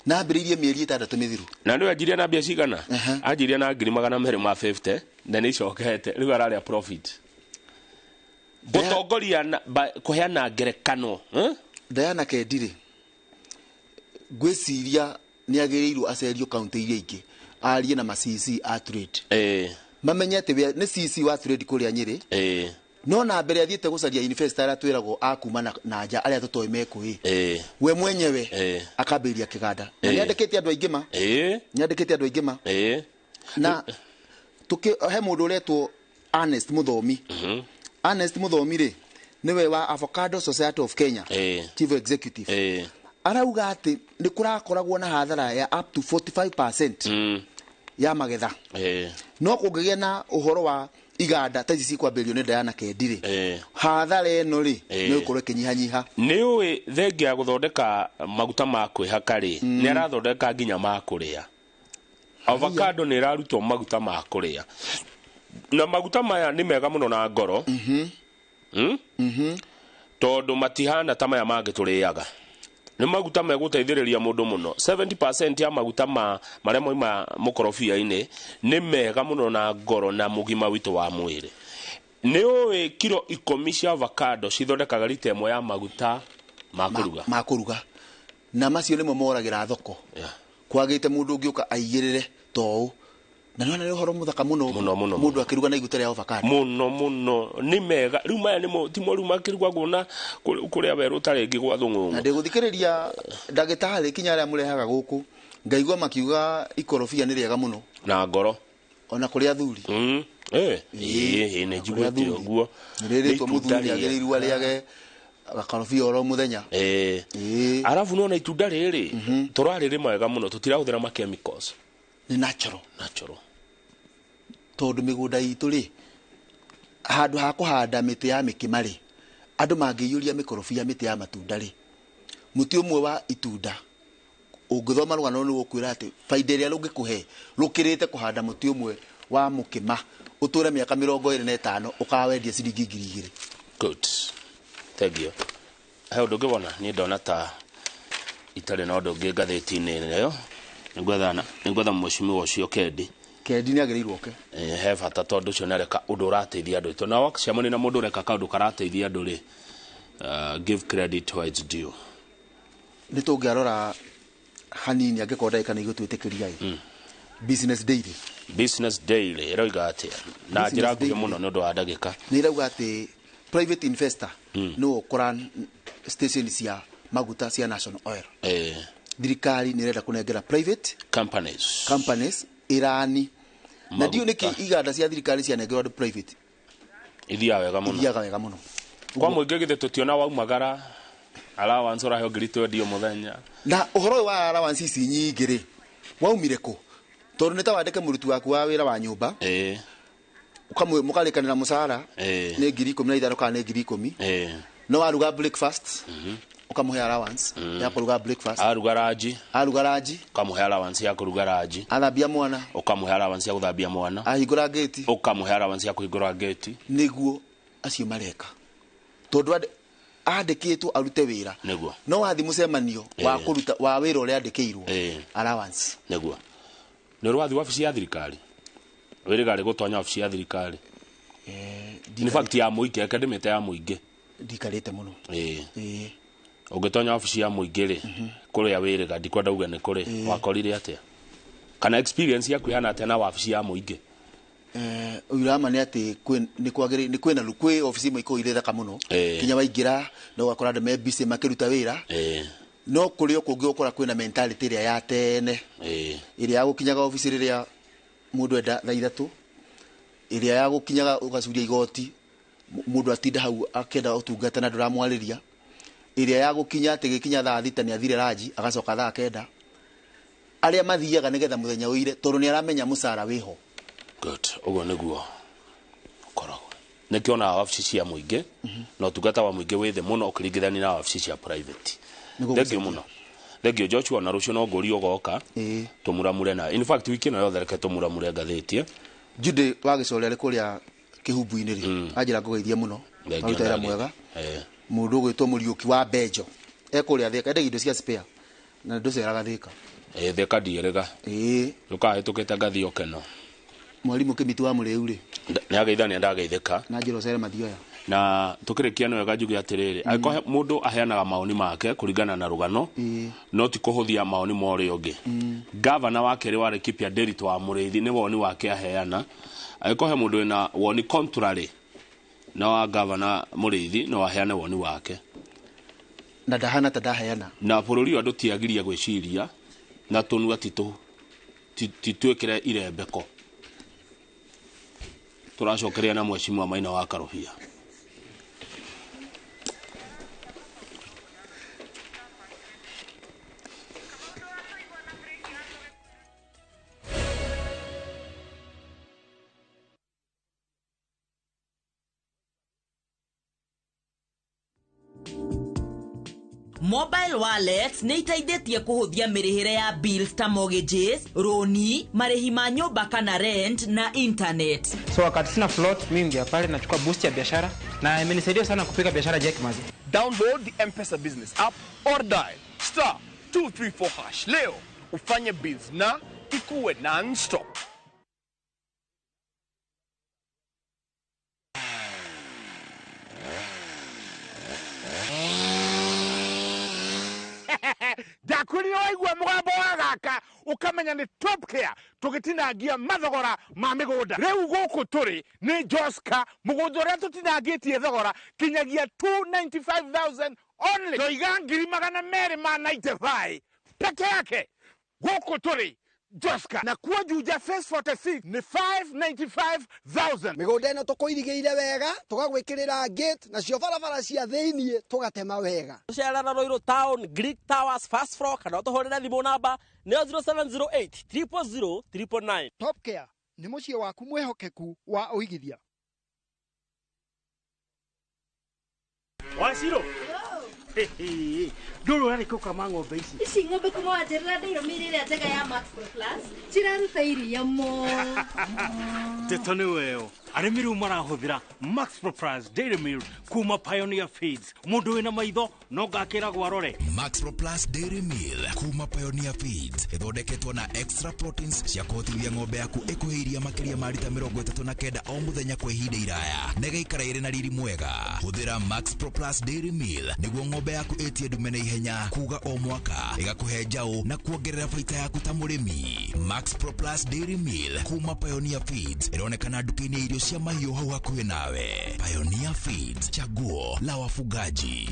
Na ambĩrĩirie mĩeri 6 mĩthiru, na nĩ anjirie na mbia cigana, anjirie na 250,000 na nĩ icokete rĩu ararĩa profit. Gũtongoria kũheana ngerekano. Diana Kendi rĩ, ngwĩciria nĩ agĩrĩirwo acerio kaunti iria ingĩ, arie na ma CEC a trade, mamenye atĩ nĩ CEC wa trade kũrĩa Nyĩrĩ, no na mbere athiĩte gũcaria investor arĩa twĩragwo a kuma na nja arĩa tũtoĩ mekũĩ, we mwenyewe akambĩrĩria kĩganda, na nĩ andĩkĩte andũ aingĩ ma, nĩ andĩkĩte andũ aingĩ ma. Na he mũndũ ũretwo Ernest Mũthomi. Ernest Mũthomi rĩ, nĩwe wa Avocado Society of Kenya, Chief Executive. Arauga atĩ nĩ kũrakoragwo na hathara ya up to 45% ya magetha. No kũngĩgĩa na ũhoro wa iganda ta ici cikwambĩrĩrio nĩ Diana Kendi rĩ, hathara ĩno rĩ nĩ ĩgũkorwo ĩkĩnyihanyiha. Nĩ ũĩ thengia ya gũthondeka maguta ma kwĩhaka rĩ, nĩ arathondeka nginya ma kũrĩa. Avocado nĩ ĩrarutwo maguta ma kũrĩa, na maguta maya nĩ mega mũno na ngoro, tondũ matihana ta maya mangĩ tũrĩaga. Nĩ maguta megũteithĩrĩria mũndũ mũno. 70% ya maguta ma marĩa moima mũkorobia-inĩ nĩ mega mũno na ngoro na mũgima witũ wa mwĩrĩ. Nĩ ũĩ kiro 10 cia avocado cithondekaga rita 1 ya maguta ma kũruga, ma kũruga, na macio nĩmo moragĩra thoko. Kwagĩte mũndũ ũngĩũka aigĩrĩre toũ Na nĩ ũhoro mũthaka mũno Mũno, mũno, mũndũ akĩruga na iguta rĩa avocado. Mũno mũno, nĩ mega. Rĩu maya nĩmo ti moru makĩrugagwo na kũrĩa werũ ta rĩngĩ gwa Na thũng'ũng'ũ. Ndĩgũthikĩrĩria ndagĩtarĩ kinya arĩa mũrehaga gũkũ, ngaigua makiuga ikorobia nĩ rĩega mũno na ngoro ona kũrĩ athuri. Ĩĩ, nĩ njiguĩte ũguo. Rĩrĩtwo Nĩ mũthuri itunda rĩega. agĩrĩirwo arĩage gakorobia oro mũthenya. Arabu nona itunda rĩrĩ tũrarĩrĩma wega mũno, tũtirahũthĩra ma chemicals. Nĩ natural. Natural. Tondũ mĩgũnda itũ rĩ, handũ ha kũhanda mĩtĩ ya mĩkĩma rĩ, andũ mangĩiyũria mĩkorobia mĩtĩ ya matunda rĩ, mũtĩ ũmwe wa itunda ũngĩthoma rũgano nĩ ũkwĩra atĩ baida ĩrĩa rũngĩkũhe rũkĩrĩte kũhanda mũtĩ ũmwe wa mũkĩma ũtũre mĩaka 25 ũkawendia ciringi 2000. Good, thank you. He ũndũ ũngĩ wona? Niĩ ndona ta itarĩ na ũndũ ũngĩ ngathĩti-inĩ ĩyo. Nĩngwetha mheshimiwa ũcio Kendi. Kendi nĩ agĩrĩirwo oke. He bata tondũ ũcio nĩareka ũndũ ũrateithia andũ aitũ, na wacemania na mũndũ ũreka kaũndũ karateithia andũ rĩ, give credit where it's due. Nĩ tũngĩarora hanini angĩkorwo ndagĩka nĩ igũtwĩtĩkĩria ĩ. Business Daily. Business Daily ĩroiga atĩa na Business njĩra nguhĩ Daily. mũno nĩ ũndũ wa ndagĩka? Nĩ irauga atĩ private investor nĩwe ũkũra station cia maguta cia National Oil. Thirikari nĩ ĩrenda kũnengera private companies companies irani na ndiũ Maguta. nĩkĩ iganda cia thirikari cianengerwo andũ private ithiaga wega mũno. Ithiaga wega mũno. Kwa mũingĩ githĩ tũtiona waumagara allowance ũraheo 20,000 o mũthenya? Na ũhoro ũyũ wa allowance ici nyingĩ rĩ, waumire kũ? Tondũ nĩ ta wandĩke mũruti waku wa wĩra wa nyũmba, mũkarĩkanĩra mũcara nĩ 15,000 kana nĩ 10,000, no waruga breakfast ũkamũhe allowance ya kũruga breakfast. Aruga ranji. Aruga ranji. Ũkamũhe allowance ya kũruga ranji. Athambia mwana. Ũkamũhe allowance ya gũthambia mwana. Ahingũra ngĩti. Ũkamũhe allowance ya kũhingũra ngĩti. Nĩguo acio mareka tondũ andĩkĩtwo arute wĩra. Nĩguo. No wathi mũcemanio wa kũruta wa wĩra ũrĩa andĩkĩirwo, allowance. Nĩguo. Nĩ ũrĩ wathiĩ wabici ya thirikari? Wĩrĩga rĩ gũtonya wabici ya thirikari? In fact ya mũingĩ, reke ndĩmĩte ya mũingĩ. Ndikarĩte mũno. Ũngĩtonya wabici ya mũingĩ rĩ, kũrĩa wĩrĩga, ndikwenda uge nĩ kũrĩ, wakorire atĩa? Kana experience yaku ĩhana atĩa na wabici ya mũingĩ? Ũira ma nĩ atĩ nĩ kwagĩrĩ nĩ kwĩna kwĩ obici imwe ikoragwo irĩ thaka mũno, kinya waingĩra no ũgakora andũ me busy makĩruta wĩra, no kũrĩ o kũngĩ ũkora kwĩna mentality ĩrĩa ya tene, ĩrĩa ya gũkinyaga obici rĩrĩa mũndũ enda thaa 3, ĩrĩa ya gũkinyaga ũgacuria igoti mũndũ atinda hau akĩenda ũtungata na ndũramwarĩria, ĩrĩa ya gũkinya atĩ gĩkinya thaa 6 nĩ athire ranji agacoka thaa 9, arĩa mathiaga nĩgetha mũthenya ũire tondũ nĩ aramenya mũcara wĩho. Good, ũguo nĩguo ũkoragwo. Nĩkĩo wabici cia mũingĩ na ũtungata wa mũingĩ wĩ thĩ mũno ũkĩringithania na wabici cia private. Nĩguo Thank you gũcenjia. mũno. Thank you Joshua, na rũciũ no ngũrie ũgoka tũmuramure na in fact wiki ĩno yothe reke tũmuramure ngathĩti. Jude wa Gĩcore arĩ kũrĩa Kĩhumbu-inĩ rĩ, anjĩra ngũgeithie mũno. Thank you, Aruta wĩra Ndagĩ. mwega. Mũndũ ũgwĩtwo Mũriũki wa Benjo ekũrĩa Thĩka, endagia indo cia spare na ndũceraga Thĩka. Thĩka ndiĩrĩga. Ndũkahĩtũkĩte ngathiĩ Ũkeno. Mwarimũ Kĩmiti wa Mũrĩu rĩ, Nĩageithania ndageithĩka. Na njĩra ũcere Mathioya. Na tũkĩrĩkia nĩ wega njuge atĩrĩrĩ, angĩkorwo mũndũ aheanaga maoni make kũringana na rũgano, no ti kũhũthia maoni ma ũrĩa ũngĩ. Gavana wa kerĩ wa Laikipia Nderitu wa Mũrĩithi nĩ woni wake aheana. Angĩkorwo he mũndũ wĩna woni contrary na wa gavana Mũrĩithi, no aheane woni wake. Na ndahana ta ndaheana. Na bũrũri ũyũ andũ tiagiria gwĩciria na tũnua titwĩkĩre irembeko. Tũracokeria na mheshimiwa Maina wa Karũhia. Mobile wallets nĩ iteithĩtie kũhũthia mĩrĩhĩre ya bills ta mortgages, rũni, marĩhi ma nyũmba kana rent na internet. So wakati sina float, mimi ingia pale nachukua boost ya biashara na imenisaidia sana kupika biashara Jack Mazi. Download the M-Pesa business app or dial star 234 hash leo ufanye biz na ikuwe non-stop. Ndakwĩrire Waigua mũgambo wa gaka ũkamenya nĩ Top Care tũgĩtinangia mathogora ma mĩgũnda. Rĩu gũkũ tũrĩ nĩ Joska, mũgũnda ũrĩa tũtinangĩtie thogora kinyagia 295,000 only. Toiga ngiri magana merĩ ma 95 peke yake. Gũkũ tũrĩ Joska, na kuo Juja phase 46 nĩ 595,000. Mĩgũnda ĩno tũkũirigĩire wega, tũgagwĩkĩrĩra gate, nacio barabara cia thĩiniĩ tũgatema wega. Tũcerera Ruiru Town, Greek Towers, first floor, kana ũtũhũrĩre thimũ namba nĩyo 0708 000 999. Top Care nĩ mũciĩ waku mwĩhokeku wa ũigithia. Waciro ndũrũ ũrarĩ kũkama ng'ombe ici. Ici ng'ombe kuma wanjĩrĩra ndĩirũmĩire ĩrĩa njega ya Max Pro Plus ciraruta iria mo. Ndeto nĩ weyo, arĩmi rĩu marahũthĩra Max Pro Plus Dairy Milk kuma Pioneer Feeds. Mũndũ wĩna maitho no ngakĩragwo arore. Max Pro Plus Dairy Meal kuma Pioneer Feeds ĩthondeketwo na extra proteins cia kũhotithia ng'ombe yaku ĩkũhe iria makĩria ma rita 39 o mũthenya kwa ihinda iraya na ĩgaikara ĩrĩ na riri mwega. Hũthĩra Max Pro Plus Dairy Meal nĩguo ng'ombe yaku ĩtie ndume na ihenya kuga o mwaka, ĩgakũhe njaũ na kuongerera baita yaku ta mũrĩmi. Max Pro Plus Dairy Meal kuma Pioneer Feeds ĩronekana nduka-inĩ ya irio cia mahiũ hau hakuhĩ nawe. Pioneer Feeds, chaguo la wafugaji.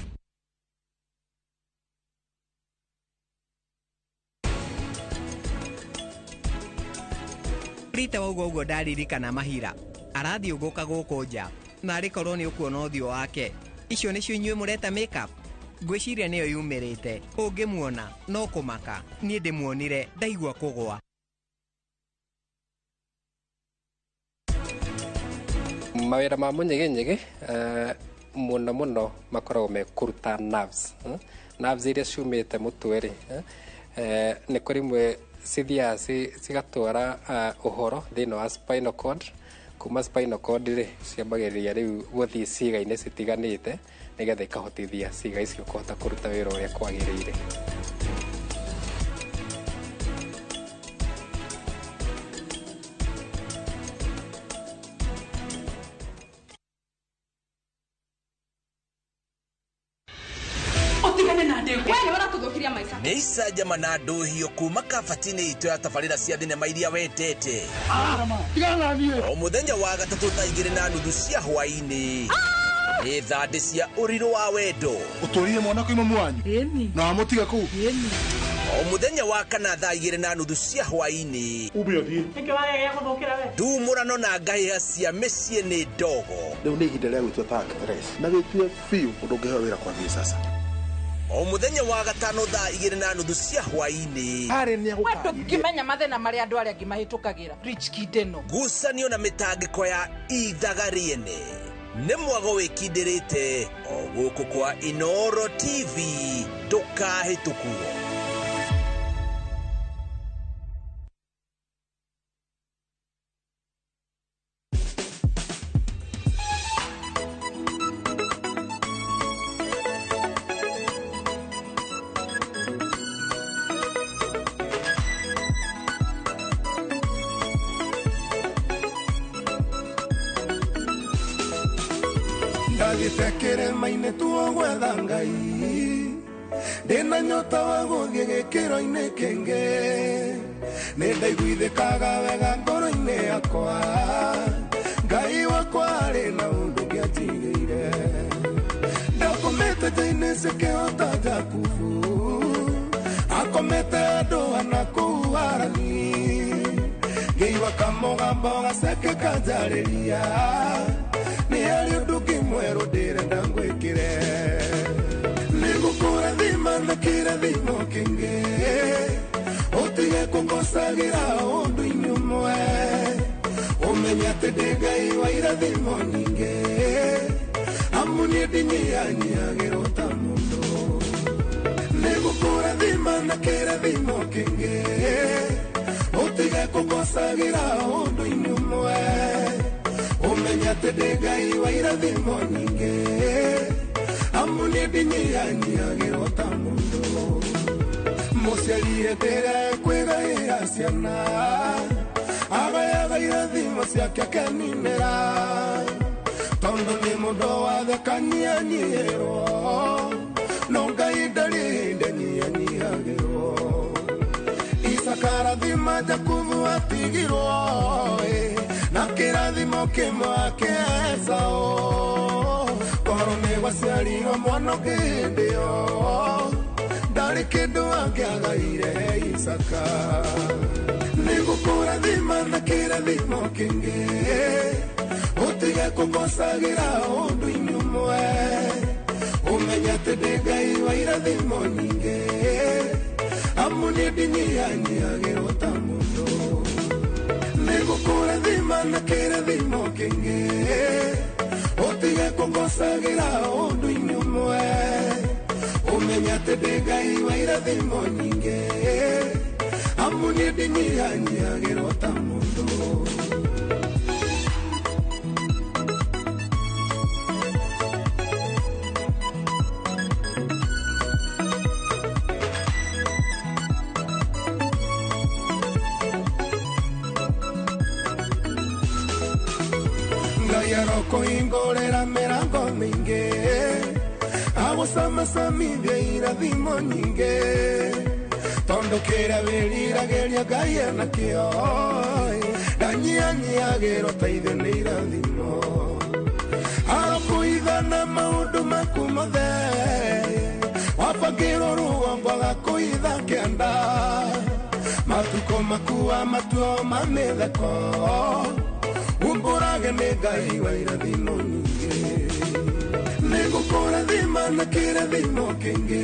Rita wauga ũguo ndaririkana mahira arathiũngũka gũkũ nja na arĩ korwo nĩ ũkuona ũthiũ wake. Icio nĩcio inyuĩ mũreta makeup, ngwĩciria nĩyo yumĩrĩte. Ũngĩmuona no kũmaka, niĩ ndĩmuonire ndaigua kũgwa. Mawĩra ma mũnyegenyege mũno mũno makoragwo me kũruta nerves. Nerves iria ciumĩte mũtwe rĩ, nĩ kũrĩ imwe cithiaga cigatwara ũhoro thĩinĩ wa spinal cord. Kuma spinal cord rĩ, ciambagĩrĩria rĩu gũthiĩ ciĩga-inĩ citiganĩte nĩgetha ikahotithia ciĩga icio kũhota kũruta wĩra ũrĩa kwagĩrĩire. Nĩ icanjama na ndũhio kuma kabati-inĩ itũ ya tabarĩra cia thinema iria wendete. O mũthenya wa gatatũ thaa 2:30 cia hwaĩ-inĩ nĩ thandĩ cia ũrirũ wa wendo. Ũtũrire mwana kwĩ mamu wanyu na wamũtiga kũu. O mũthenya wa kana thaa 2:30 cia hwaĩ-inĩ ndumũrano na ngahĩha cia mĩciĩ nĩ ndogo. Rĩu nĩ ihinda rĩa gwĩtua ta actress na wĩtue biũ ũndũ ũngĩheo wĩra kwambia sasa. O mũthenya wa gatano thaa 2:30 cia hwaĩ-inĩ ndũngĩmenya mathĩna marĩa andũ arĩa angĩ mahĩtũkagĩra. Rich Kid ĩno ngucanio na mĩtangĩko ya ithaga rĩene nĩ mwago wĩkindĩrĩte o gũkũ kwa Inooro TV, ndũkahĩtũkwo. Kĩrĩma-inĩ tuo gwetha Ngai, ndĩna nyota wa gũthiĩ gĩkĩro-inĩ kĩngĩ, nĩ ndaiguithĩkaga wega ngoro-inĩ yakwa, Ngai wakwa arĩ na ũndũ ngĩanjigĩire. Ndakomete nja-inĩ cikĩhota Jakubu, akomete andũ ana kũu Harani, ngĩigua kamũgambo gaceke kanjarĩria, nĩ harĩ ũndũ ũngĩ mwerũ ndĩrenda ngwĩkĩre. Nĩngũkũrathima na kĩrathimo kĩngĩ, ũtige kũngocagĩra ũndũ-inĩ ũmwe, ũmenye atĩ ndĩ Ngai wa irathimo nyingĩ, amu niĩ ndinyihanyiihagĩrwo ta mũndũ. Nĩngũkũrathima na kĩrathimo kĩngĩ, ũtige kũngocagĩra ũndũ-inĩ ũmwe, ũmenye atĩ ndĩ Ngai wa irathimo nyingĩ, amu niĩ ndinyihanyiihagĩrwo ta mũndũ. Mũciari hĩndĩ ĩrĩa ekwĩgaĩra ciana, agayaga irathimo ciake akeninĩra, tondũ nĩ mũndũ wathekanyihanyihĩrwo, no Ngai ndarĩ hĩndĩ anyihanyihagĩrwo. Arathima Jakubu atigirwo na kĩrathimo kĩmwe ake Esau. Korwo nĩ gwaciarirwo mwana ũngĩ hĩndĩ ĩyo, ndarĩ kĩndũ angĩagaire Isaka. Nĩngũkũrathima na kĩrathimo kĩngĩ, ũtige kũngocagĩra ũndũ-inĩ ũmwe. Ũmenye atĩ ndĩ Ngai wa irathimo nyingĩ, amu niĩ ndinyihanyiihagĩrwo ta mũndũ. Nĩngũkũrathima na kĩrathimo kĩngĩ, ũtige kũngocagĩra ũndũ-inĩ ũmwe. Ũmenye atĩ ndĩ Ngai wa irathimo nyingĩ, amu niĩ ndinyihanyiihagĩrwo ta mũndũ. Ngai arokũhingũrĩra mĩrango mĩingĩ, agũcamacamithie irathimo nyingĩ. Tondũ kĩrĩa wĩriragĩria Ngai enakĩo, ndanyihanyiihagĩrwo ta ithuĩ nĩ irathimo. Arokũhitha na maũndũ maku mothe, wabangĩrwo rũgongo agakũhitha kĩanda. Matukũ maku wa matuo ma mĩtheko, umbũrage nĩ Ngai wa irathimo nyingĩ. Nĩngũkũrathima na kĩrathimo kĩngĩ,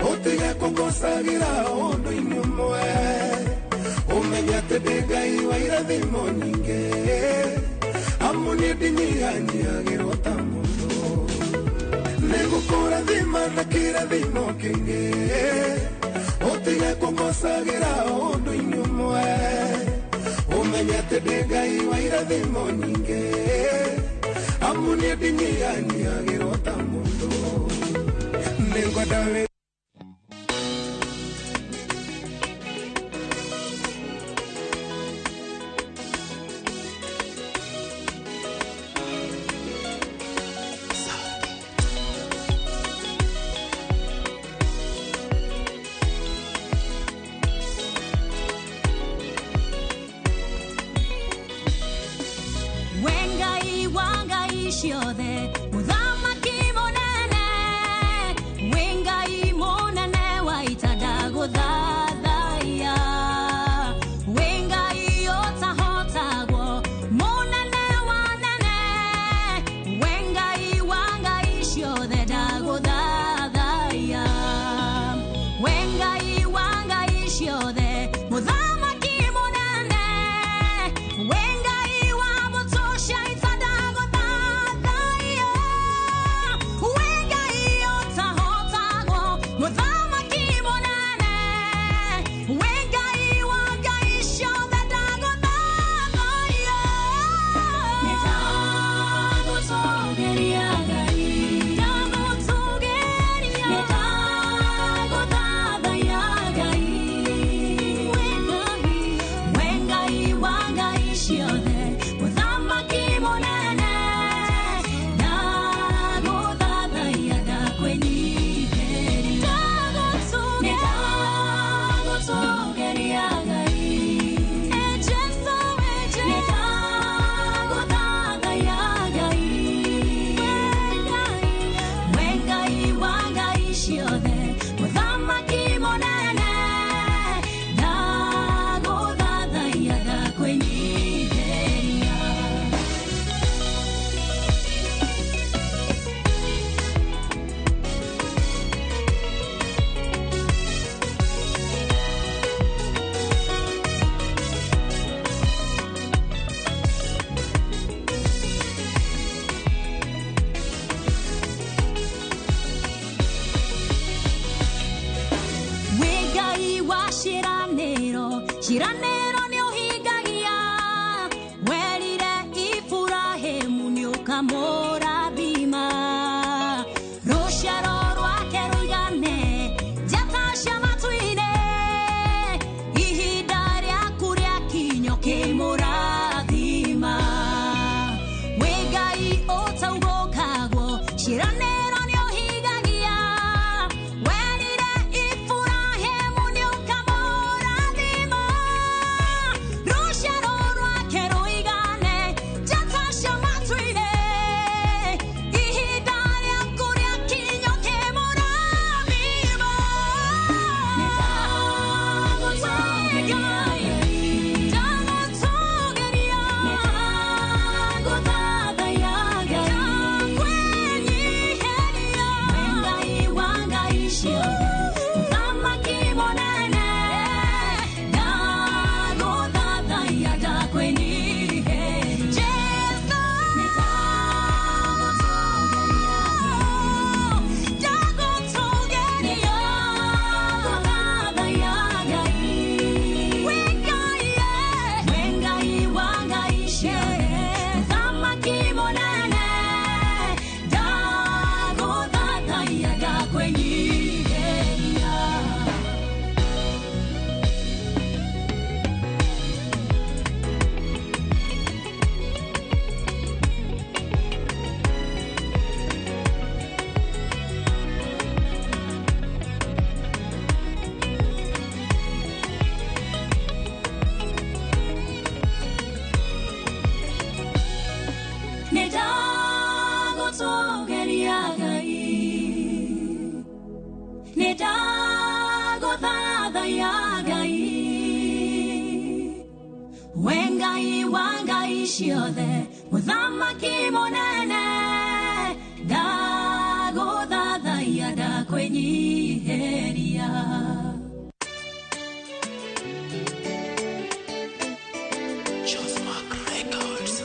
ũtige kũngocagĩra ũndũ-inĩ ũmwe. Ũmenye atĩ ndĩ Ngai wa irathimo nyingĩ, amu niĩ ndinyihanyiihagĩrwo ta mũndũ. Nĩngũkũrathima na kĩrathimo kĩngĩ, ũtige kũngocagĩra ũndũ-inĩ ũmwe. Ũmenye atĩ ndĩ Ngai wa irathimo nyingĩ, amu niĩ ndinyihanyiihagĩrwo ta mũndũ. Nĩngwenda wĩ Wengai wangai ciothe muthamaki munene, wengai munene wa ita ndagũthathaiya. Wengai ũtahotagwo munene wa nene, wengai wangai ciothe ndagũthathaiya. Wengai wangai ciothe muthamaki munene, wengai wa mũtũcia ita ndagũthathaiya. Wengai ũtahotagwo muthamaki munene, wengai wa ngai ciothe ndagũthathaiya. Nĩndagũtũũgĩria Ngai, ndagũtũũgĩria, nĩndagũthathaiya Ngai. Wengai wa ngai ciothe muthamaki munene, ndagũthathaiya ndakwĩnyihĩria. Nĩndagũtũũgĩria Ngai, e Jesũ, e Jesũ, nĩndagũthathaiya Ngai. Wengai wa ngai ciothe muthamaki munene, ndagũthathaiya ndakwĩnyihĩria. Wĩ Ngai wa ciĩranĩro, ciĩranĩro nĩ ũhingagia. Werire Iburahĩmu nĩ ũkamũrathima, rũciaro rwake rũigane njata cia matu-inĩ. Ihinda rĩaku rĩakinya ũkĩmũrathima. Wĩ Ngai ũtaugũkagwo, ciĩranĩro nĩ ũhingagia. Werire Iburahĩmu nĩ ũkamũrathima. Ndagũthathaia Ngai, we Ngai wa ngai ciothe, mũthamaki mũnene, ndagũthathaia ndakwĩnyihĩria. Josmark Records.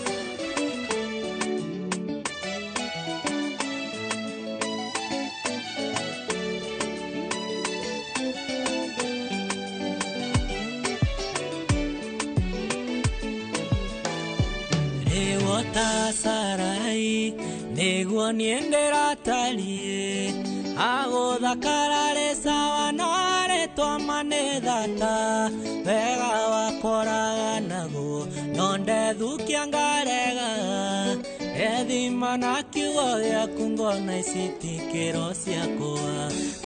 Sarai nĩguo niĩ ndĩratariĩ agũthakara rĩ sawa no rĩtwa nĩ thata wega wakoraga naguo no ndethukia ngarega ethima na kiugo gĩaku ngona ici ti kĩro ciakwa.